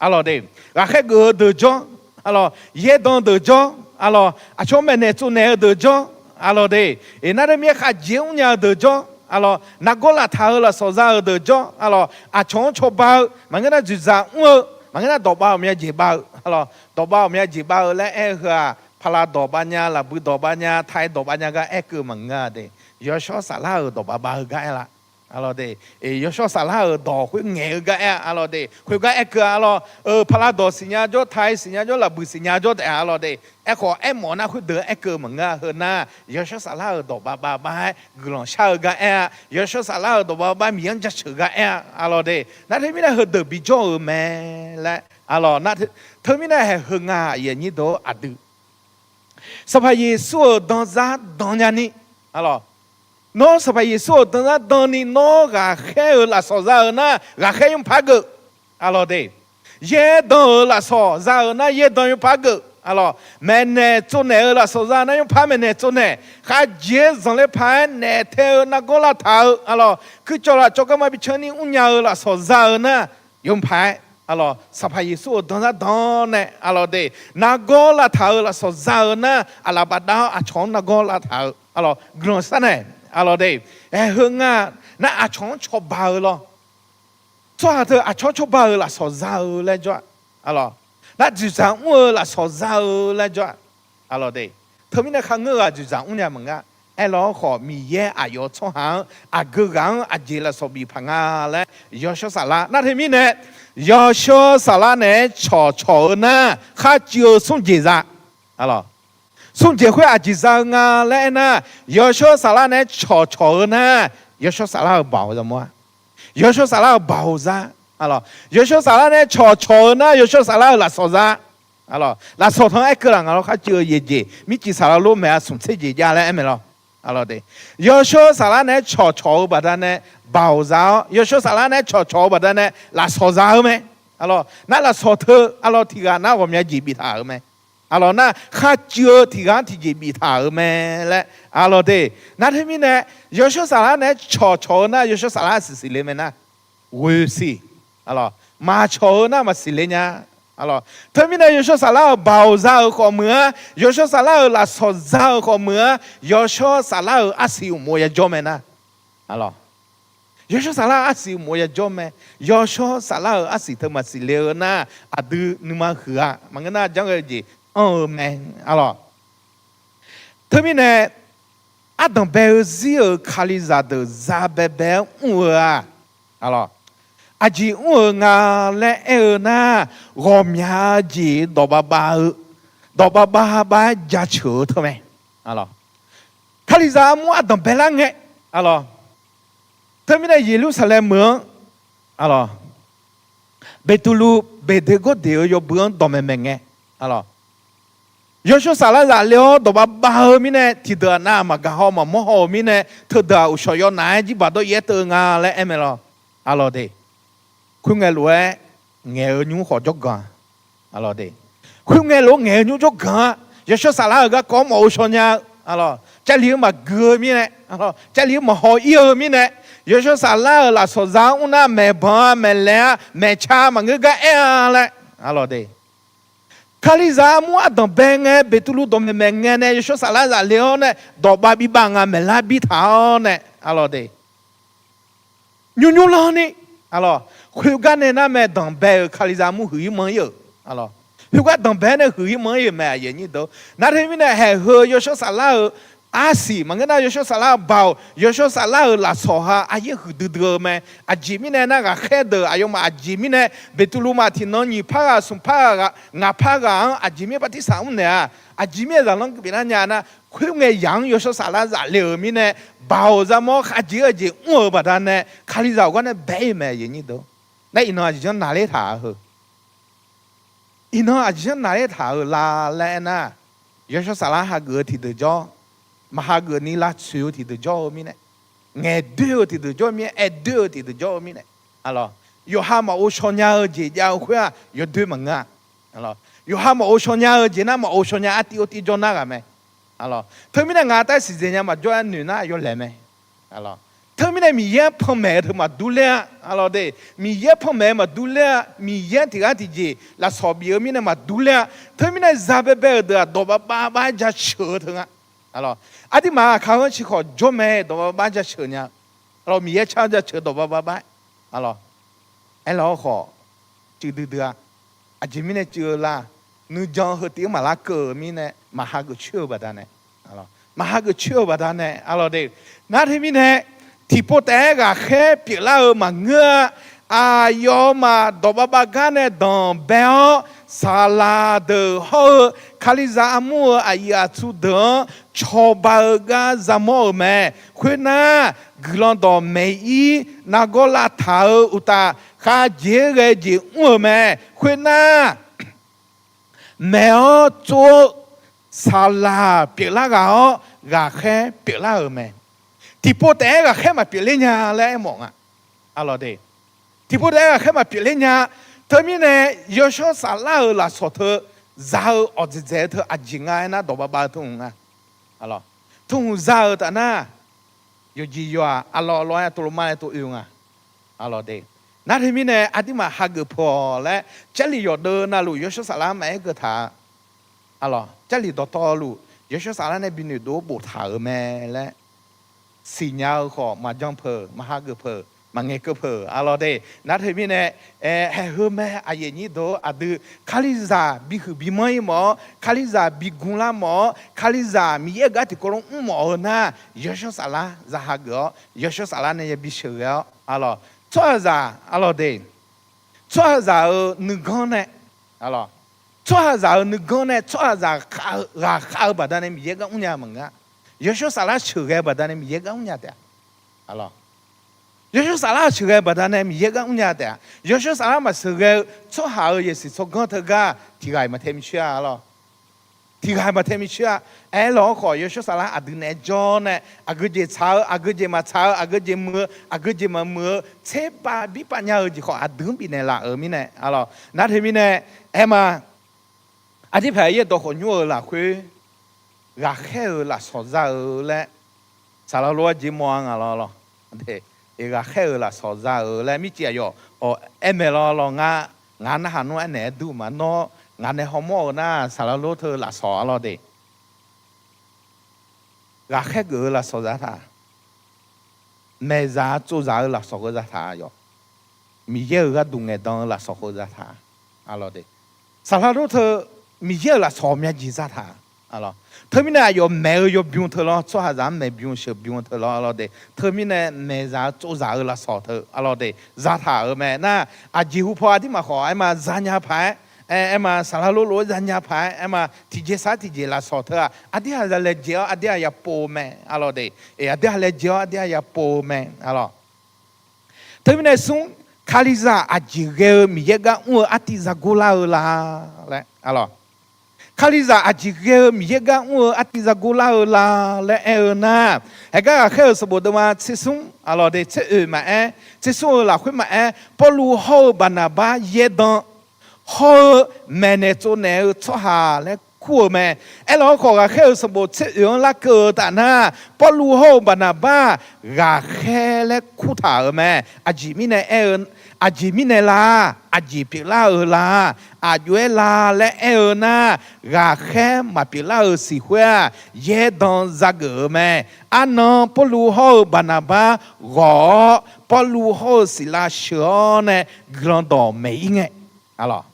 Arlawq de, ghaqkhaer geuf-eu deuq jawr, arlawq, yaerdanq deuq jawr, arlawq, aqcawq maeqnaeq tsovnaeq-eu deuq jawr, arlawq de, eq, nar teumirnae khaqjeq mrnya-eu deuq jawr, Arlawq, nargawr lavtaq-euq lafsawq za-euq deuq jawr. Arlawq, aqcawq-anr cawba-eu maqngeur nar, dzoeqdzaq mr-eu maqngeur nar, dawqbav ghawqmya jeq bav-eu. Arlawq, dawqbav ghawqmya jeq bav-eu laer aer-eu heu-aq, paqlav dawq bav nya, lafbui dawq bav nya, tai dawq bav nya gar aer keuv maqngeur-a de. Yawshawr Saflar-euq dawq bav bav-eu gar aer la. Arlawq de, Yawshawr Saflar-euq dawq khoer ngaeq-eu gar aer-a. Arlawq de, khoergar aer keuv-a. Arlawq, paqlav dawq siqnya jawr, tai siqnya jawr, lafbui siqnya jawr taef-a. Arlawq de, aerkhawf aermawf nar khoerdeuq-anr aer keuv maqngeur-a. Heu nar, Yawshawr Saflar-euq dawq bav bav bav-aer guiqlanq shar-eu gar aer-a. Yawshawr Saflar-euq dawq bav bav Miqyaer-anr jaceuq gar aer-a. Arlawq de, nar teumirnae heudeuq bijawr-euq mae laer. Arlawq, teumirnae haeq heu nga aqyuif aqnyir deuq-or aqdui Sanqpaq Yeqsur-euq danzar dan nyani, arlawq, nawr Sanqpaq Yeqsur-euq danzar dan ni nawr ghaqkhaer-euq lafsawq za-eu nar, ghaqkhaer nymrpar geuf. Arlawq de, yaerdan-euq lafsawq za-eu nar yaerdan nymrpar geuf. Arlawq, maeqnaeq tsovnaeq-eu lafsawq za nar nymrpar maeqnaeq tsovnaeq, khavjeq-aer zanqler paq-aer naef tae-eu nargawr lavtaq-eu, arlawq, kuircawv lafcawv garma bi canr ni mrnya-eu lafsawq za-eu nar, yawmuiq paq-aer, arlawq, Sanqpaq Yeqsur-euq danzar dan nae, arlawq de, nargawr lavtaq-euq lafsawq za-eu nar, aqlaf bafdav-awr aqcawq-anr nargawr lavtaq-eu, arlawq, guiqlanq sharnaeq, arlawq de, aer heu nga, nar aqcawq-anr cawba-eu lawr. Tsawrhaq teu aqcawq-anr cawba-euq lafsawq za-eu laer jawr-a. Arlawq, nar dzoeqdzaq mr-eu lafsawq za-eu laer jawr-a. Arlawq de, teumirnae kharngeur-eu aq dzoeqdzaq mrnya maqnga. Aerlawr khawf, Miqyaer aqyawf tsawrhaq-anr aqgeu ghaq-anr aqjeq lafsawq bif paq nga laer Yawshawr Saflar nar teumirnae, Yawshawr Saflar naeq-aer cawqcawq-eu nar kharcuiv-eu smr jeq za. Arlawq, smr jeq khoer aqjeq za-eu nga laer aernar, Yawshawr Saflar naeq-aer cawqcawq-eu nar, Yawshawr Saflar-euq baoq za mawr-a. Yawshawr Saflar-euq baoq za. Arlawq, Yawshawr Saflar naeq-aer cawqcawq-eu nar, Yawshawr Saflar-euq lafsawq za. Arlawq, lafsawq tanq-anr aer keuv laf nga lawr, kharcuiv-eu yaeq jeq mirciq saqlaq lof maeq-a smq tser jeq jav laer aer mae lawr. Arlawq de, Yawshawr Saflar naeq-aer cawqcawq-eu baqdanae baoq za-awr, Yawshawr Saflar naeq-aer cawqcawq-eu baqdanae lafsawq za-eu mae. Arlawq, nar lafsawq teu, arlawq, tiq ghaq nar ghawqmya jeq biftaq-euq mae. Arlawq, nar kharcuiv-eu tiq ghaq-anr tiqjeq biftaq-euq mae laer. Arlawq de, nar teumirnae, Yawshawr Saflar naeq-aer cawqcawq-eu nar, Yawshawr Saflar arsiq siqle mae nar, ghoe siq. Arlawq, maqcawq-eu nar maqsiq le nya. Arlawq, teumirnae Yawshawr Saflar-euq baoq za-euq khawf meuq-a, Yawshawr Saflar-euq lafsawq za-euq khawf meuq-a, Yawshawr Saflar-euq arsiq uqmov yajawr mae nar. Arlawq, Yawshawr Saflar-euq arsiq uqmov yajawr mae. Yawshawr Saflar-euq arsiq teu maqsiq le-eu nar, aqdui nuima huiq-a. Maqngeur nar janr ghae-eu jeq anr-eu mae. Arlawq, teumirnae ardanq bae-eu zir-euq Kalizaq deuq za baebae-anr mr-eu-aq, arlawq, aqjeq mr-eu nga laer aer-eu nar, ghawqmya jeq dawq bavbav-eu, dawq bavbav bav-aer jaceuq-eu teu mae. Kalizaq armur ardanq baelar ngae, arlawq, teumirnae Yeqlursaqlaeq meuq-anr, arlawq, Beqtuvluv beqdeq gawrdeq-eu yawbui-anr dawqmaeq maeq ngae, arlawq, Yawshawr Saflar zaf le-awr dawq bavbav-eu mirnae, tiqdeuq-aq nav maqgaq haw maqmawr haw-eu mirnae, teudeuq-aq uqshawq yawnaf-aer jirbaq dawr yaer teuv nga laer aer mae lawq. Arlawq de, khoerngae lof-aer ngaeq-eu nymr khawf jawrganq-a. Arlawq de, khoerngae lof-aer ngaeq-eu nymr jawrganq-a. Yawshawr Saflar-euq garkawv-anr maqghovshaw nya-eu, arlawq, Jarlif-anr maqgui-eu mirnae, arlawq, Jarlif-anr maqhaw ir-eu mirnae, Yawshawr Saflar-euq lafsawq za-anr mr nar, maeqbanq-a, maeqlaeq-a, maeqca maqngeur gar aer-a laer. Arlawq de, Kalizaq armur ardanq bae ngae, Beqtuvluv dawqmaeq maeq ngae nae, Yawshawr Saflar zaf le-awr nae, dawq bav bi bav nga maeqlar bir taq-awr nae, arlawq de, nymr nymr lanr ni, arlawq, khoergar nae nar mae danqbae-euq Kalizaq armur huiq-ir manr ir-euq, arlawq, khoergar danqbae nae huiq-ir manr ir-euq mae, aqyuif aqnyir deuq. Nar teumirnae haeq heu Yawshawr Saflar-euq arsiq maqngeur nar, Yawshawr Saflar-euq baoq, Yawshawr Saflar-euq lafsawq ha aryaer huiqdui dui-eu mae. Aqjeq mirnae nar, ghaqkhaer deuq aqyawfmaf aqjeq mirnae, Beqtuvluv maf tiqnan nyiq par ghaq, smq par ghaq, ngaq par ghaq-anr aqjeq mirnae bartirsaq mr naeq-a. Aqjeq mirnae zaqlanr gui pyeuflar nya nar, khoerngae yaq-anr Yawshawr Saflar zaf le-euq mirnae, baoq za mawr khavjeq-eu jeq mr-euq baqdanae, Kalizaq ghawqgar nae bae-ir mae, aqyuif aqnyir deuq. Nar iqnan aqjeq janr naqler taq-a heu. Iqnan aqjeq janr naqler taq-euq la laer aernar, Yawshawr Saflar hageuf-eu tiqdeuq jawr, maq hageuf ni lavtsoeq-eu tiqdeuq jawr-eu mirnae, ngaeq doer-eu tiqdeuq jawr-eu mirnae, aer doer-eu tiqdeuq jawr-eu mirnae, arlawq, yawqha maqghov shaw nya-eu jeq jav-eu khoer-aq yawdoer maqngeur-a. Yawqha maqghov shaw nya-eu jeq nar, maqghov shaw nya artiv ortiv jawr nar ghaq mae. Teumirnae ngaq taef siqdzaeq nya maqjawr-aer noeq nar yawlaeq mae. Teumirnae Miqyaer-anr panmaeq-eu teu maqdur ler-a. Arlawq de, Miqyaer-anr panmaeq-eu maqdur ler-a. Miqyaer-anr tiq ghaq tiqjeq lafsawq bif-eu mirnae maqdur ler-a. Teumirnae za baebae-euq deuq-aq dawq bavbav bav-aer jaceuq-eu teu nga. Aqduimaf aqkaq-anr ciqkhawf jawr mae, dawq bavbav jaceuq nya. Arlawq, Miqyaer car jaceuq dawq bavbav bar-aer, arlawq, aerlawq-awr khawf, cuiv duidui-a. Aqjeq mirnae cuiv-eu la, nuijan heu tiv-anr maqlar keuv-euq mirnae maqhageuf coer-eu baqdanae, maqhageuf coer-eu baqdanae, arlawq de. Nar teumirnae, tiqpov taef-aer ghaqkhaer pyeuflar-eu maqngeur-a. Aqyawfmaf dawq bavbav gar nae danqbae-awr, saqlaq deuq hawr-eu Kalizaq armur-eu aqyuif aqtsu deuq-anr cawba-eu gar yamawr-euq mae. Khoernar, guiqlanq dawq maeq-ir nargawr lavtaq-euq uqtaf, khavjeq-aer ghae jeq mr-euq mae. Khoernar, maeq-awr tsov-eu saqlaq pyeuflar ghaq-awr, ghaqkhaer pyeuflar-euq mae. Tiqpov taef-aer ghaqkhaer maqpyeufler nya laer aermawf nga. Arlawq de, tiqpov taef-aer ghaqkhaer maqpyeufler nya. Teumirnae, yawshawr saflar-euq lafsawq teu za-eu awqdzaeq dzaeq-eu teu aqjeq nga aernar, dawq bavbav-eu teu hmq nga. Arlawq, teu hmq za-euq taf nar, yawqjeq yawq-aq, arlawq arlawq-aer tov lov mar-aer tov oe nga. Arlawq de, nar teumirnae aqduimaf hageuf peuq-awq laer, Jarlif yawqdeuv navluf yawshawr saflar maqaer keuv taq-a. Arlawq, Jarlif dawqtawvluf yawshawr saflar nae bi noeqdov-awr boftaq-euq mae laer siqnya-eu khawf, maqjan peuq, maqhageuf peuq, maqngaeq keuv peuq. Arlawq de, nar teumirnae, aer, haeq heu mae, aqyuif aqnyir deuq-or, aqdui Kalizaq bihuiq bimanr-ir mawf-awr, Kalizaq bigmlar mawf-awr, Kalizaq Miqyaer-euq gar tiqkawv lof mr mawf-eu nar, yawshawr saflar za hageuf-awr, yawshawr saflar nae yabi sheuqghae-awr, arlawq, tsawrhaqzaq, arlawq de, tsawrhaqzaq-euq nuiganr nae, arlawq, tsawrhaqzaq-euq nuiganr nae tsawrhaqzaq khav-eu, ghaqkhav-eu baqdanae Miqyaer gar mrnya maqngeur-a. Yawshawr saflar sheuqghae-eu baqdanae Miqyaer gar mrnya taef-a. Arlawq, yawshawr saflar sheuqghae-eu baqdanae Miqyaer gar mrnya taef-a. Yawshawr saflar maqsheuqghae-eu tsawrhaq-euq yasiq tsawrganr teugar tiq ghaq-iq maqtae micaer-a. Arlawq, tiq ghaq-iq maqtae micaer-a. Aerlawq-awr khawf, yawshawr saflar aqdui naeq-aer jawr nae, aqgeujeq tsaq-eu, aqgeujeq maqtsaq-eu, aqgeujeq muiq-eu, aqgeujeq maqmuiq-eu tserpav birpav nya-eu jeq khawf, aqdui-anr bifnaeq laf-euq mirnae, arlawq, nar teumirnae, aer ma, aqdirpaq yaerdawq khawf nymr-eu lafkhoer, ghaqkhaer-euq lafsawq za-eu laer, saqlaq lof-aer jeq mawr-a nga lawr lawr. Ghaqkhaer-euq lafsawq za-euq laer mircif aqyawf aer maeq lawr lawr. Ngar, ngaq narhaq nmr aernaeq-aer dur ma. Nawr ngaq nae hawmawr-eu nar, saqlaq lof teu lafsawq, arlawq de, ghaqkhaer geuf-eu lafsawq za taq. Maeqzaq tsovzaq-eu lafsawq heu za taq yawq. Miqyaer-euq gharduq ngaeqdan-eu lafsawq heu za taq. Arlawq de, saqlaq lof teu Miqyaer-euq lafsawq ghawqmya jeq za taq. Arlawq, teumirnae aqyawf maeq-eu yawbym teu lawr, tsawrhaqzaq-anr maeqbym sheuqbym teu lawr, arlawq de. Teumirnae maeqzaq tsovzaq-eu lafsawq teu, arlawq de, za taq-euq mae. Nar, aqjeq hu paw aqdirmaf khawf aer ma, zanya paq-aer, aer ma, saqlaq lof lof-aer zanya paq-aer, aer ma, tiqjeq sar tiqjeq lafsawq teu-aq, aqdirhaq za laejae-awr aqdirhaq yapov-eu mae, arlawq de. Aqdirhaq laejae-awr aqdirhaq yapov-eu mae, arlawq. Teumirnae smr, Kalizaq aqjeq ghae-eu Miqyaer gar mr-eu artiv za gor lar-eu la laer, arlawq. Kalizaq aqjeq ghae-eu Miqyaer gar mr-eu artiv za gor lar-eu la laer aer-eu nar, haeqgar ghaqkhaer-euq sanqbof deuvma tser smr, arlawq de, tser oeq maqaer, tser smr-eu lafkhoer maqaer, Pawrluv hawr-eu Baqnaqbar yaerdan hawr-eu maeqnaeq tsovnaeq-eu tsawrhaq laer kur-eu mae. Aerlawq-awr khawf, ghaqkhaer-euq sanqbof tser oeq-anr larkeuv-eu taf nar, Pawrluv hawr-eu Baqnaqbar ghaqkhaer laer kurtaq-euq mae. Aqjeq mirnae aer-eu, aqjeq mirnae la, aqjeq pyeuflar-eu la, aqjox-aer la laer aer-eu nar, ghaqkhaer maqpyeuflar-euq siq khoer-aq, yaerdan zageuf-euq mae. Arnan Pawrluv hawr-eu Baqnaqbar ghawq-awr, Pawrluv hawr-eu Siqlav sheuq-awr nae guiqlanq dawq maeq-ir ngae, arlawq,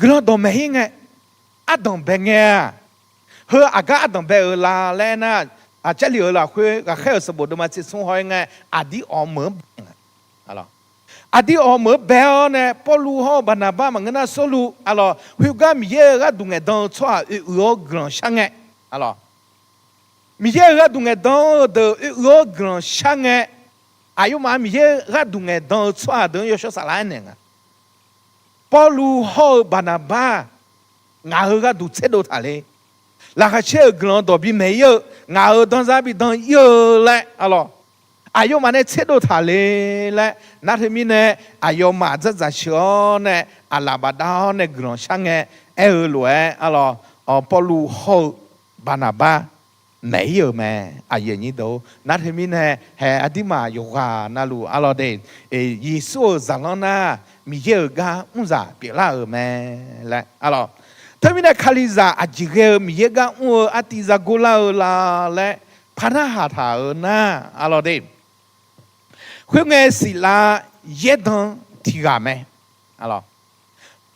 guiqlanq dawq maeq-ir ngae, ardanq bae ngae-aq, heu aqgar ardanq bae-eu la laer aernar, Jarlif-euq lafkhoer ghaqkhaer-euq sanqbof deuvma tser smr haw-ir ngae, aqdir awq meuq-anr bae nga. Aqdir awq meuq-anr bae-awr nae, Pawrluv hawr-eu Baqnaqbar maqngeur nar Sawrluv, arlawq, khoergar Miqyaer-euq gharduq ngaeqdan-eu tsawrhaq oe uiq-awr guiqlanq shar ngae, arlawq, Miqyaer-euq gharduq ngaeqdan-eu deuq oe uiq-awr guiqlanq shar ngae, aqyawfmaf Miqyaer gharduq ngaeqdan-eu tsawrhaq deuq-anr yawshawr saflar aernaeq nga. Pawrluv hawr-eu Baqnaqbar ngaq-euq gharduq tserdov taq le. Laqkhaq caer-euq guiqlanq dawq bimaeq-ir-eu, ngaq-euq danzar bi dan-ir-eu laer, arlawq, aqyawfmaf nae tserdov taq le laer nar teumirnae, aqyawfmaf dzardzaq sheuq-awr nae, aqlaf bafdav-awr nae guiqlanq shar ngae, aer-eu lof-aer, arlawq, Pawrluv hawr-eu Baqnaqbar maeq-ir-euq mae. Aqyuif aqnyir deuq-or, nar teumirnae hae aqdirmaf yawqghaq navluf, arlawq de, Yeqsur-euq zaqlanr nar Miqyaer-euq gar mrzaq pyeuflar-euq mae laer, arlawq. Teumirnae Kalizaq aqjeq ghae-eu Miqyaer gar mr-eu artiv za gor lar-eu la laer par narhaq taq-euq nar, arlawq de, Khoerngae, Siqlav yaerdan tiq ghaq mae.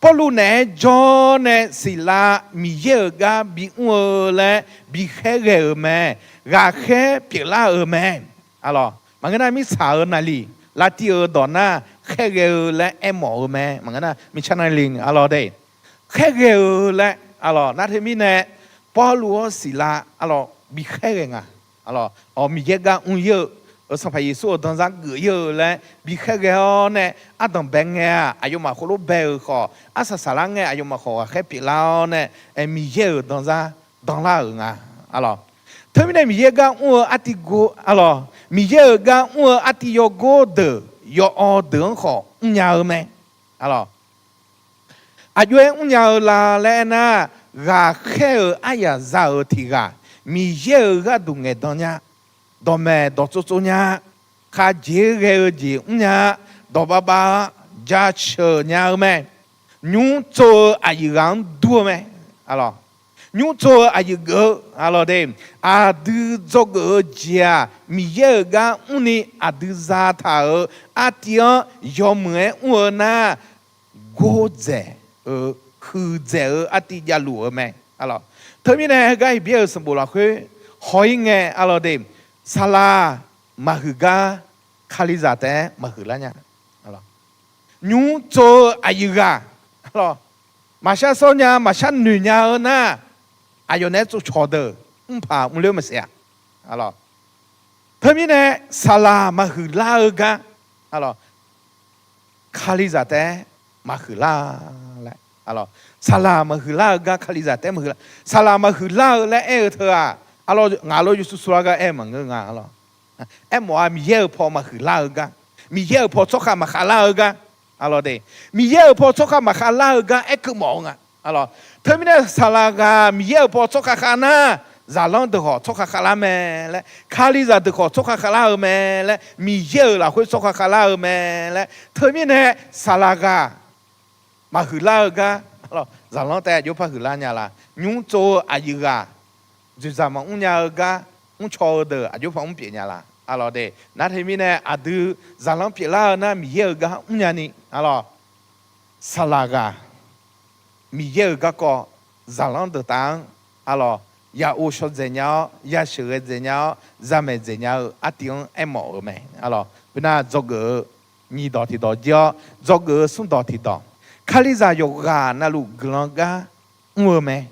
Pawrluv naeq-aer jawr nae Siqlav Miqyaer-euq gar bimr-eu laer bikhaer ghae-euq mae. Ghaqkhaer pyeuflar-euq mae. Maqngeur nar, mirtsaq-euq naqliq lavtiv-euq dawq nar khaerghae-eu laer aermawf-eu mae. Maqngeur nar, mirtsaq naqliq arlawr de, khaerghae-eu laer arlawr. Nar teumirnae, Pawrluv-awr Siqlav arlawr bikhaer ghae nga. Arlawr, Miqyaer gar mr-ir-eu, Sanqpaq Yeqsur-euq danzar geuf-ir-eu laer bikhaer ghae-awr nae, ardanq bae ngae-aq, aqyawfmaf khoerlof bae-euq khawf, arsaq saqlar ngae aqyawfmaf khawf ghaqkhaer pyeuflar-awr nae, Miqyaer-euq danzar danlar-euq nga. Arlawr, teumirnae Miqyaer gar mr-eu artiv gor arlawr, Miqyaer-euq gar mr-eu artiv yawgor deuq yawawv deuq-anr khawf mrnya-eu mae. Arlawr, aqjox-aer mrnya-eu la laer aernar, ghaqkhaer-euq aryaq za-euq tiq ghaq, Miqyaer-euq gharduq ngaeqdan nya, dawqmaeq dawqtsov tsov nya, khavjeq-aer ghae-eu jeq mrnya, dawqbav bav-a jaceuq nya-eu mae. Nymr tsov-eu aqyuif ghaq-anr dur-eu mae. Nymr tsov-eu aqyuif geuf-eu arlawr de, aqdui dzawgeuf-eu jeq-aq, Miqyaer-euq gar mrni aqdui zataq-euq artiv-anr yawmuiq-aer mr-eu nar, gordzaeq-eu, huiqdzaeq-eu artiv javluf-eu mae. Teumirnae heugar Heqbyaer-euq sanqbof lafkhoer haw-ir ngae arlawr de, saqlaq maqhuiq gar Kalizaq taef-aer maqhuiq lar nya. Nymr tsov-eu aqyuif ghaq, maqshar sawr nya maqshar noeq nya-eu nar, aqyawf naeq-aer tsovcawq deuq mrpaq mrler maqsiq-a. Teumirnae saqlaq maqhuiq lar-eu gar Kalizaq taef-aer maqhuiq lar laer. Saqlaq maqhuiq lar-eu gar Kalizaq taef-aer maqhuiq lar. Saqlaq maqhuiq lar-eu laer aer-eu teu-aq, arlawr ngaq lawr yawsur sur lar gar aer-eu maqngeur nga. Aermawf-a, Miqyaer-euq paw maqhuiq lar-eu gar, Miqyaer-euq paw tsawrkhav maqkhav lar-eu gar, arlawr de, Miqyaer-euq paw tsawrkhav maqkhav lar-eu gar aerkeuv mawf-eu nga. Teumirnae saqlaq ghaq Miqyaer-euq paw tsawrkhav khav nar, zaqlanr deuq khawf tsawrkhav khav lar mae laer, Kalizaq deuq khawf tsawrkhav khav lar-eu mae laer, Miqyaer-euq lafkhoer tsawrkhav khav lar-eu mae laer. Teumirnae saqlaq ghaq maqhuiq lar-eu gar, zaqlanr taef-aer aqjox par huiq lar nya la? Nymr tsov-eu aqyuif ghaq dzoeqdzaq maqmr nya-eu gar, mrcaw-eu deuq aqjox par mr pyeuf nya la? Arlawr de, nar teumirnae aqdui zaqlanr pyeuflar-eu nar Miqyaer-euq gar mrnya ni, arlawr, saqlaq ghaq Miqyaer-euq garkawv zaqlanr deuq taf-anr, arlawr, ya ov shaw dzaeq nya-awr, ya sheuqghae dzaeq nya-awr, zamaeq dzaeq nya-eu artiv-anr aermawf-euq mae. Arlawr, khoernar dzawgeuf-eu nyiq dawq tiqdawq jir-awr, dzawgeuf-eu smr dawq tiqdawq, Kalizaq yawqghaq navluf guiqlanq gar mr-eu mae.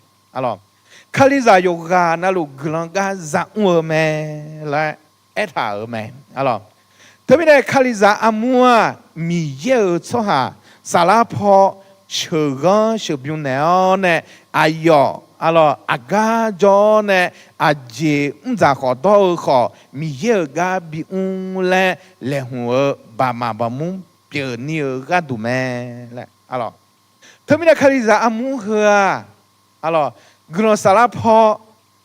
Kalizaq yawqghaq navluf guiqlanq gar za mr-eu mae laer aertaq-euq mae. Teumirnae Kalizaq armur-aq, Miqyaer-euq tsawrhaq saflar paw sheuqghanr sheuqbymr naeq-awr nae, aqyawf, arlawr, aqgar jawr-awr nae aqjeq mrdzaq khawf dawr-eu khawf, Miqyaer-euq gar bimr laer laeqhmq-eu baqmaq baqmur pyeufni-eu gharduq mae laer, arlawr. Teumirnae Kalizaq armur heu-aq, arlawr, guiqlanq saflar paw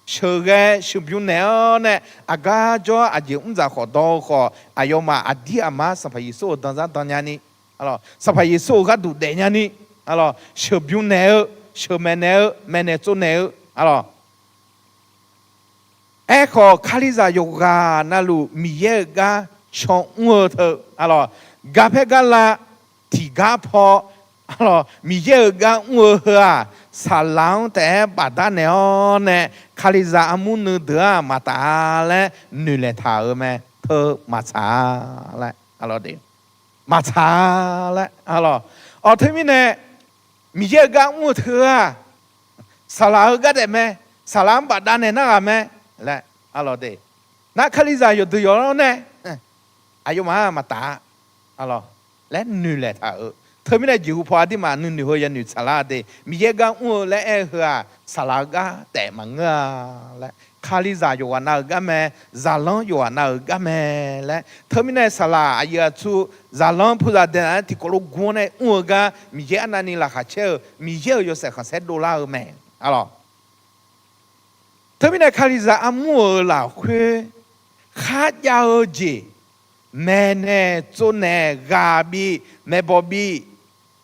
sheuqghae sheuqbymr naeq-awr nae aqgar jawr-awr aqjeq mrdzaq khawf dawr-eu khawf, aqyawfmaf aqdir aqmar Sanqpaq Yeqsur-euq danzar dan nyani, arlawr, Sanqpaq Yeqsur-euq gharduq daef nyani, arlawr, sheuqbymr naeq-eu, sheuqmaeq naeq-eu, maeqnaeq tsovnaeq-eu, arlawr, Aerkhawf, Kalizaq yawqghaq navluf Miqyaer-euq gar caw mr-eu teu, arlawr, garpaer garlav tiqgar paw, arlawr, Miqyaer-euq gar mr-eu heu-aq, saqlaq-anr taef-aer bafdar naeq-awr nae, Kalizaq armur nuideuq-aq maqtaf-a laer noeqlaeq taq-euq mae. Teu maqtsaq-a laer, arlawr de, maqtsaq-a laer, arlawr. Awq, teumirnae Miqyaer-euq gar mr-eu teu-aq, saqlaq-euq gar daef mae, saqlaq-anr bafdav naeq nar ghaq mae laer, arlawr de. Nar Kalizaq yawqdeuq yawq-anr nae aqyawfmaf-aq maqtaf-a, arlawr, laer noeqlaeq taq-euq. Teumirnae jeqhu paw aqduimaf nuinoeq heu yanoeq tsaqlar de, Miqyaer gar mr-eu laer aer-eu heu-aq, saqlaq-euq gar taef maqngeur-a laer, Kalizaq yawqghaq nav-euq gar mae, zaqlanr yawqghaq nav-euq gar mae laer. Teumirnae saqlaq aqyuif aqtsu zaqlanr puzaq daeqnaq-aer tiqkawv lof gur-awr nae mr-eu gar Miqyaer arnavni laqkhaq caer-euq Miqyaer-euq yawshaef khanqsaer dovlar-eu mae, arlawr. Teumirnae Kalizaq armur-euq lafkhoer kharjav-eu jeq, maeqnaeq tsovnaeq ghaq bif maeqbawq bif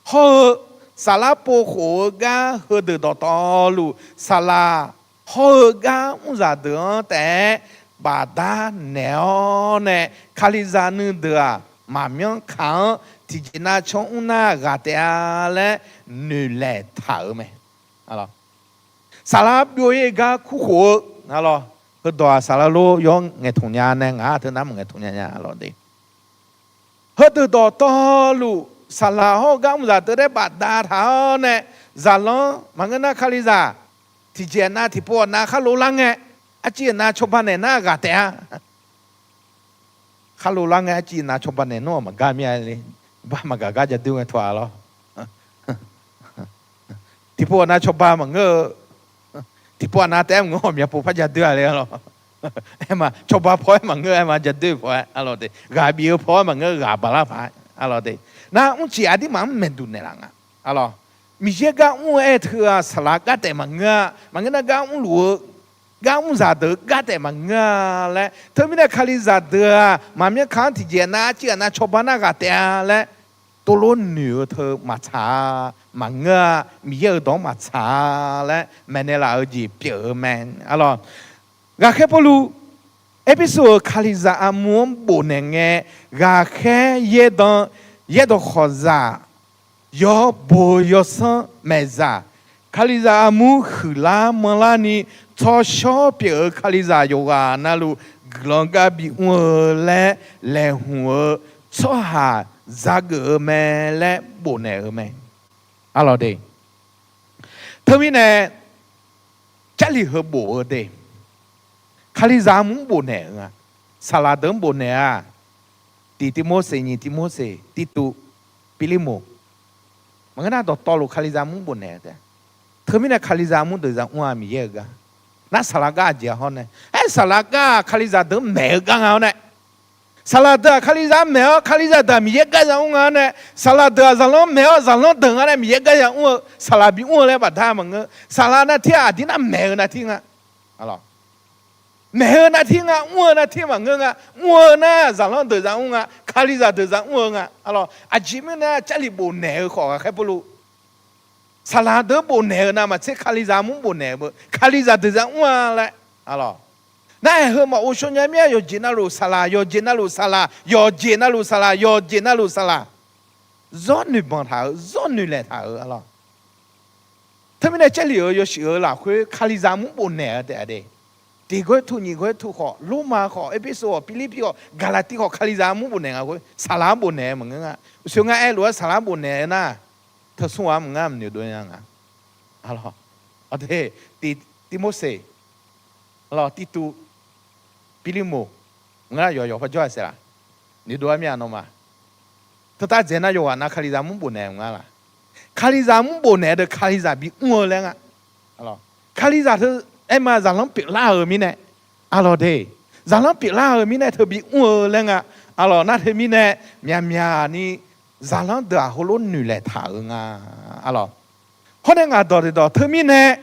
hawr-eu, saflar pov khof-eu gar heudeuq dawqtawvluf saqlaq hawr-eu gar mrzaq deuq-anr taef-aer bafdar naeq-awr nae, Kalizaq nuideuq-aq, maqmyanr kaq-anr tiqjeq nav can mr nar ghaq taef-a laer noeqlaeq taq-euq mae. Saqlaq byov-ir gar kurkhof-eu, heudawq-aq saqlaq lor yawr ngaeqtmq nya nae ngaq-aq teu nar maqngaeqtmq nya nya lawq de. Heudeuq dawqtawvluf saqlaq hawr-eu gar mr zaqdeuq daer bafdav taq-awr nae, zaqlanr maqngeur nar Kalizaq tiqjeq aqnav tiqpov aqnav khar lov lar ngae, arciv aqnav cawba naeq nar ghaq taef-a. Khar lov lar ngae arciv aqnav cawba naeq nmr-aq maqgar mir-a le. Bar maqgaq gar jadoer ngae tawq-a lawr. Tiqpov aqnav cawba maqngeur-eu, tiqpov aqnav taef-aer maqngeur, ghawqmya pov par jadoer-a le lawr. Aerma cawba paw-aer maqngeur, aerma jadoer paw-aer arlawq de, ghaq bif-eu paw-aer maqngeur, ghaq baq lar paq-aer arlawq de. Nar mrcif aqdirmaf-anr maeqduq naeqlaf nga. Arlawq, Miqyaer gar mr-eu aer-eu teu-aq saqlaq gar taef maqngeur-a. Maqngeur nar gar mrluf-eu gar mr zaqdeuq gar taef maqngeur-a laer, teumirnae Kalizaq deuq-aq maqmyanr kaq-anr tiqjeq aqnav arciv aqnav cawba nar ghaq taef-a laer, tov lor noeq-eu teu maqtsaq-a. Maqngeur-a, Miqyaer-euq dawq-anr maqtsaq-a laer maeqnaeq laf-eu jeq pyeuf-eu mae. Arlawq, ghaqkhaer Pawrluv Erpersu-euq Kalizaq armur-anr bofnaeq ngae, ghaqkhaer yaerdan, yaerdawq khawqzaq, yawbo yawsanr maeqzaq, Kalizaq armur huiqlar manrlar ni tsawrshawr pyeuf-eu Kalizaq yawqghaq navluf guiqlanq gar bimr-eu laer laeqhmq-eu tsawrhaq zageuf-eu mae laer bofnaeq-eu mae. Arlawq de. Teumirnae Jarlif heu bof-eu de. Kalizaq armur-anr bofnaeq-eu nga. Saqlaq deuq-anr bofnaeq-a. Tiq Tivmorseq, nyiq Tivmorseq, Tirtuv, Pirlirmoq. Maqngeur nar dawqtawvluf Kalizaq armur-anr bofnaeq-eu taef. Teumirnae Kalizaq armur deuq zaq mr-a Miqyaer-euq gar. Nar saqlaq gar aqjeq hawr nae. Aer saqlaq gar-aq Kalizaq deuq-anr maeq-eu gar nga-awr nae. Saqlaq deuq-aq Kalizaq-anr maeq-awr Kalizaq deuq-aq Miqyaer gar zaq mr nga-awr nae. Saqlaq deuq-aq zaqlanr maeq-awr zaqlanr deuq nga nae Miqyaer gar zaq mr-eu saqlaq bimr-eu laer bafdar maqngeur. Saqlaq nav tir-aq aqdir nar maeq-eu nav tir nga. Maeq-eu nav tir nga, mr-eu nav tir maqngeur nga. Mr-eu nar zaqlanr deuq zaq mr nga, Kalizaq deuq zaq mr-eu nga. Aqjeq mirnae Jarlif bofnaeq-eu khawf ghaqkhaer Pawrluv saqlaq deuq-anr bofnaeq-eu navmaqtser Kalizaq armur-anr bofnaeq-eu beu Kalizaq deuq zaq mr-a laer. Nar-aq heu maq ghovshaw nya mir-a, yawqjeq navluf saqlaq, yawqjeq navluf saqlaq, yawqjeq navluf saqlaq, yawqjeq navluf saqlaq. Zawr noeqbanq taq-euq, zawr noeqlaeq taq-euq arlawq. Teumirnae Jarlif-euq yawshuif-euq lafkhoer Kalizaq armur bofnaeq-eu taef-a de. Tiq Gawrliqtu nyiq Gawrliqtu khawf, Lormav khawf, Erpersu khawf, Pirlirpiv khawf, Gaqlaqtiv khawf Kalizaq armur bofnaeq nga khoer saqlaq-anr bofnaeq-eu maqngeur nga. Uqsoer ngar aerlof-aer saqlaq-anr bofnaeq-eu nar, teusmr ghaq maqngeur maqnoeq dov nya nga. Aqde, Tiv, Tivmorseq, Tirtuv, Pirlirmoq, maqngeur nar yawqyawq parjawr-aq saeqlaf, noeqdov-aer mir-a nawmaf. Teutav dzaeq nar yawqghaq nav Kalizaq armur bofnaeq maqnga laq. Kalizaq armur bofnaeq deuq Kalizaq bimr-eu laer nga. Kalizaq teu aerma zaqlanr pyeuflar-euq mirnae, arlawq de, zaqlanr pyeuflar-euq mirnae teu bimr-eu laer nga. Arlawq nar teumirnae myaqmyaqni zaqlanr deuq-aq heulof noeqlaeq taq-euq nga. Arlawq, hawr nae ngaq dawq deuq dawq teumirnae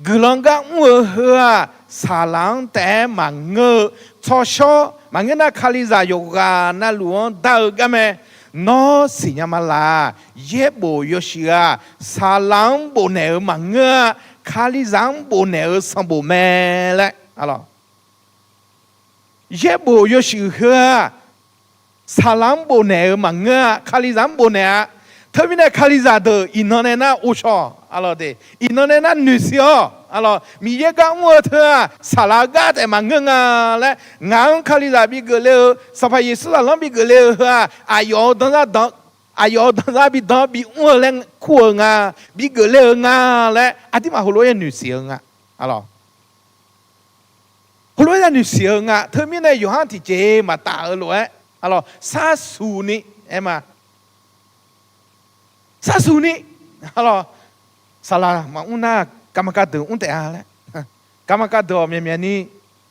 guiqlanq gar mr-eu heu-aq, saqlaq-anr taef-aer maqngeur-eu tsawrshawr maqngeur nar Kalizaq yawqghaq navluf-anr dar-eu gar mae. Nawr siqnya ma laq. Yaerbof yawshuif-aq, saqlaq-anr bofnaeq-eu maqngeur-a. Kalizaq-anr bofnaeq-eu sanqbof mae laer. Yaerbof yawshuif heu-aq, saqlaq-anr bofnaeq-eu maqngeur-a. Kalizaq-anr bofnaeq-a. Teumirnae Kalizaq deuq iqnan nae nar ghovshaw, arlawq de, iqnan nae nar noeqsiq-awq. Arlawq, Miqyaer gar mr-eu teu-aq, saqlaq gar taef maqngeur nga laer, ngaq-anr Kalizaq bigeuf le-eu, Sanqpaq Yeqsur zaqlanr bigeuf le-eu heu-aq, aqyawf-euq danzar dan, aqyawf-euq danzar bidan bimr-eu laer kur-eu nga, bigeuf le-eu nga laer aqdirmaf heulof-aer noeqsiq-eu nga. Arlawq, heulof-aer noeqsiq-eu nga. Teumirnae yawqha-anr tiqjeq maqtaf-eu lof-aer, arlawq, sharsuq ni, aerma, sharsuq ni, arlawq, saqlaq maqmr nar garma gardeuq mr taef-a laer, garma gardeuq-awq myaqmyaq ni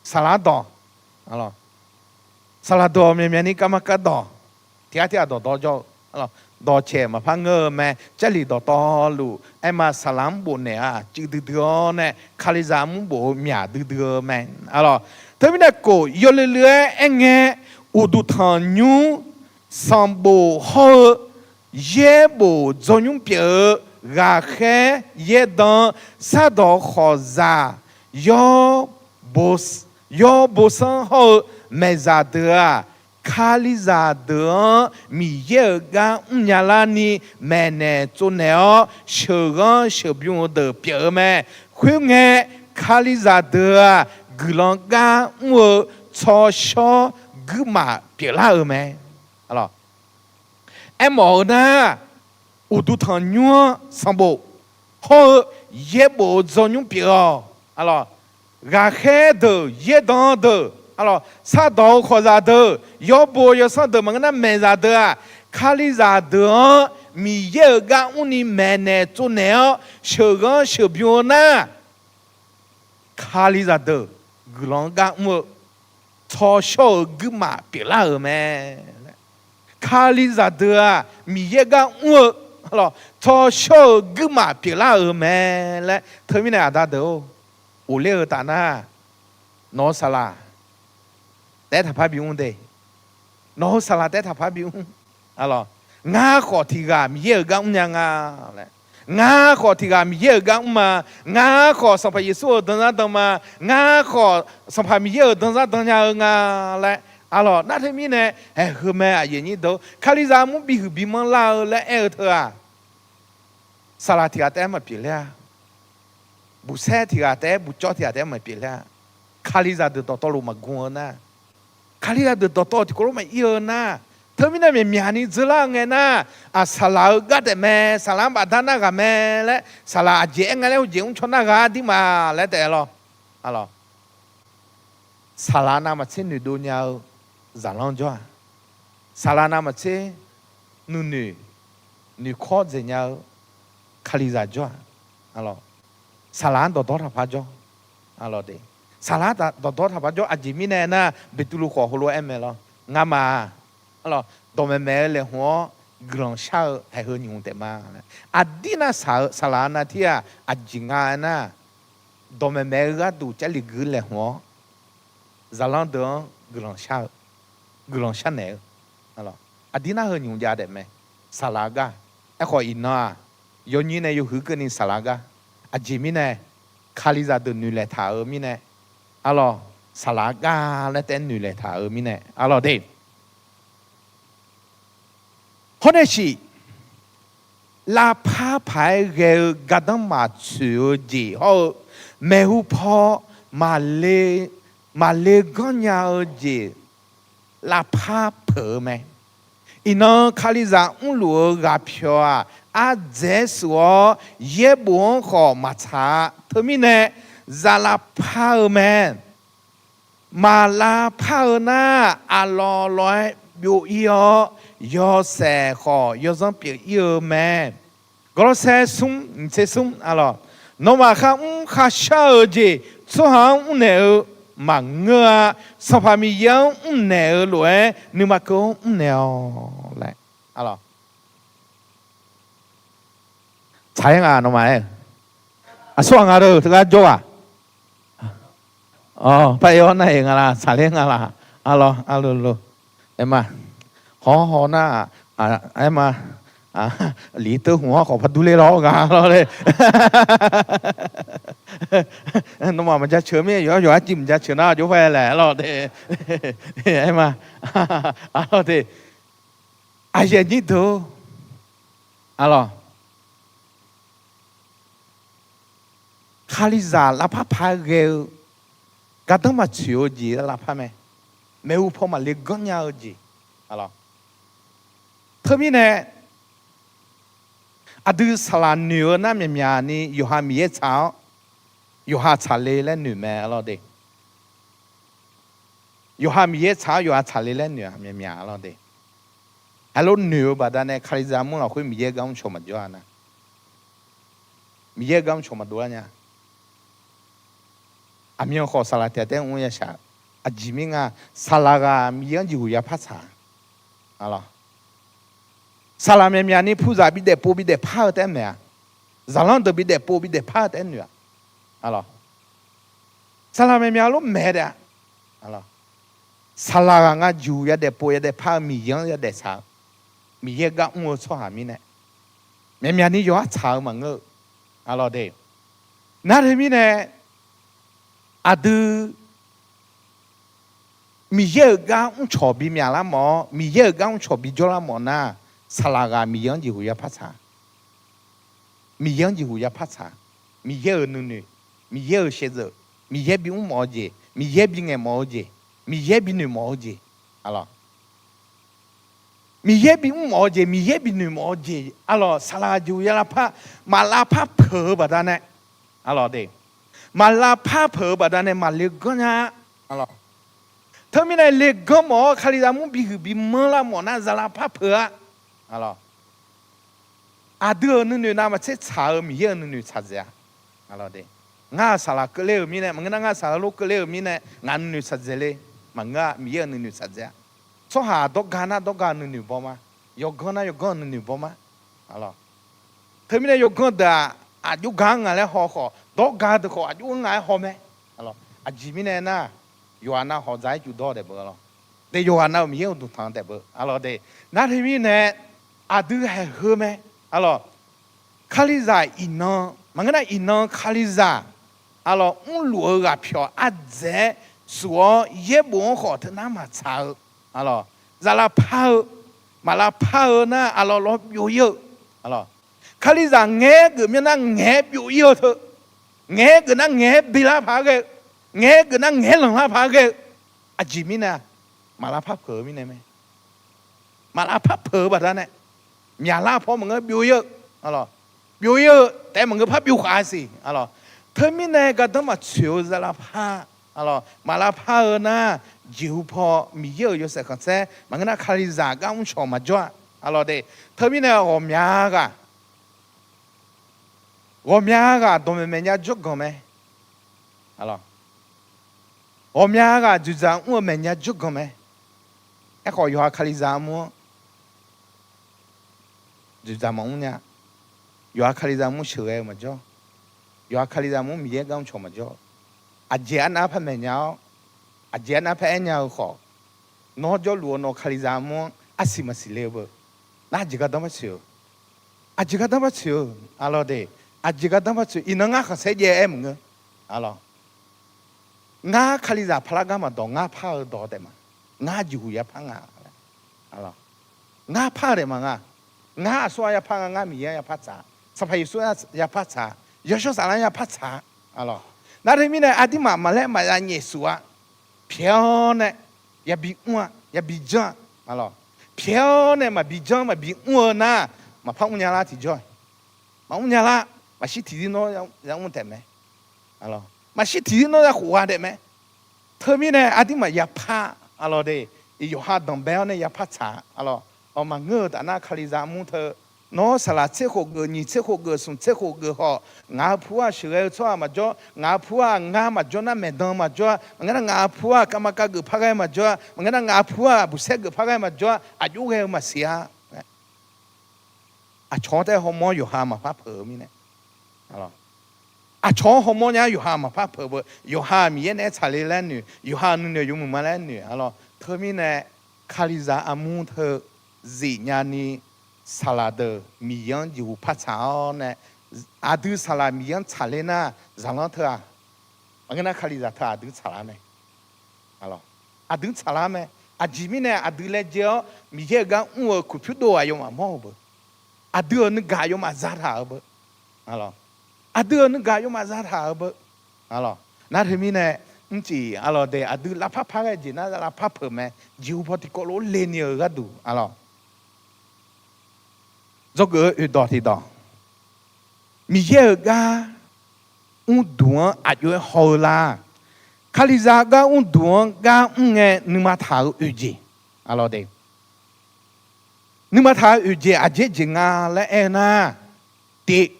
saqlaq-anr dawq, saqlaq deuq-awq myaqmyaq ni garma gardawq, tiqghaq tiqghaq dawqdawq jawr-eu, dawqcaeq maqpar ngeur-eu mae. Jarlif dawqtawvluf aerma saqlaq-anr bofnaeq-aq cuiv duidui-awr nae Kalizaq armur bof-eu myaq duidui-eu mae. Arlawq, teumirnae kof yawluiv luiv-aer aerngae, uqduq tanqnymr sanqbof hawr-eu yaerbof dzawrnymr pyeuf-eu ghaqkhaer yaerdan sardawq khawqzaq yawr bo, Yawr bosanr hawr-eu maeqzaq deuq-aq, Kalizaq deuq-anr Miqyaer-euq gar mrnya larni maeqnaeq tsovnaeq-awr, sheuqghanr sheuqbymr-eu deuq pyeuf-eu mae. Khoerngae, Kalizaq deuq-aq, guiqlanq gar mr-eu tsawrshawr guirmaf pyeuflar-euq mae. Aermawf-eu nar, uqduq tanqnymr-anr sanqbof hawr-eu yaerbof-eu dzawrnymr pyeuf-awq. Ghaqkhaer deuq, yaerdanq deuq, sardawq-eu khawqzaq deuq, yawbo yawsanr deuq maqngeur nar maeqzaq deuq-aq, Kalizaq deuq-anr Miqyaer-euq gar mrni maeqnaeq tsovnaeq-awr sheuqghanr sheuqbymr-eu nar, Kalizaq deuq guiqlanq-anr gar mr-eu tsawrshawr-euq guirmaf pyeuflar-euq mae. Kalizaq deuq-aq, Miqyaer gar mr-eu tsawrshawr-euq guirmaf pyeuflar-euq mae laer. Teumirnae aqda deuq-or, ghofler-eu taf nar, nawq-eu saqlaq taef-aer taqpar bimr de. Nawq-eu saqlaq taef-aer taqpar bimr. Ngar khawf tiq ghaq Miqyaer-euq gar mrnya nga laer. Ngar khawf tiq ghaq Miqyaer-euq gar mr ma. Ngar khawf Sanqpaq Yeqsur-euq danzar dan ma. Ngar khawf Sanqpaq Miqyaer-euq danzar dan nya-eu nga laer. Arlawq, nar teumirnae, haeq heu mae, aqyuif aqnyir deuq-or, Kalizaq mur bihuiq bimanr lar-eu laer aer-eu teu-aq, saqlaq tiq ghaq taef-aer maqpyeuf ler-a. Buqsaer tiq ghaq taef-aer, buqcawv tiq ghaq taef-aer maqpyeuf ler-a. Kalizaq deuq dawqtawvluf maqgm-eu nar, Kalizaq deuq dawqtawv tiqkawv lof maqir-eu nar, teumirnae myaqmyaq ni dzeurlar-eu ngae nar, aq, saqlaq-eu gar taef mae, saqlaq-anr bafdar nar ghaq mae laer, saqlaq aqjeq aer nga laer heujeq mrcaw nar ghaq dirma laer taef-aer lawr. Saqlaq navmaqtser noeqdov nya-eu zaqlanr jawr-aq, saqlaq navmaqtser nuinoeq noeqkawr dzaeq nya-eu Kalizaq jawr-aq, saqlaq-anr dawqdawr taqpar jawr. Saqlaq-anr dawqdawr taqpar jawr. Aqjeq mirnae nar, Beqtuvluv khawf heulof-aer aer mae lawr, ngamaf-aq, dawqmaeq maeq-eu laeqhmq-awr guiqlanq shar-eu haeq heu nymq taef ma laer. Aqdir nar saq-eu saqlaq-eu nav tir-aq, aqjeq nga aernar, dawqmaeq maeq-eu gharduq Jarlif gui laeqhmq-awr, zaqlanr deuq-anr guiqlanq shar-eu, guiqlanq sharnaeq-eu, aqdir nar heu nymq jav daef mae. Saqlaq-eu gar. Aerkhawf iqnan-aq, yawnyir nae yawhuiq keuvni saqlaq-eu gar. Aqjeq mirnae, Kalizaq deuq noeqlaeq taq-euq mirnae, arlawq, saqlaq-eu gar laer taef-aer noeqlaeq taq-euq mirnae, arlawq de. Hawr nae shif, lavpar paq-aer ghae-eu gardanr maqtsoeq-eu jeq hawr-eu, maeqhu paw maqle, maqle ganr nya-eu jeq lavpar peuq-eu mae. Iqnan Kalizaq mrluf-eu ghaqpyawq-aq, ardzaeq-aer shuf-awr yaerbof-anr khawf maqtsaq-a. Teumirnae, zaq lavpar-eu mae. Maq lavpar-eu nar, aqlawq lawq-aer byov-ir-awr, yawshaef khawf yawzanr pyeuf-ir-eu mae. Gawrlawrsaer smr nyiqtser smr, arlawq, nawmaf kharmr kharshar-eu jeq tsawrhaq-anr mrnaeq-eu maqngeur-a. Sanqpaq Miqyaer-anr mrnaeq-eu lof-aer nuima keuv-anr mrnaeq-awq laer, arlawq. Tsaq-aer nga nawmaf-aer. Aqsur ghaq nga deuq teugar jawr-aq. Awq, par-aer-awr nar-iq nga laq, tsaqler nga laq. Arlawq, arlawq, aer ma. Hawr haw nar, aer ma. Liq teu hmq-anr khawf par durler lawr nga lawr le. Nawmaf maqjaceuq mir, yawqha yawqha civ maqjaceuq nar jov-aer laeq, arlawq de. Aer ma. Arlawq de. Aqyuif aqnyir deuq-or, arlawq, Kalizaq lavpar paq-aer ghae-eu gardanr maqtsoeq-eu jeq lavpar mae. Maeqhu paw maqle ganr nya-eu jeq, arlawq. Teumirnae, aqdui saqlaq noeq-eu nar myaqmyaq ni yawqha Miqyaer tsaq-awr, yawqha tsaqle laer noeq mae, arlawq de. Yawqha Miqyaer tsaq-awr yawqha tsaqle laer noeq-aq myaqmyaq, arlawq de. Aqlof noeq-eu baqdanae Kalizaq mr lafkhoer Miqyaer gar mrcawq maqjawr-a nar, Miqyaer gar mrcawq maqdov lar nya. Aqmyan khawf saqlaq tiq ghaq taef-aer mr yashaq. Aqjeq mir nga, saqlaq ghaq Miqyaer-anr jeqhuq yapar tsaq-a. Saqlaq myaqmyaq ni puzaq bidaef pov bidaef par-eu taef-aer maeq-a. Zaqlanr deuq bidaef pov bidaef par-eu taef-aer noeq-a. Saqlaq myaqmyaq lof maeq daef-a. Saqlaq ghaq nga jeqhuq yadaef pov yadaef par-eu Miqyaer-anr yadaef tsaq-eu, Miqyaer gar mr-eu tsawrhaq mirnae, myaqmyaq ni yawqha tsaq-eu maqngeur-eu, arlawq de. Nar teumirnae, aqdui Miqyaer-euq gar mrcawq bimyaq lar mawf-awr, Miqyaer-euq gar mrcawq bijawr lar mawf nar, saqlaq ghaq Miqyaer-anr jeqhuq yapar tsaq. Miqyaer-anr jeqhuq yapar tsaq. Miqyaer-euq nuinoeq, Miqyaer-euq shaevzeuq, Miqyaer bimr mawf-eu jeq, Miqyaer bingaeq mawf-eu jeq, Miqyaer binoeq mawf-eu jeq, arlawq. Miqyaer bimr mawf-eu jeq, Miqyaer binoeq mawf-eu jeq, arlawq, saqlaq jeqhuq ya lavpar, maq lavpar peuq-eu baqdanae, arlawq de, maq lavpar peuq-eu baqdanae maq le ganr nya, arlawq. Teumirnae le ganr mawf-awr Kalizaq mur bihuiq bimanr lar mawf nar za lavpar peuq-a, arlawq. Aqdui-euq nuinoeq navmaqtser tsaq-eu Miqyaer-euq nuinoeq tsaqdzaeq-a, arlawq de. Ngar-euq saqlaq keuvler-euq mirnae, maqngeur nar ngar-euq saqlaq lof keuvler-euq mirnae ngaq nuinoeq tsaqdzaeq le, maqngeur-a, Miqyaer-euq nuinoeq tsaqdzaeq-a. Tsawrhaq dawrga nar dawrga-eu nuinoeq baw ma. Yawganr nar yawganr-eu nuinoeq baw ma, arlawq. Teumirnae yawganr deuq-aq, aqjox gaq-anr ngaq laer haw khawf, dawrga deuq khawf aqjox-anr ngaq-aer haw mae, arlawq. Aqjeq mirnae nar, yawqha nav hawq dzaq-aer cuf dawr-eu taef beu, arlawq. De, yawqha nav-euq Miqyaer uqduq tanq-eu taef beu, arlawq de. Nar teumirnae aqdui haeq heu mae, arlawq. Kalizaq iqnan, maqngeur nar iqnan Kalizaq, arlawq, mrluf-eu ghaq pyawq ardzaeq-aer suf-awr yaerbof-anr khawf teunar maqtsaq-eu, arlawq, za lavpar-eu, maq lavpar-eu nar, arlawq, lawr byov ir-eu, arlawq. Kalizaq ngaeq-aer geuf myanr nar ngaeq-aer byov ir-eu teu, ngaeq-aer geuf nar ngaeq-aer belar paq-aer ghae-eu, ngaeq-aer geuf nar ngaeq-aer lanqlar paq-aer ghae-eu. Aqjeq mirnae, maq lavpar peuq-eu mirnae mae. Maq lavpar peuq-eu baqdanae, myaqlar paw maqngeur byov ir-eu, arlawq, byov ir-eu taef-aer maqngeur par byov khaf-a siq, arlawq. Teumirnae gardanr maqtsoeq-eu za lavpar, arlawq, maq lavpar-eu nar, jeqhu paw Miqyaer-euq yawshaef khanqsaer maqngeur nar Kalizaq gar mrcawq maqjawr-a, arlawq de. Teumirnae ghawqmya ghaq, ghawqmya ghaq dawqmaeq maeq nya jawrganq mae, arlawq. Ghawqmya ghaq dzoeqdzaq mr-eu maeq nya jawrganq mae. Aerkhawf yawqha Kalizaq armur-anr dzoeqdzaq maqmr nya. Yawqha Kalizaq armur sheuqghae-eu maqjawr. Yawqha Kalizaq armur Miqyaer gar mrcawq maqjawr. Aqjeq arnav par maeq nya-awr, aqjeq arnav par aer nya-eu khawf, nawr jawrluf-eu nawq Kalizaq armur-anr arsiq maqsiq le-eu beu. Nar aqjeq gardanr par tsoeq-eu, aqjeq gardanr par tsoeq-eu, arlawq de, aqjeq gardanr par tsoeq. Iqnan ngar khanqsaer jaev-aer maqngeur, arlawq. Ngar Kalizaq parlar gar maqdawq, ngar par-eu dawq taef ma. Ngar jeqhuq yapar nga, arlawq. Ngar par-eu taef ma nga. Ngar aqsur-anr yapar nga, ngar Miqyaer-anr yapar tsaq-a, Sanqpaq Yeqsur-anr yapar tsaq-a, Yawshawr Saflar-anr yapar tsaq-a, arlawq. Nar teumirnae aqduimaf maqlaer maqya nyaef suf-a. Pyaeq-awr nae yabi mr-a, yabi janr-a, arlawq. Pyaeq-awr nae maqbi janr maqbi mr-eu nar, maqpar mrnya lar tiqjawr. Maqmr nya lar. Maqshir tiqzir nawr ya mr taef mae. Maqshir tiqzir nawr ya khof gha taef mae. Teumirnae aqduimaf yapar, arlawq de, yawqha danqbae-awr nae yapar tsaq, arlawq. Maqngeur-euq taf nar Kalizaq armur teu, nawr saqlaq tser khof geuf, nyiq tser khof geuf, smq tser khof geuf khawf, ngaq-euq pu-aq sheuqghae-eu tsawrhaq maqjawr, ngaq-euq pu-aq ngar maqjawr nar maeqdan maqjawr-a, maqngeur nar ngaq-euq pu-aq kavmaqkav geuf par ghae maqjawr-a, maqngeur nar ngaq-euq pu-aq buqsaer geuf par ghae maqjawr-a, aqjox ghae-eu maqsiq-a. Aqcawq-anr taef hawmawr yawqha maqpar peuq-eu mirnae, aqcawq-anr hawmawr nya yawqha maqpar peuq beu, yawqha Miqyaer naeq-aer tsaqle laer noeq, yawqha nuinoeq yawmuiq ma laer noeq, arlawq. Teumirnae Kalizaq armur teu zifnya ni saqlaq deuq Miqyaer-anr jeqhuq par tsaq-awr nae, aqdui saqlaq Miqyaer-anr tsaqler nar, zaqlanr teu-aq, maqngeur nar Kalizaq teu aqdui tsaqlar mae. Aqdui tsaqlar mae. Aqjeq mirnae aqdui laejae-awr Miqyaer-euq gar mr-eu kuqpyur dov aqyawfmaf mawr-eu beu. Aqdui-euq nuigaq aqyawfmaf zataq-eu beu. Aqdui-euq nuigaq aqyawfmaf zataq-eu beu. Nar teumirnae mrcif, arlawq de, aqdui lavpar par ghae jeq nar lavpar peuq mae. Jeqhu paw tiqkawv lof-aer le ni-euq gharduq, arlawq. Dzawgeuf-eu oeqdawq tiqdawq, Miqyaer-euq gar mrduq-anr aqjox-aer haw-eu lar. Kalizaq gar mrduq-anr gar mr ngae nuima taq-euq oeq jeq, arlawq de. Nuima taq-euq oeq jeq aqjeq jeq nga laer aer-eu nar, tiq,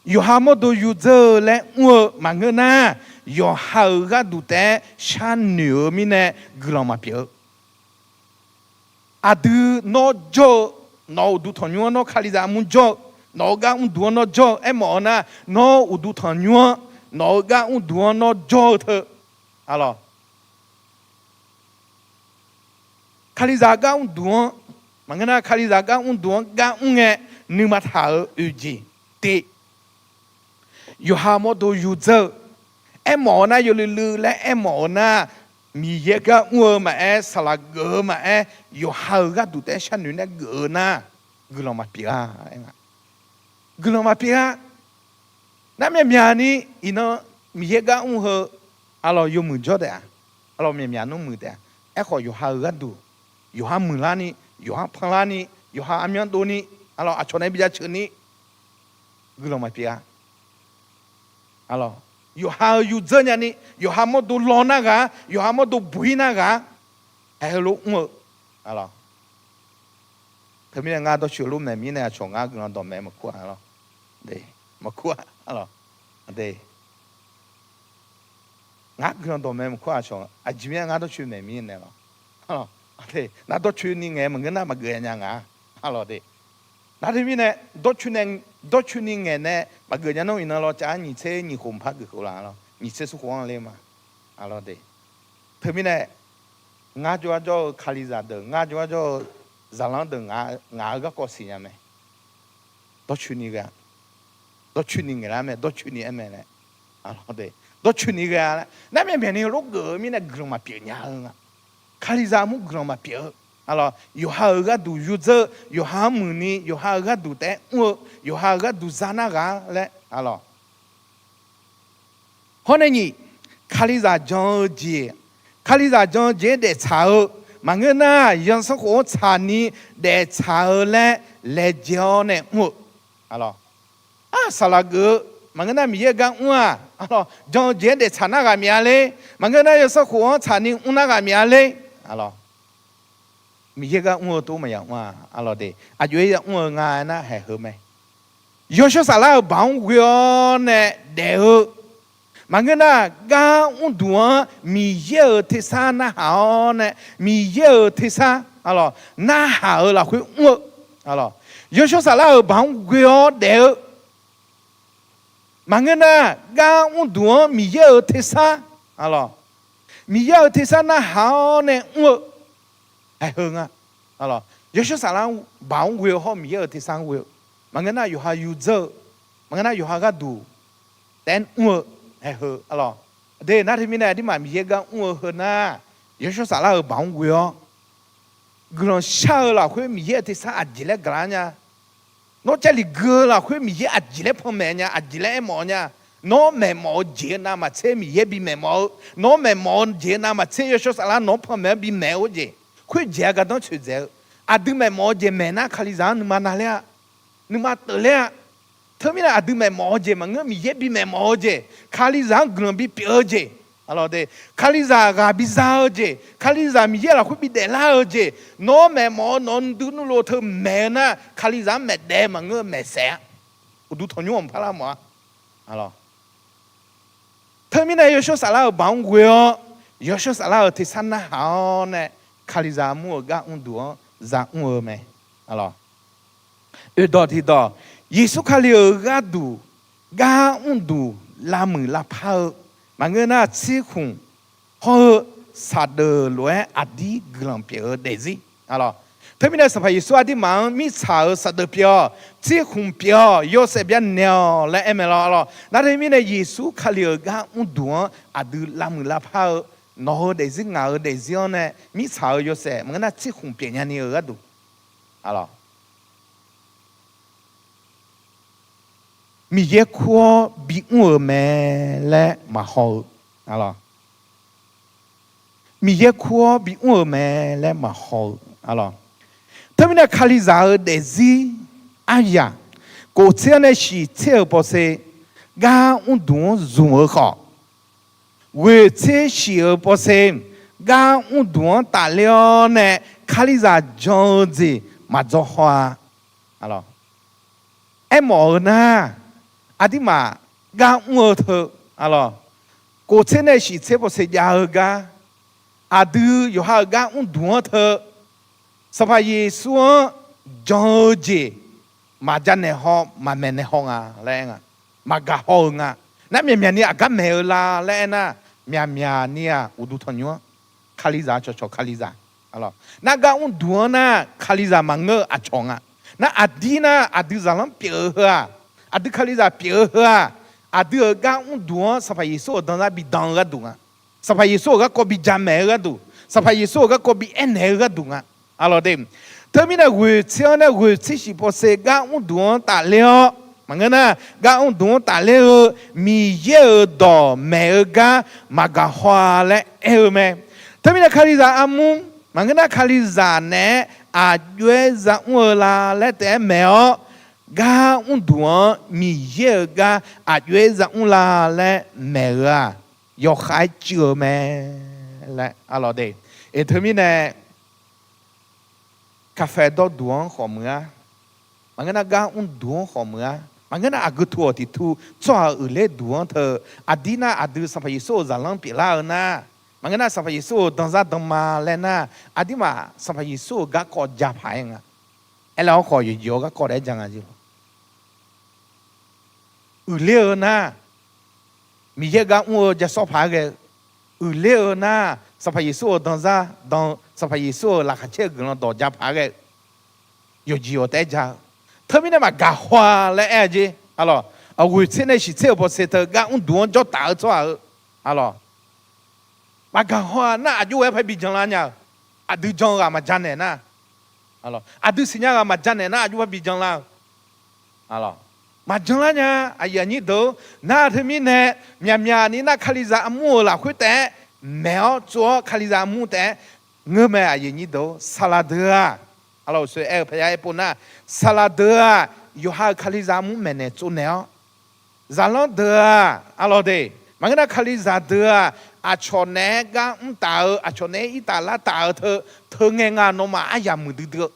yawqha mawrdo yurdzeur-eu laer mr-eu maqngeur nar, yawqha-euq gharduq taef-aer sharnoeq-eu mirnae guiqlanq maqpyeuf-eu. Aqdui nawr jawr-eu, nawq-euq uqduq tanqnymr-anr nawr Kalizaq armur jawr-eu, nawq-euq gar mrduq-anr nawr jawr-eu aermawf-eu nar, nawr uqduq tanqnymr-anr, nawq-euq gar mrduq-anr nawr jawr-eu teu, arlawq. Kalizaq gar mrduq-anr, maqngeur nar Kalizaq gar mrduq-anr gar mr ngae nuima taq-euq oeq jeq, tiq, yawqha mawrdo yurdzeur-eu, aermawf-eu nar yawluiv luiv laer aermawf-eu nar, Miqyaer gar mr-eu maqaer, saqlaq geuf-eu maqaer, yawqha-euq gharduq taef-aer sharnoeq nae geuf-eu nar, guiqlanq maqpyeuf-a. Guiqlanq maqpyeuf-a. Nar myaqmyaq ni, iqnan Miqyaer gar mr-eu, arlawq, yawmuiq jawr taef-a. Arlawq, myaqmyaq nmr muiq taef-a. Aerkhawf yawqha-euq gharduq, yawqha muiqlar ni, yawqha panlar ni, yawqha armyanr dov ni, arlawq, aqcawq nae bi jaceuq ni, guiqlanq maqpyeuf-a. Arlawq, yawqha-euq yawdzeur nyani, yawqha mawrdo law nar ghaq, yawqha mawrdo buq-ir nar ghaq, haeq heulof mr-eu, arlawq. Teumirnae ngar dawrcoeni lof maeq mirnae aqcawq ngar guiqlanq dawqmaeq maqkur-a, arlawq. Maqkur-a, arlawq. Ngar guiqlanq dawqmaeq maqkur-a aqcawq, aqjeq mirnae ngar dawrcoeni maeq mirnae lawq. Nar dawrcoeni ngae maqngeur nar maqgeuf nya nga, arlawq de. Nar teumirnae, dawrcoeni ngaeq nae maqgeuf nya nar iqnan lawr cav-ar nyiq tser nyiq khof maqpar geuf khof la, arlawq, nyiq tser smr khof-anr ler ma, arlawq de. Teumirnae, ngar jawrgar jawr-eu Kalizaq deuq, ngar jawrgar jawr-eu zaqlanr deuq, ngaq-euq garkawv siqnya mae. Dawrcoeni ghae-a. Dawrcoeni ngaeqlar mae, dawrcoeni aer mae laer. Dawrcoeni ghae-a laer nar myaqmyaq ni lof geuf-eu mirnae guiqlanq maqpyeuf nya-eu nga. Kalizaq armur guiqlanq maqpyeuf-eu, arlawq, yawqha-euq gharduq yawdzeur, yawqha-anr muiqni, yawqha-euq gharduq taef-aer mr-eu, yawqha-euq gharduq za nar ghaq laer, arlawq. Hawr nae nyiq, Kalizaq jan-eu jeq, Kalizaq jan-eu jeq-aer daeftsaq-eu, maqngeur nar zanrsanrkhof-anr tsaqni daeftsaq-eu laer laejae-awr nae mr-eu, arlawq. Aq, saqlaq geuf-eu maqngeur nar Miqyaer-eu gar mr-aq, arlawq, jan-eu jeq-aer daeftsaq nar ghaq myav ler, maqngeur nar zanrsanrkhof-anr tsaqni mr nar ghaq myav ler, arlawq. Miqyaer gar mr-eu tov maqya mr-a, arlawq de. Aqjox-aer ya mr-eu nga aernar haeq heu mae. Yawshawr Saflar-euq baq-anr ghoe-awr nae daef-eu, maqngeur nar gar mrduq-anr Miqyaer-euq tersar narhaq-awr nae, Miqyaer-euq tersar, arlawq, narhaq-euq lafkhoer mr-eu, arlawq, Yawshawr Saflar-euq baq-anr ghoe-awr daef-eu, maqngeur nar gar mrduq-anr Miqyaer-euq tersar, arlawq, Miqyaer-euq tersar narhaq-awr nae mr-eu, haeq heu nga. Yawshawr Saflar baq-anr ghoe-eu hawr Miqyaer-euq tersar-anr ghoe-eu, maqngeur nar yawqha yawdzeur-eu, maqngeur nar yawqha gharduq taef-aer mr-eu, haeq heu, arlawq. De nar teumirnae aqdirmaf Miqyaer gar mr-eu heu nar, Yawshawr Saflar-euq baq-anr ghoe-awr guiqlanq shar-eu lafkhoer Miqyaer-euq tersar aqjeq laer gaqlar nya. Nawr Jarlif gui-eu lafkhoer Miqyaer aqjeq laer panmaeq nya, aqjeq laer aermawf-eu nya. Nawr maeqmawf-eu jeq-eu navmaqtser Miqyaer bimaeq mawf-eu, nawr maeqmawf-eu jeq-eu navmaqtser Yawshawr Saflar nawq-anr panmaeq-anr bimaeq-eu jeq, khoerjeq-a gardanr tsoeq dzaeq-eu, aqdui maeqmawf-eu jeq maeq nar Kalizaq-anr nuima nav ler-a, nuima teuf ler-a. Teumirnae aqdui maeqmawf-eu jeq maqngeur, Miqyaer bimaeq mawf-eu jeq, Kalizaq-anr guiqlanq bipyeuf-eu jeq, arlawq de, Kalizaq ghaq biza-eu jeq, Kalizaq Miqyaer lafkhoer bidaef lar-eu jeq, nawr maeqmawf-eu nawq-anr nuidui nuilov teu maeq-eu nar Kalizaq-anr maeqdaef maqngeur maeqsaef-a. Uqduq tanqnymr-anr maqpar lar mawf-a, arlawq. Teumirnae Yawshawr Saflar-euq baq-anr ghoe-awr, Yawshawr Saflar-euq tersar narhaq-awr nae, Kalizaq mr-euq gar mrduq-anr za mr-eu mae, arlawq. Oeqdawq tiqdawq, Yeqsur Kali-euq gharduq gar mrduq lavmuiq lavpar-eu, maqngeur nar tsirkhmq hawr-eu saqdeuq lof-aer aqdir guiqlanq pyeuf-eu daefzir, arlawq. Teumirnae Sanqpaq Yeqsur aqdirmaf-anr mirtsaq-euq saqdeuq pyeuf-awq, tsirkhmq pyeuf-awq, yawshaef byanaeq-awq laer aer mae lawr, arlawq. Nar teumirnae Yeqsur Kali-euq gar mrduq-anr aqdui lavmuiq lavpar-eu, nawq-eu daefzir ngaq-euq daefzir-anr nae mirtsaq-euq yawshaef maqngeur nar tsirkhmq pyeuf nyani-euq gharduq, arlawq. Miqyaer kur-awr bimr-euq mae laer maqhaw-eu, arlawq. Miqyaer kur-awr bimr-euq mae laer maqhaw-eu, arlawq. Teumirnae Kalizaq-euq daefzir aryaq, kof tser-anr nae shiq tser-euq pawse, gar mrduq-anr zmq-eu khawf, ghoeq tser shiq-euq pawse, gar mrduq-anr tafler-awr nae Kalizaq jan-eu jeq maqdzawr haw-a, arlawq. Aermawf-eu nar, aqdirmaf gar mr-eu teu, arlawq, kof tser nae shiq tser pawse jav-eu gar, aqdui yawqha-euq gar mrduq-anr teu, Sanqpaq Yeqsur-anr jan-eu jeq maqja naeq haw, maqmaeq naeq haw nga laer aer nga. Maqgaq haw-euq nga. Nar myaqmyaq ni aqgar maeq-eu la laer aernar, myaqmyaq ni-aq uqduq tanqnymr-anr Kalizaq cawqcawq Kalizaq, nar gar mrduq-anr nar Kalizaq maqngeur-eu aqcawq nga. Nar aqdir nar aqdui zaqlanr pyeuf-eu heu-aq, aqdui Kalizaq pyeuf-eu heu-aq, aqdui-euq gar mrduq-anr Sanqpaq Yeqsur-euq danzar bi dan-eu gharduq nga. Sanqpaq Yeqsur-euq garkawv bi jamaeq-eu gharduq, Sanqpaq Yeqsur-euq garkawv bi aernaeq-eu gharduq nga. Arlawq de, teumirnae ghoeq tser-anr nae ghoeq tser shif pawshe gar mrduf-anr tafler-awr, maqngeur nar gar mrduf-anr tafler-eu Miqyaer-euq dawq maeq-eu gar maqgaq haw-a laer aer-eu mae. Teumirnae Kalizaq armur, maqngeur nar Kalizaq naeq-aer aqjox-aer zamr-eu la laer taef-aer maeq-awr, gar mrduf-anr Miqyaer-euq gar aqjox-aer zamr la laer maeq-eu-aq, yawkhav-aer cuiv-eu mae laer arlawq de. Eq, teumirnae kaqfaeq dawrduq-anr khawf muiq-ar, maqngeur nar gar mrduf-anr khawf muiq-ar, maqngeur nar aqgeu tu-awq tiq tu tsawrhaq uiqler duq-anr teu, aqdir nar aqdui Sanqpaq Yeqsur-euq zaqlanr pyeuflar-eu nar, maqngeur nar Sanqpaq Yeqsur-euq danzar dan ma laer nar, aqdirmaf Sanqpaq Yeqsur-euq garkawv japaq-aer nga. Aerlar-awr khawf yawqjeq-awr garkawv daef-aer ja nga jeq lawq. Uiqler-eu nar, Miqyaer gar mr-eu jasawr paq-aer ghae-eu. Uiqler-eu nar, Sanqpaq Yeqsur-euq danzar dan-eu, Sanqpaq Yeqsur-euq laqkhaq caer-eu guiqlanq dawq japaq-aer ghae-eu. Yawqjeq-awr taef-aer ja-eu. Teumirnae maqgaq haw-a laer aer-a jeq. Arlawq, ghoeq tser nae shiq tser-euq pawshe teu gar mrduf-anr jawrtaf-eu tsawrhaq-eu, arlawq, maqgaq haw-a nar aqjox-aer par bi janlar nya-euq. Aqdui jan-eu ghaq maqja naeq nar, aqdui siqnya ghaq maqja naeq nar aqjox par bi janlar-eu. Maqjan lar nya. Aqyuif aqnyir deuq-or, nar teumirnae myaqmyaq ni nar Kalizaq armur-euq lafkhoer taef-aer maeq-awr tsov-awr Kalizaq armur taef-aer ngeur mae. Aqyuif aqnyir deuq-or, saqlaq deuq-aq, arlawq, uqshoe aer-eu paya aerpov nar, saqlaq deuq-aq, yawqha-euq Kalizaq armur maeqnaeq tsovnaeq-awr, zaqlanr deuq-aq, arlawq de, maqngeur nar Kalizaq deuq-aq, aqcawq naeq-aer gar mr taf-eu, aqcawq naeq-aer irtaf lar taf-eu teu, teu ngae nga nawmaf aryamq muiqdui dui-eu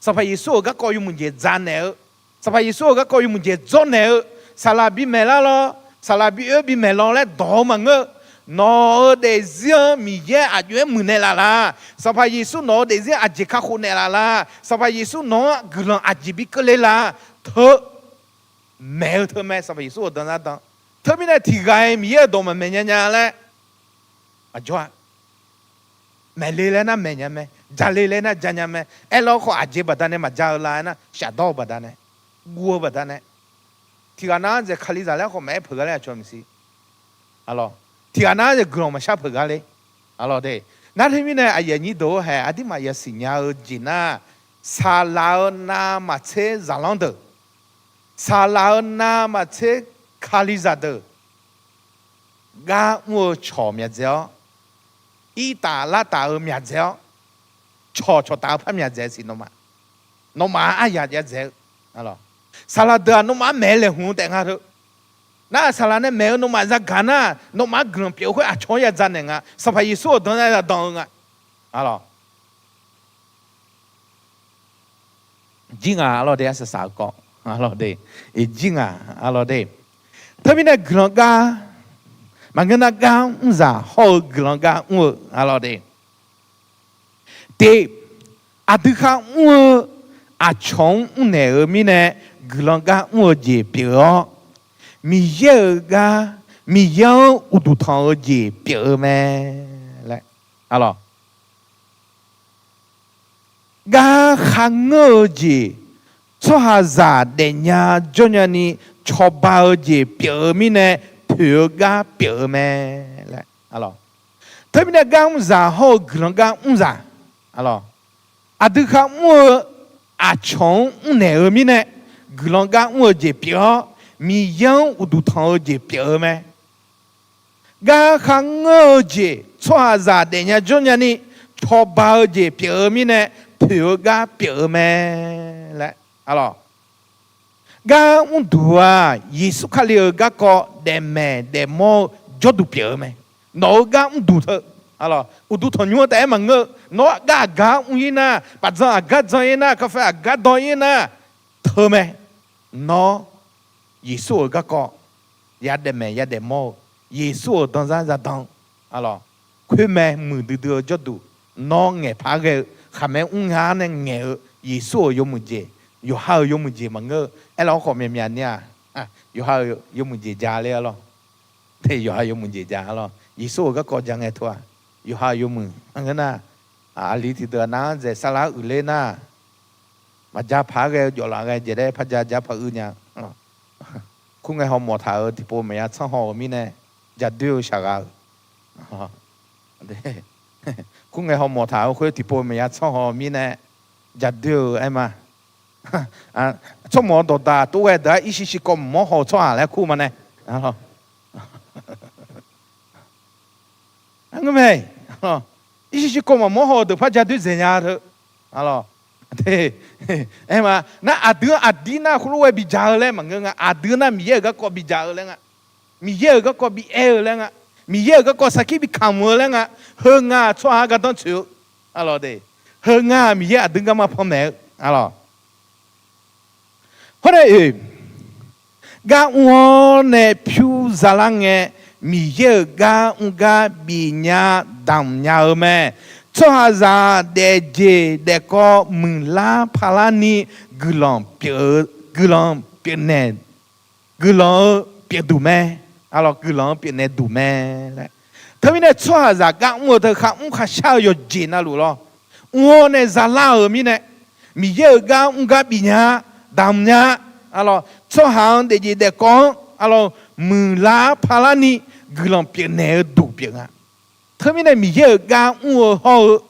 Sanqpaq Yeqsur-euq garkawv yawmuiq jeq dzaqnaeq-eu, Sanqpaq Yeqsur-euq garkawv yawmuiq jeq dzawrnaeq-eu, saqlaq bimaeq lar lawr, saqlaq bi oer bimaeq lawr laer dawq-eu maqngeur-eu. Nawq-euq daefzir-anr Miqyaer aqjox-aer muiqnaeq laf la? Sanqpaq Yeqsur nawq-euq daefzir-anr aqjeq kakhof naeqlaf la? Sanqpaq Yeqsur nawq-anr guiqlanq aqjeq bi keuvle la? Teu maeq-eu teu mae, Sanqpaq Yeqsur-euq danzar dan. Teumirnae tiqghaq-iq Miqyaer-euq dawq maqmaeq nya nya laer maqjawr-a. Maeqle laer nar maeq nya mae, jale laer nar ja nya mae. Aerlar-awr khawf aqjeq baqdanae maqja-eu la aernar, shafdawr-eu baqdanae, guv-eu baqdanae, tiqghaq nar-anr dzaeq Kalizaq laer khawf maqaer peuq gha laer aqcawq maqsiq. Tiqghaq nar-anr dzaeq guiqlanq maqshar peuq gha le. Arlawq de, nar teumirnae aqyuif aqnyir deuq-or hae, aqdirmaf yasiq nya-eu jeq nar, saqlaq-euq navmaqtser zaqlanr deuq, saqlaq-euq navmaqtser Kalizaq deuq, gar mr-eu cawq myaqdzaeq-awr, irtaf lartaf-eu myaqdzaeq-awr, cawq cawqtaf-eu par myaqdzaeq siq nawmaf. Nawmaf-anr aryaq jav dzaeq-eu, saqlaq deuq-aq nawmaf-anr maeq laeqhmq-eu taef nga teu. Nar saqlaq nae maeq-eu nawmaf zagaq nar, nawmaf-anr guiqlanq pyeuf-eu khoer aqcawq-anr ya dzaqnaeq nga. Sanqpaq Yeqsur-euq danzar ya dan-eu nga. Arlawq, jir nga, arlawq de, arsaq saq-eu kawv, arlawq de, jir nga, arlawq de. Teumirnae guiqlanq gar, maqngeur nar gar mrzaq hawr-eu guiqlanq gar mr-eu, arlawq de. Tiq, aqdui kharmr-eu aqcawq-anr mrnaeq-eu mirnae guiqlanq gar mr-eu jeq pyeuf-awr, Miqyaer-euq gar, Miqyaer-anr uqduq tanq-eu jeq pyeuf-eu mae laer, arlawq. Gar kharngeur-eu jeq, tsawrhaqzaq daefnya jawrnya ni cawba-eu jeq pyeuf-eu mirnae, poeq-eu gar pyeuf-eu mae laer, arlawq. Teumirnae gar mrzaq hawr-eu guiqlanq gar mrzaq, arlawq. Aqdui kharmr-eu aqcawq-anr mrnaeq-eu mirnae, guiqlanq gar mr-eu jeq pyeuf-awr, Miqyaer-anr uqduq tanq-eu jeq pyeuf-eu mae. Gar kharngeur-eu jeq, tsawrhaqzaq daefnya jawrnya ni cawba-eu jeq pyeuf-eu mirnae, poeq-eu gar pyeuf-eu mae laer, arlawq. Gar mrduq-aq, Yeqsur Kali-euq garkawv daefmaeq daefmawr-eu jawrduq pyeuf-eu mae. Nawq-euq gar mrduq teu, arlawq, uqduq tanqnymr-anr taef-aer maqngeur-eu, nawr gar aqgar mr-ir nar, baqdzan aqgar dzan-ir nar, kafai aqgar dawr-ir nar, teu mae. Nawr Yeqsur-euq garkawv ya daefmaeq ya daefmawr-eu, Yeqsur-euq danzar zadan-eu, arlawq, khoermae muiqdui dui-eu jawrduq, nawr ngaeq paq-aer ghae-eu, khaqmae mr nga nae ngaeq-eu, Yeqsur-euq yawmuiq jeq, yawqha-euq yawmuiq jeq maqngeur-eu. Aerlar-awr khawf myaqmyaq ni-aq, yawqha-euq yawmuiq jeq ja ler-a lawr. Te yawqha yawmuiq jeq ja-a lawr. Yeqsur-euq garkawv ja ngae teu-aq, yawqha-euq yawmuiq maqngeur nar, aqli tiqdeuq nav-anr dzaeq saflar uiqler nar, maqja paq-aer ghae-eu jawf laf ghae jeq laer par ja ja paq uiq nya. Khoerngae hawmawf taq-euq tiqpov maqya tsanr haw-euq mirnae, ja doer-eu shaqgha-euq Kur ngae hawmawf taq-euq khoer tiqpov maqya tsanr haw mirnae, jadoer-euq aer ma. Tsawrmawf-eu dawqdaq tov ghae deuq-aq, irshir shirkawv maqmawr haw-eu tsawrhaq laer kur ma nae. Arngeur mae, irshir shirkawv maqmawr haw-eu deuq par jadoer dzaeq nya teu. Aer ma, nar aqdui-anr aqdir nar khoerlof ghae bidzaq-eu laer maqngeur nga. Aqdui nar Miqyaer-euq garkawv bidzaq-eu laer nga. Miqyaer-euq garkawv bi aer-eu laer nga. Miqyaer-euq garkawv sarkir bi kamq-eu laer nga. Heu nga tsawrhaq-anr gardanr tsoeq-eu. Aqlawq de. Heu nga Miqyaer aqdui garma panmaeq-eu. Aqlawq. Hawr nae oe, gar mr-awr nae pyur zalar ngae, Miqyaer-euq gar mr gar bifnya damq nya-eu mae. Tsawrhaqzaq daefjeq daefkawv muiqlar parlar ni guiqlanq pyeuf-eu, guiqlanq pyeufnaeq, guiqlanq-eu pyeufduq mae. Aqlawq, guiqlanq-eu pyeufnaeq duq mae laer. Teumirnae tsawrhaqzaq gar mr-eu teu kharmr kharshar-eu yawqjeq navluf lawr, mr-awr nae zalar-euq mirnae, Miqyaer-euq gar mr gar bifnya, damq nya. Aqlawq, tsawrhaq-anr daefjeq daefkawv-anr aqlawq muiqlar parlar ni guiqlanq pyeufnaeq-eu duq pyeuf nga. Teumirnae Miqyaer-euq gar mr-eu hawr-eu,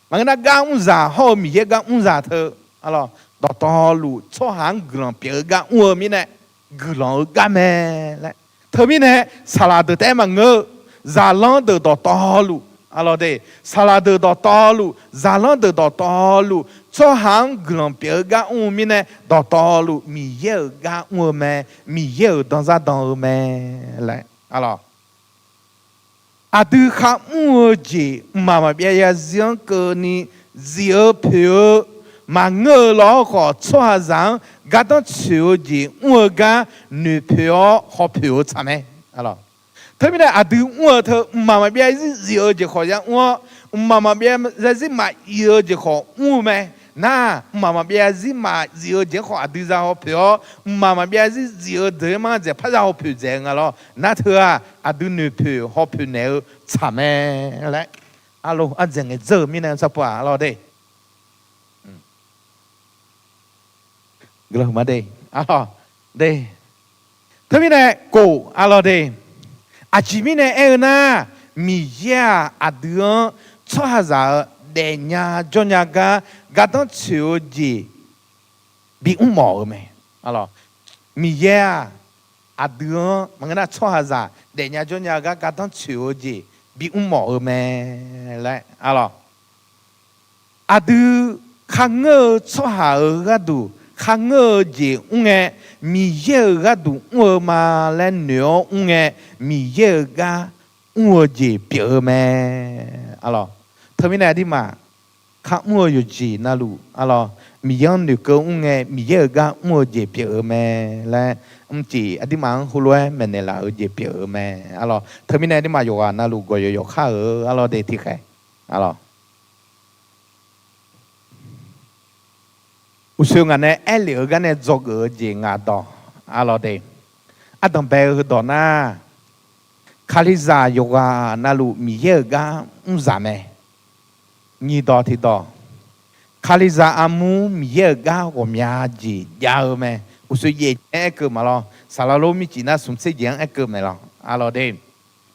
maqngeur nar gar mrzaq hawr-eu Miqyaer gar mrzaq teu, aqlawq, dawqtawvluf tsawrhaq-anr guiqlanq pyeuf-eu gar mr-eu mirnae, guiqlanq-eu gar mae laer. Teumirnae saqlaq deuq taef-aer maqngeur-eu, zaqlanr deuq dawqtawvluf, aqlawq de, saqlaq deuq dawqtawvluf, zaqlanr deuq dawqtawvluf, tsawrhaq-anr guiqlanq pyeuf-eu gar mr-eu mirnae, dawqtawvluf Miqyaer-euq gar mr-eu mae, Miqyaer-euq danzar dan-eu mae laer, aqlawq. Aqdui kharmr-eu jeq mqmaq maqbyav zarzir-anr keuvni zif-eu poeq-eu maqngeur-eu lawr khawf, tsawrhaqzaq-anr gardanr tsoeq-eu jeq mr-eu gar noeqpoeq-awr hawpoeq-eu tsaq mae. Teumirnae aqdui mr-eu teu mqmaq maqbyav zarzir zif-eu jeq khawf ya mr-awr, mqmaq maqbyav zarzir maqzif-eu jeq khawf mr-eu mae. Nar, mqmaq maqbyav zarzir maqzif-eu jeq-anr khawf aqdui za hawpoeq-awr, mqmaq maqbyav zarzir zif-eu deuq-anr ma dzaeq par za hawpoeq dzaeq-eu nga lawr. Nar teu-aq, aqdui noeqpoeq hawpoeq naeq-eu tsaq mae laer, aqlawq, ardzaeq ngaeq dzeur-eu mirnae sarpov-aq lawr de. Guiqlanq ma de. Teumirnae kof, aqlawq de. Aqjeq mirnae aer-eu nar, Miqyaer-aq aqdui-anr tsawrhaqzaq-euq daefnya jawrnya gar gardanr tsoeq-eu jeq bimr mawf-eu mae. Miqyaer-aq aqdui-anr maqngeur nar tsawrhaqzaq daefnya jawrnya gar gardanr tsoeq-eu jeq bimr mawf-eu mae laer, aqlawq. Aqdui kharngeur-eu tsawrhaq-euq gharduq kharngeur-eu jeq mr ngae, Miqyaer-euq gharduq mr-eu ma laer noeq-awr mr ngae, Miqyaer-euq gar mr-eu jeq pyeuf-eu mae. Aqlawq, teumirnae aqdirmaf kharmr-eu yawqjeq navluf, aqlawq, Miqyaer-anr noeqkeuv mr ngae Miqyaer-euq gar mr-eu jeq pyeuf-eu mae laer, mrcif aqdirmaf-anr heulof-aer maeqnaeq laf-eu jeq pyeuf-eu mae. Aqlawq, teumirnae aqdirmaf yawqghaq navluf gawqyawq yawqkhar-euq, aqlawq, de tiqkhaeq, aqlawq. Uqsoe ngaq nae aerlef-eu gar nae dzawgeuf-eu jeq ngaq dawq, aqlawq de. Ardanq bae-eu heudawq nar, Kalizaq yawqghaq navluf Miqyaer-euq gar mrzaq mae. Nyiq dawq tiqdawq, Kalizaq armur Miqyaer-euq gar ghawqmya jeq jav-eu mae. Uqsoe jaef-aer aerkeuv maqlawr. Saqlaq lor mircif nar smq tser jeq-anr aerkeuv mae lawr, aqlawq de.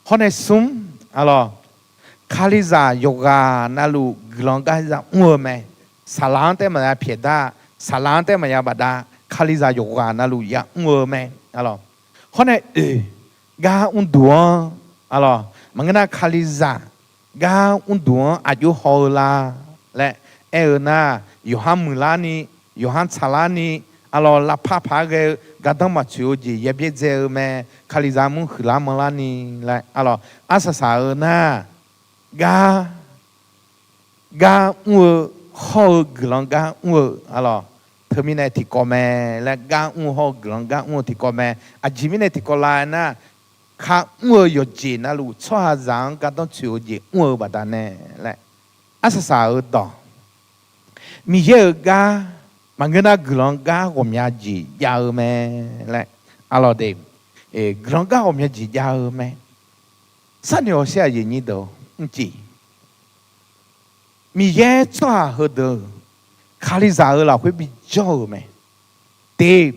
Hawr nae smr, aqlawq, Kalizaq yawqghaq navluf guiqlanq gar ya mr-eu mae. Saqlaq-anr taef maqya pyaeqda, saqlaq-anr taef maqya bafdav, Kalizaq yawqghaq navluf ya mr-eu mae. Hawr nae oeq, gar mrduq-anr, aqlawq, maqngeur nar Kalizaq gar mrduq-anr aqjox haw-eu la laer aer-eu nar, yawqha muiqlar ni, yawqha tsaqlar ni, aqlawq, lavpar paq-aer ghae-eu gardanr maqtsoeq-eu jeq yabyaer dzae-eu mae. Kalizaq mur huiqlar manrlar ni laer, aqlawq, arsaq saq-eu nar, gar gar mr-eu hawr-eu guiqlanq gar mr-eu, aqlawq, teumirnae tiqkawv mae laer, gar mr-eu hawr-eu guiqlanq gar mr-eu tiqkawv mae. Aqjeq mirnae tiqkawv la-aer nar, kharmr-eu yawqjeq navluf tsawrhaqzaq-anr gardanr tsoeq-eu jeq mr-eu baqdanae laer, arsaq saq-eu dawq, Miqyaer-euq gar maqngeur nar guiqlanq gar ghawqmya jeq jav-eu mae laer, aqlawq de, guiqlanq gar ghawqmya jeq jav-eu mae. Sharnoeq hawsher aqyuif aqnyir deuq-or, mrcif Miqyaer tsawrhaq heudeuq Kalizaq-euq lafkhoer bijawr-euq mae. Tiq,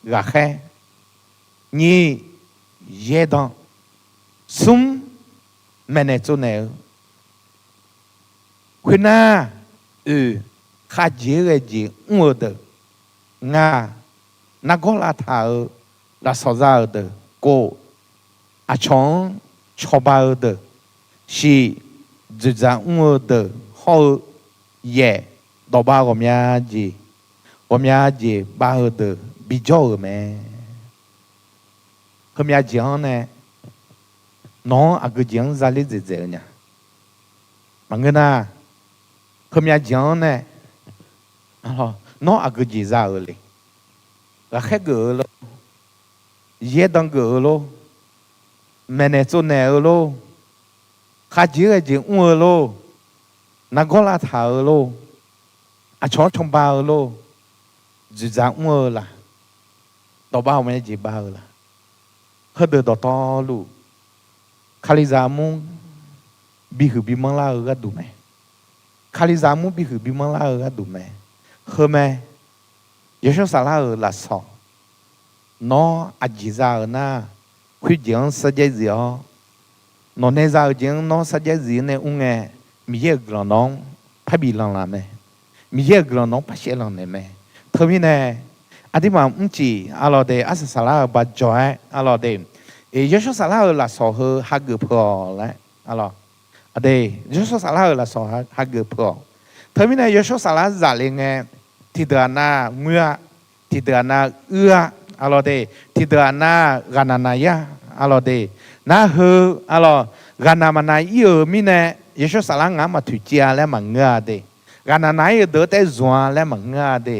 ghaqkhaer. Nyiq, yaerdanq. Smr, maeqnaeq tsovnaeq-eu, khoernar, oeq khavjeq-aer ghae jeq mr-eu deuq, ngaq nargawr lavtaq-euq lafsawq za-euq deuq, kov aqcawq-anr cawba-eu deuq, shiq dzoeqdzaq mr-eu deuq hawr-eu yaef dawqbav ghawqmya jeq, ghawqmya jeq bav-eu deuq bijawr-euq mae. Heumyav jeq-anr nae nawq-anr aqgeu jeq-anr zaler dzaeqdzaeq-eu nya. Maqngeur nar, heumyav jeq-anr nae nawr aqgeu jeq za-euq le. Ghaqkhaer geuf-eu lor, yaerdan geuf-eu lor, maeqnaeq tsovnaeq-eu lor, khavjeq-aer ghae jeq mr-eu lor, nargawr lavtaq-eu lor, aqcawq-anr cawba-eu lor, dzoeqdzaq mr-eu la, dawqbav ghawqmya jeq bav-eu la, heudeuq dawqtawvluf, kalizaq mur bihuiq bimanr lar-eu gharduq mae. Kalizaq mur bihuiq bimanr lar-eu gharduq mae. Heu mae, Yawshawr Saflar-euq lafsawq nawr aqjeq za-euq nar, khoerjeq-anr sarjax zif-awr, nawqnae za-euq jeq-anr nawr sarjax zif-awr nae mr ngae, Miqyaer-euq guiqlanq nawq-anr parbi lanqlaf mae. Miqyaer-euq guiqlanq nawq-anr parshaev lanqnaeq mae. Teumirnae, aqduimaf mrcif arlawq de, arsaq saflar-euq bajawq-aer arlawq de, Yawshawr Saflar-euq lafsawq heu hageuf peuq-awq laer arlawq. Aqde, Yawshawr Saflar-euq lafsawq hageuf peuq-awq. Teumirnae Yawshawr Saflar zaf le ngae, tiqdeuq-aq nav ngoer-a, tiqdeuq-aq nav uir-a arlawq de, tiqdeuq-aq nav ghaqnaq naq ir-a arlawq de. Nar heu arlawq, ghaqnaq maqnaq ir-euq mirnae, Yawshawr Saflar ngaq-anr maqtoeq civ-a laer maqngeur-a de. Ghaqnaq naq ir-eu deuq-anr taef-aer zmq-a laer maqngeur-a de.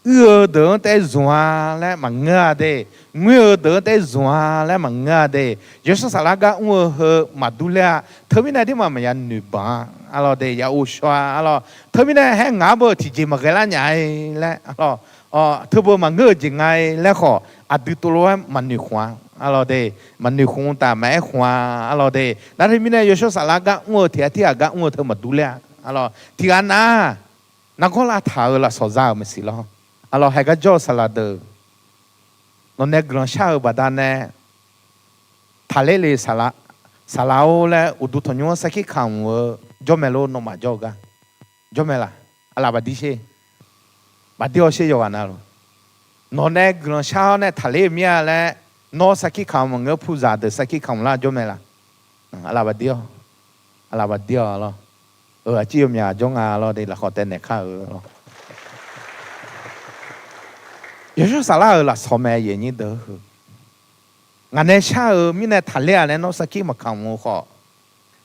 Uir-eu deuq-anr taef-aer zmq-a laer maqngeur-a de. Ngoer-eu deuq-anr taef-aer zmq-a laer maqngeur-a de. Yawshawr Saflar gar mr-eu heu maqdur ler-a. Teumirnae aqduimaf maqya noeqbanq-a arlawq de, ya ghovshaw-a arlawq. Teumirnae haer ngaq-anr beu tiqjeq maqghae lar nya-e laer arlawq, teubeu maqngeur-eu jeq nga-e laer khawf, aqdui tov lof-aer maqnoeq khmq-a arlawq de. Maqnoeq khmq taf maqaer khmq-a arlawq de. Nar teumirnae Yawshawr Saflar gar mr-eu tiq ghaq tirghaq gar mr-eu teu maqdur ler-a arlawq. Tiqghaq nav nargawr lavtaq-euq lafsawq za-euq maqsiq lawr. Arlawq, haeq gar jawr-eu saqlaq deuq, nawqnae guiqlanq shar-euq baqdanae taqler le saqlaq, saqlaq-or laer uqduq tanqnymr-anr sarkir kamq-eu jawr mae lor, nawmaf jawr-eu gar jawr mae laq? Arlaf baqdir sher, baqdir-awr sher yawqghaq navluf. Nawqnae guiqlanq shar-awr nae taqler-eu mir-a laer, nawr sarkir kamq maqngeur, puzaq deuq sarkir kamq lar jawr mae laq? Arlaf baqdir-awr, arlaf baqdir-awr lawr. Aqcir yawmyaq jawr nga lawr de, lafkhawf taev naeq kar-eu lawr. Yawshawr Saflar-euq lafsawq mae, aqyuif aqnyir deuq-eu heu. Ngaq nae shar-euq mirnae taqler-a laer nawr sarkir maqkamq-eu khawf,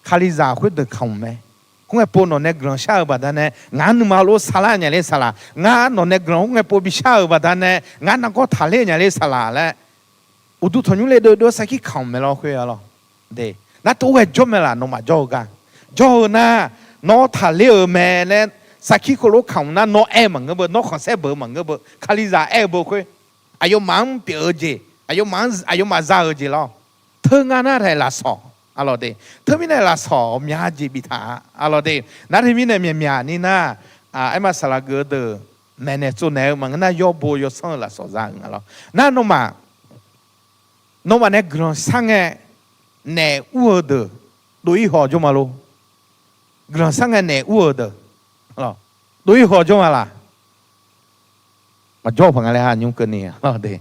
Kalizaq khoerdeuq kamq mae. Khoerngae pov nawqnae guiqlanq shar-euq baqdanae ngar nuima lof saqlar nya ler saqlaq, ngar nawqnae guiqlanq khoerngae pov bishar-euq baqdanae ngar nargawr taqler nya ler saqlaq laer, uqduq tanqnymr le dovdov sarkir kamq mae lawr khoer-a lawr. De, nar tov ghae jawr mae laq? Nawmaf jawr-eu gar jawr-eu nar, nawr taqler-euq mae laer sarkir khoerlof kamq nar, nawr aer maqngeur beu, nawr khanqsaer beu maqngeur beu, Kalizaq aer-eu beu khoer, aqyawfmaf-anr pyeuf-eu jeq, aqyawfmaf-anr, aqyawfmaf za-eu jeq lawr. Teu ngar nar taef lafsawq arlawq de. Teumirnae lafsawq ghawqmya jeq biftaq-a arlawq de. Nar teumirnae myaqmyaq ni nar, aerma saqlaq geuf-eu deuq maeqnaeq tsovnaeq-eu maqngeur nar, yawbo yawsanr-eu lafsawq za-euq nga lawr. Nar nawmaf, nawmaf nae guiqlanq sar ngae naef ur-eu deuq dov-ir haw jawr ma lor. Guiqlanq sar ngae naef ur-eu deuq dov-ir haw jawr ma laq? Maqjawr paq nga laer ha nymr keuvni arlawq de.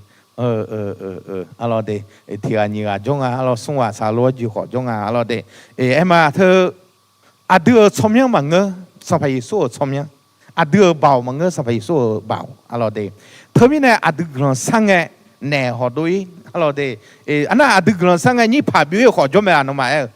Arlawq de, tiq ghaq nyiq ghaq jawr nga arlawq, smr ghaq saqlaq lof-aer jeq khawf jawr nga arlawq de. Aerma teu, aqdui-euq tsawrmyanr maqngeur, Sanqpaq Yeqsur-euq tsawrmyanr. Aqdui-euq baoq maqngeur, Sanqpaq Yeqsur-euq baoq arlawq de. Teumirnae aqdui guiqlanq sar ngae naef haw dov-ir arlawq de. Arnar aqdui guiqlanq sar ngae nyir paq byov-ir-eu khawf jawr mae laq nawmaf aer-eu?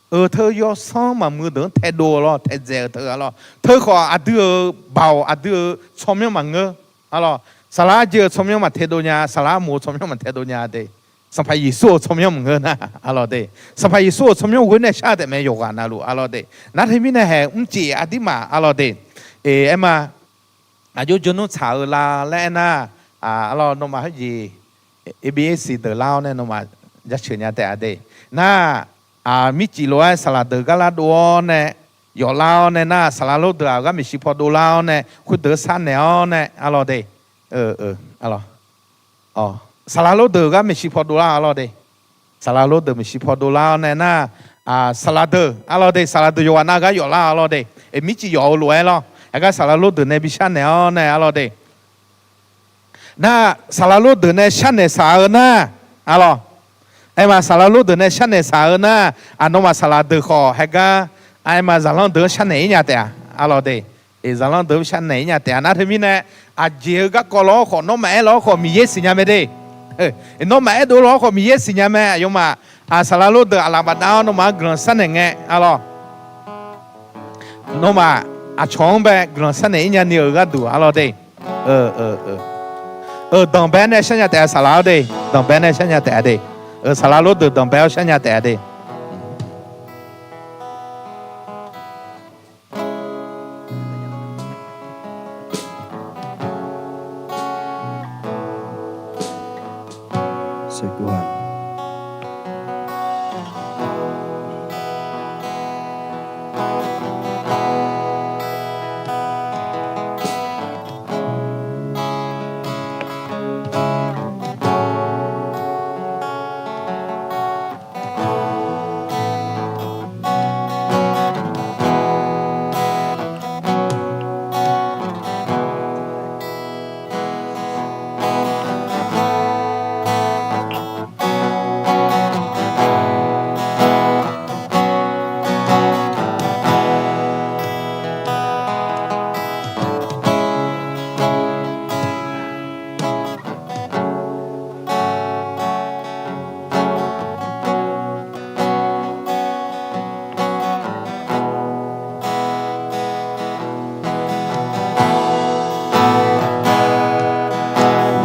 Euq teu yawsanr maqmuiq deuq-anr taedov lawr, taedzaeq-eu teu arlawq. Teu khawf aqdui-euq baoq, aqdui-euq tsawrmyanr maqngeur arlawq. Saqlaq arjeq-euq tsawrmyanr maqtaedov nya, saqlaq armoq-eu tsawrmyanr maqtaedov nya de. Sanqpaq Yeqsur-euq tsawrmyanr maqngeur nar arlawq de. Sanqpaq Yeqsur-euq tsawrmyanr ghoer nae shar taef mae yawqghaq navluf arlawq de. Nar teumirnae haeq mrcif aqdirmaf arlawq de. Aerma, aqjox jawrnmr tsaq-eu la laer aernar, arlawq nawmaf heujeq, A B S deuq lar-awr nae nawmaf jaceuq nya taef-a de. Nar, mircif lof-aer saqlaq deuq gar lar dov-awr nae, yawf lar-awr nae nar, saqlaq lor deuq-aq ghar maeqshi paw dov lar-awr nae khoerdeuq sar naeq-awr nae arlawq de. Saqlaq lor deuq ghar maeqshi paw dov lar arlawq de. Saqlaq lor deuq maeqshi paw dov lar-awr nae nar, saqlaq deuq arlawr de, saqlaq deuq yawqghaq nav gar yawflar arlawr de. Mircif yawf-eu lof-aer lawr, heugar saqlaq lor deuq nae bi sharnaeq-awr nae arlawr de. Nar, saqlaq lor deuq nae sharnaeq saq-eu nar, arlawr, aerma saqlaq lor deuq nae sharnaeq saq-eu nar, aq, nawmaf saqlaq deuq khawf heugar, aerma zaqlanr deuq-anr sharnaeq-ir nya taef-a, arlawr de. Zaqlanr deuq-anr sharnaeq-ir nya taef-a. Nar teumirnae, aqjeq-eu garkawv lawr khawf, nawmaf aer lawr khawf Miqyaer siqnya mae de. Nawmaf aerdov lawr khawf Miqyaer siqnya mae. Aqyawfmaf, aq, saqlaq lor deuq aqlaf bafdav-awr nawmaf-anr guiqlanq sharnaeq ngae, arlawr, nawmaf aqcawq-anr bae guiqlanq sharnaeq-ir nyani-euq gharduq arlawr de. Euq, danqbae nae shar nya taef-a saqlaq-awr de. Danqbae nae shar nya taef-a de. Euq, saqlaq lor deuq danqbae-awr shar nya taef-a de.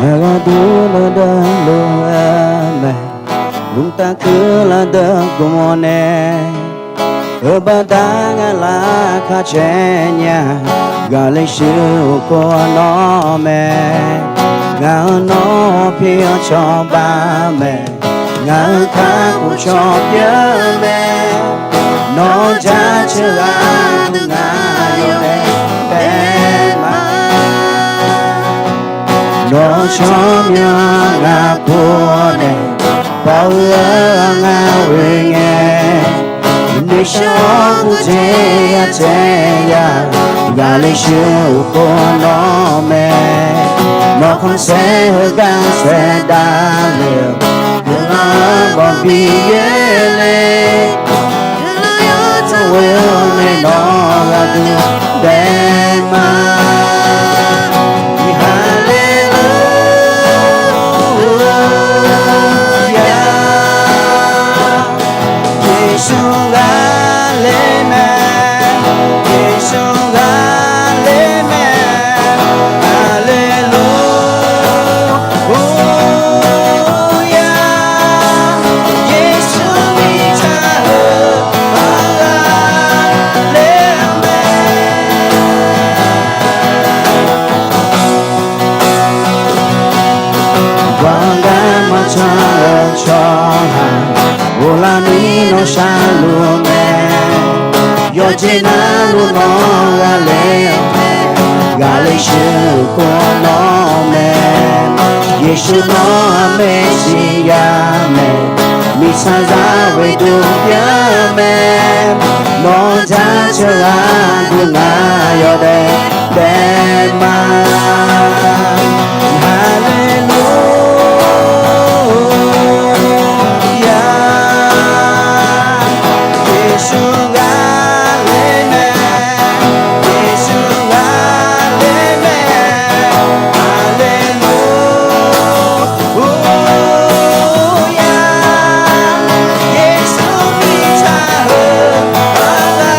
Ngaq gharduq lawrdeuv lof-aer mae, mqtav keuvlar deuq gmq-awr nae, heubaqda ngaq lafkaq caer nya, ghaqle shuir-eu khawf nawr mae. Ngaq-euq nawr pyeuf-eu cawba mae, ngaq-euq kakhof cawba mae. Nawr jaceuq ghaq deuq ngaq yawdaef daef ma. Nawr tsawrmyanr ngaq pov nae, baoq-eu-aq ngaq ghoe ngae, noeqshaq-awr gurjeq ya taeq ya, ghaqle shuir-eu khawf nawr mae. Nawr khanqsaer heugar saevdav le-euq guiqlanq-anr bawqbi yaerle. Guiqlanq yawtsaq ghoe-awr nae nawr gharduq daef ma. Haleluya. Yeqsur ghaqler mae, Yeqsur ghaqler mae, haleluya. Yeqsur mirtsaq-euq ghaqler mae. Bawqgar maqcan-eu tsawrhaq, ghoflar ni nawr sharluf mae. Yawqjeq navluf nawr ghaqler-awr mae, ghaqler shuir-eu khawf nawr mae. Yeqsur nawr-aq maeqshi ya mae, mirtsaqzaq ghoeduq pyeuf mae. Nawr jaceuq ghaq deuq ngaq yawdaef daef ma. Haleluya. Yeqsur ghaqler mae, Yeqsur ghaqler mae, haleluya. Yeqsur mirtsaq-euq ghaqler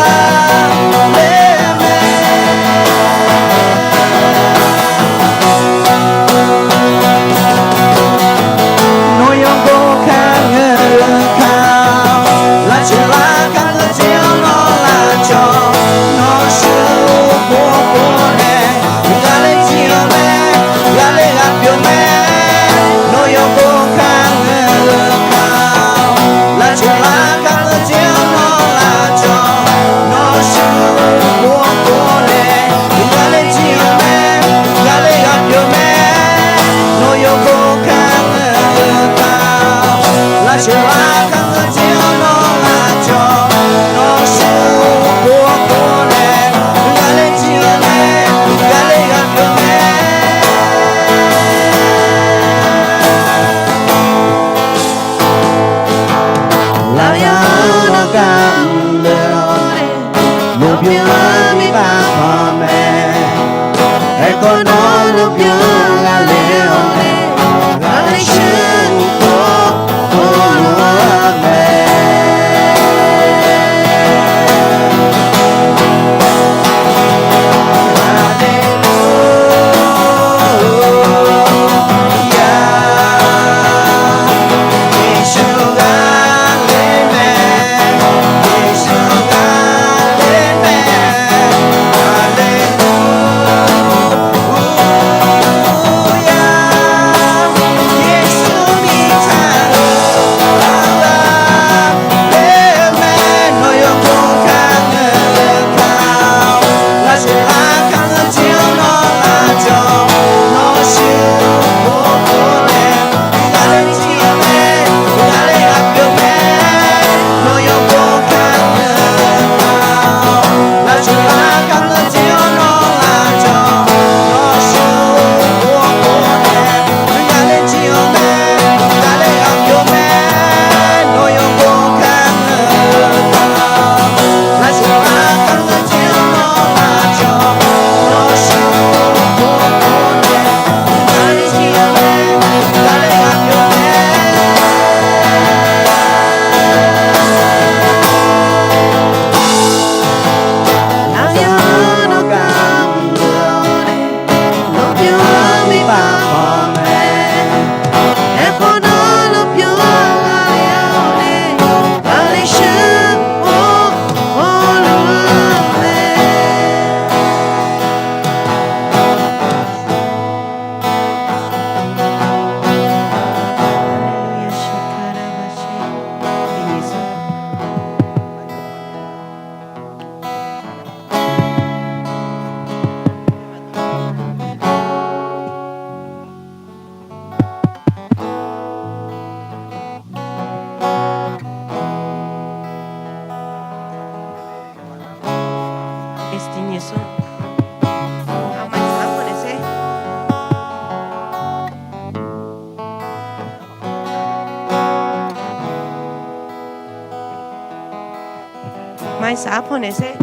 mae. Byan-anr miqpar panmae. Aerkhawf nawr luf byan-anr ghaqler-awr nae, ghaqler shir-eu khawf luf-anr mae. Maqsaq arpanq naeq sher.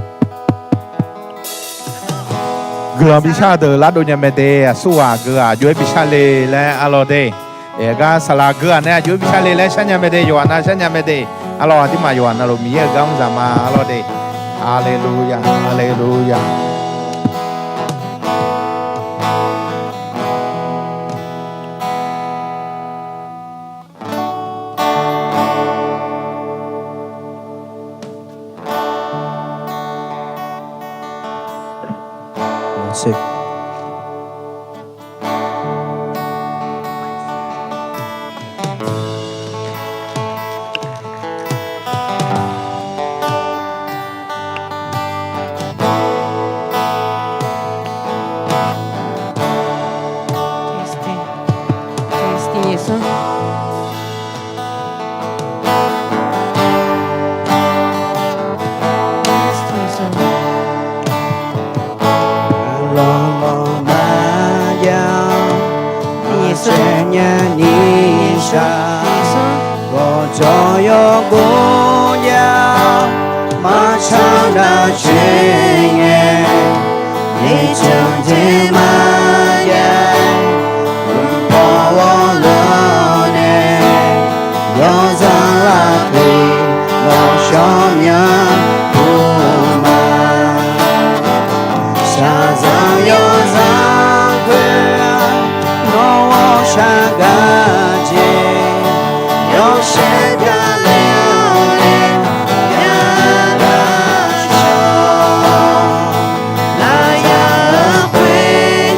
Guiqlanq bishar-eu deuq lardov nya mae de. Aqsurghaq geughaq aqjox-aer bishar le laer arlawr de. Aergar saqlaq geughaq nae aqjox-aer bishar le laer sharnya mae de. Yawqghaq nav sharnya mae de. Arlawr aqdirmaf yawqghaq navluf Miqyaer-euq gar mr zaq ma arlawr de. Haleluya, haleluya. Lawqlawq maqjav-awr, maqcaev nya ni shaq. Gawqjawq yawgor jav-awr, maqtsaq nar coeq ngae. Iqceuq jeq maqjav-aer, mqpawf ghawrluf nae, yawzanq lafkhoer nawq shawr myanr puq ma. Shaqzanq yawzanq khoer-aq, nawr ghawqshaq gaq jeq, yawshaef byallae-awr nae, yadaq shawr. Lafyaq-eu khoer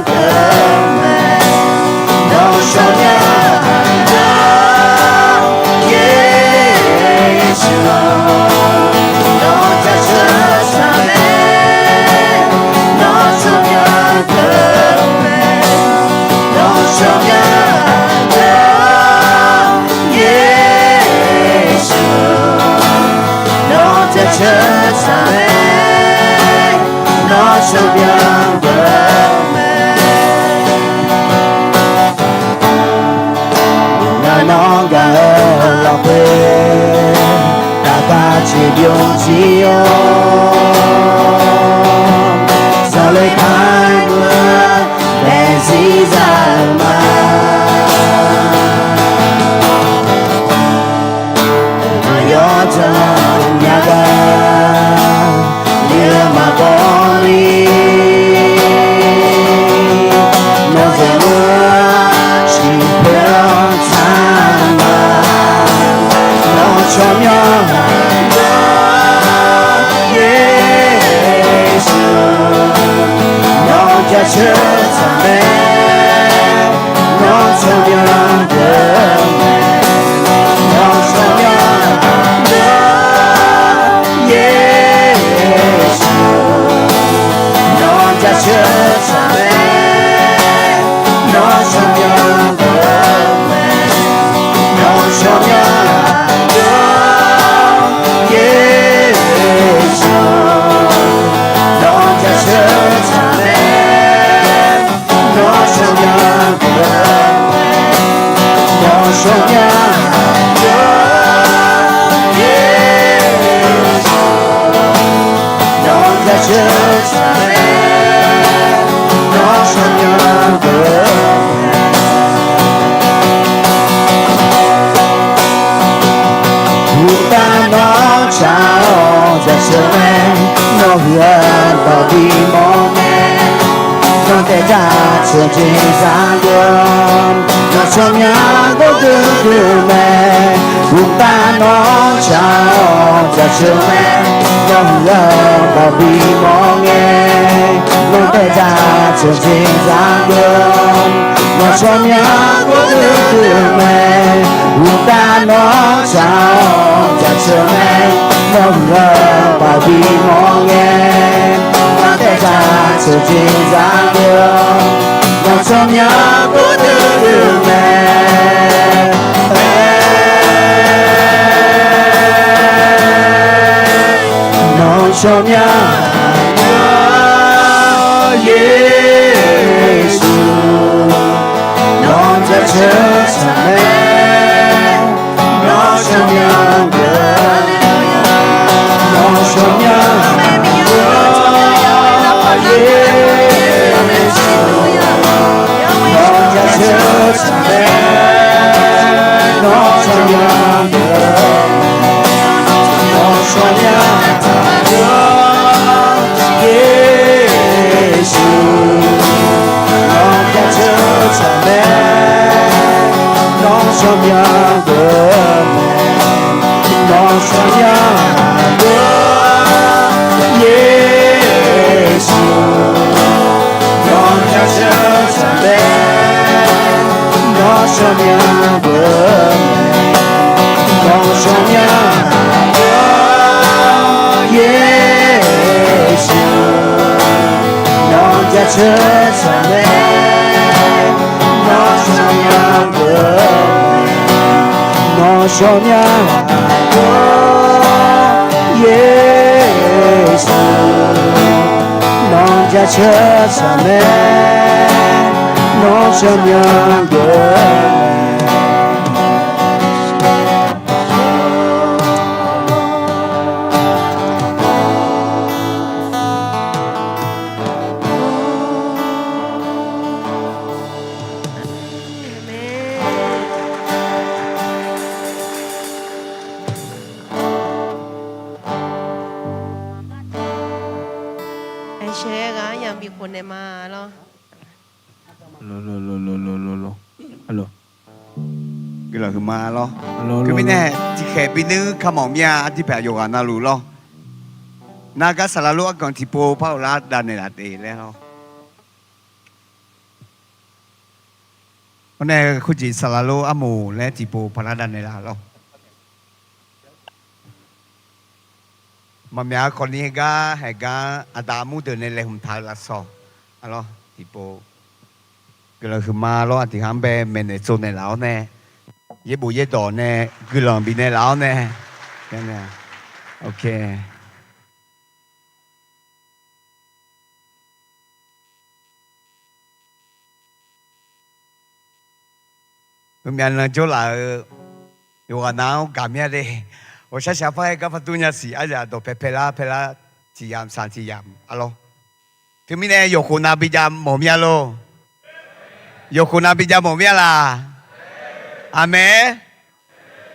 deuq mae, nawr tsawrmyanr deuq, Yeqsur, nawr jaceuq tsaq mae, nawr tsawrmyanr deuq mae, nawr tsawrmyanr deuq, Yeqsur, nawr jaceuq tsaq mae, nawr tsawrmyanr deuq mae. Ngaq nawr gaq-eu lafkhoer, taqpaq jeq byov jir-awr, zanqler kar nuir-a, daefzir za-eu ma. Aqyawf janrnya gar, nuir-eu maqbaw ni, nawr zaeqmur-a, shiqpoer-anr tsar ma. Nawr tsawrmyanr deuq, Yeqsur, nawr jaceuq tsaq mae, nawr tsawrmyanr deuq mae, nawr tsawrmyanr deuq, Yeqsur, nawr jaceuq tsaq mae, nawr tsawrmyanr deuq mae, nawr tsawrmyanr deuq, Yeqsur, nawr jaceuq tsaq mae, nawr tsawrmyanr deuq mae, nawr tsawrmyanr deuq, Yeqsur, nawr jaceuq tsaq mae, nawr tsawrmyanr deuq mae. Uqtav nawr tsaq-awr jaceuq mae, nawr huiq-eu dawq bimawr ngae, nawr daefdzaq ceuq jeq zaq deuq, nawr tsawrmyanr deuq deuq deuq mae. Uqtav nawr tsaq-awr jaceuq mae, nawr huiq-eu dawq bimawr ngae, nawr daefdzaq ceuq jeq zaq deuq, nawr tsawrmyanr deuq deuq deuq mae. Uqtav nawr tsaq-awr jaceuq mae, nawr huiq-eu dawq bimawr ngae, nawr daefdzaq ceuq jeq zaq deuq, nawr tsawrmyanr deuq deuq deuq mae. Nawr tsawrmyanr deuq, Yeqsur, nawr jaceuq tsaq mae, nawr tsawrmyanr deuq, nawr tsawrmyanr deuq, Yeqsur, nawr jaceuq tsaq mae, nawr tsawrmyanr deuq, nawr tsawrmyanr deuq, Yeqsur, nawr jaceuq tsaq mae, nawr tsawrmyanr deuq mae, nawr tsawrmyanr deuq, Yeqsur, nawr jaceuq tsaq mae, nawr tsawrmyanr deuq mae, nawr tsawrmyanr deuq, Yeqsur, nawr jaceuq tsaq mae, nawr tsawrmyanr deuq mae, nawr tsawrmyanr deuq, Yeqsur, nawr jaceuq tsaq mae, nawr tsawrmyanr deuq mae. Aershaq-aer ghaq-anr yamq bikhof naeq ma lawr. Guiqlanq huiqma lawr. Teumirnae tiqkhaeq binuir kamawf mir-a. Aqdirpaq yawqghaq navluf lawr. Nar gar saqlaq lof arganq tiqpov par ghoflar davnaeq laf taef laer lawr. Hawr nae khoerjeq saqlaq lor armoq laer tiqpov paqlar davnaeq laf lawr. Maqmyaq khawfni heugar haeqgar aqda aqmur deuq nae laeqhmq taq-eu lafsawq, a lawr tiqpov guiqlanq huiqma lawr. Aqdui ha-anr bae maeqnaeq tsovnaeq laf-awr nae, yaerbof yaerdawq nae guiqlanq bifnaeq laf-awr nae, ok. Heumyav nan jawrlaf-eu yawqghaq nav-anr gaq mir-a le. Ghawqshaq shaq par-aer gar par dur nya siq, aryaq dawqpae paelar paelar tiq yamq saq tiq yamq, a lawr. Teumirnae yawqkhof nav bijav mawf mir-a lor. Yawqkhof nav bijav mawf mir-a laq? Aqmeq.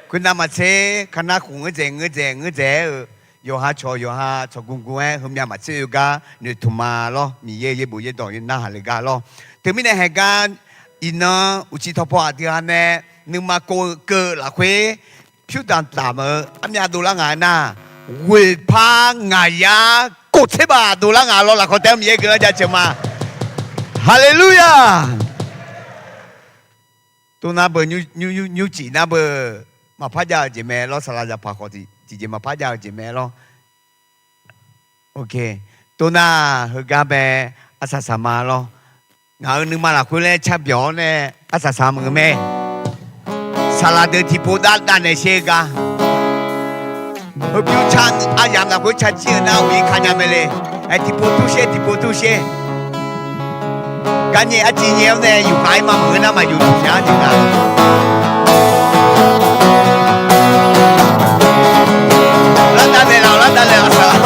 Khoernav maqtser karnar khof ngeur dzaeq ngeur dzaeq ngeur dzaeq-aer-euq yawqha cawq yawqha cawq gu gu-aer heumyav maqtser oe gar noeqtmq ma lawr. Miqyaer yaerbof yaerdawq narhaq le gar lawr. Teumirnae haeqgar iqnan uqcif tawqpaw aqdui ha nae nuima kov-eu keuv lafkhoer pyur damq damq-eu armyav dovlar ngaq-aer nar, ghoeqpar ngaq yar kof tser baf dovlar ngaq lawr. Lafkawq taef-anr Miqyaer guiqlanq jaceuq ma. Haleluya! Tov nar beu, nymrcif nar beu, maqpar jav-eu jeq mae lawr. Saqlaq zaqpaq khawf tiqjeq maqpar jav-eu jeq mae lawr. Ok, tov nar heugar bae arsaq saq ma lawr. Ngaq-euq nuima lafkhoer laer carbyawq-awr nae arsaq saq maqngeur mae. Saqlaq deuq tiqpov dav davnaeq sher-eu gar, heupyur car aryamq lafkhoer carjir-eu nar uqir ka nya mae le. Aer, tiqpov tur sher, tiqpov tur sher. Gar nyae arciv nyae-awr nae yufkhav-ir ma maqngeur nar maqyuf tiq nya-ar jeq nga. Lar davnaeq laf-awq, lar davnaeq laf-awq.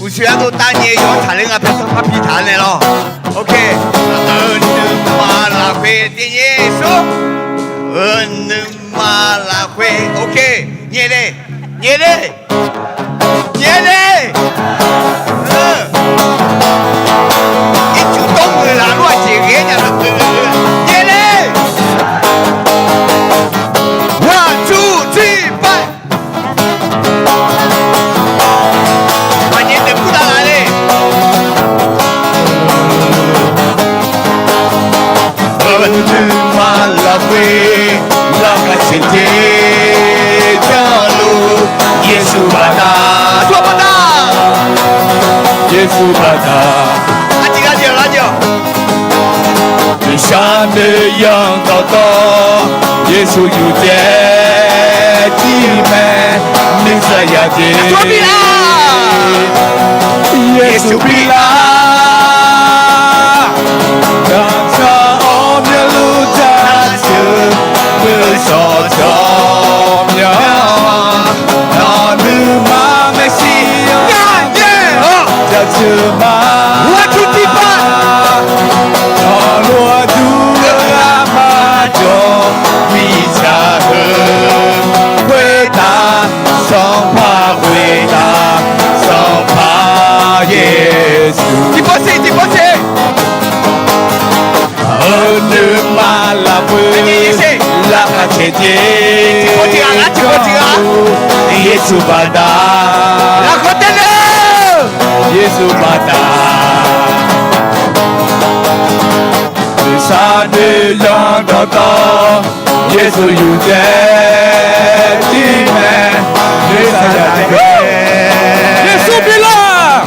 Uqshoe ardov tav nyae yawr taqler nga, pyaeqsanr parpi taq-a nae lawr. Ok. Nuima lafkhoer tiq nyae smr. Nuima lafkhoer. Ok. Nyae le. Nyae le. Nyae le. Ircuf dawrmuiq laf lor-aq jeq ghae nya-eu. Nyae le. One, two, three, five. Maqnyae deuq kurdav laf le. Nuima lafkhoer larkhav caeq caev janr lor. Yeqsur baqda, Yeqsur baqda, Yeqsur baqda. Aqjeq aqjeq aqjeq. Nuisar noeq yanr dawqtawv, Yeqsur yuf dzae tir mae. Nuisar yaf jeq, Yeqsur bi lar. Daqsar awr myanluf jaceuq, nuisar jawr myan. Nawq nuima maeqshi-anr jaceuq ma. Nawq lof-aer dur-eu armar jawq, mirtsaq heu khoertav, Sanqpaq khoertav, Sanqpaq Yeqsur. Tiqpov siq, tiqpov siq. Nuima lafkhoer larkhav caeq caev janr-eu Yeqsur baqda. Yeqsur baqda. Nuisar noeq yanr dawqtawv, Yeqsur yuf dzae tir mae. Nuisar yaf jeq, Yeqsur bi lar.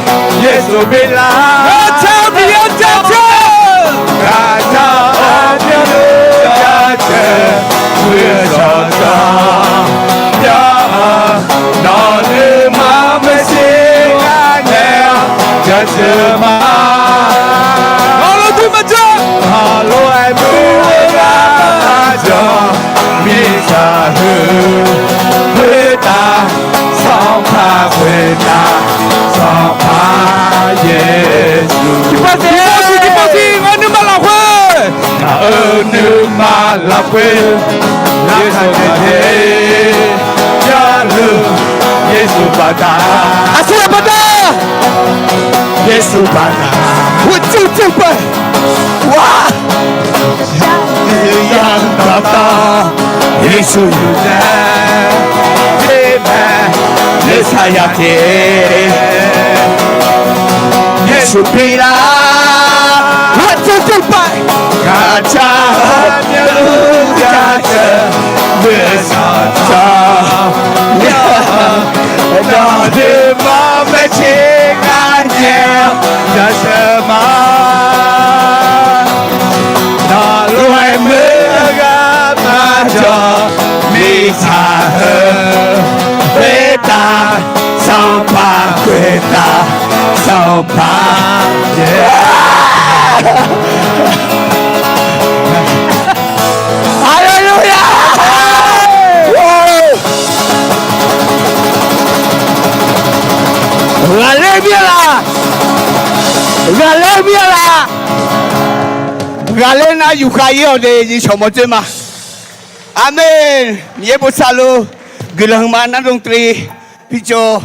Yeqsur bi lar. Gaqshaq-eu Miqyaer jaceuq. Gaqshaq-awr myanluf jaceuq, nuisar jawr myan. Nawq nuima maeqshi-anr jaceuq ma. Nawq lof-aer dur maqjawr, nawq lof-aer dur-eu armar jawq, mirtsaq heu khoertav, Sanqpaq khoertav, Sanqpaq Yeqsur. Khoer-eu, Yeqsur baqda, Yeqsur baqda, Yeqsur baqda, หัวใจเต็มไป ว้า Yeqsur baqda, Yeqsur baqda, Yeqsur baqda, Yeqsur baqda, หัวใจเต็มไป Gaqjaq-eu myavnuiv jaceuq-eu sanqcawq, nawq nuima maeqciq gharnyae-awr jaceuq ma. Nawq lof-aer muir-eu ghaq maqjawq, mirtsaq heu khoertav, sanqpaq khoertav, sanqpaq yaer. Haleluya! Ghaqler myav laf, ghaqler myav laf. Ghaqler nar yufkhav-ir-awq de, nyiq shawq mawrdzoer ma. Aqmeq. Miqyaer bosav luf, guiqlanq huiqma nar dm teuv, pircawv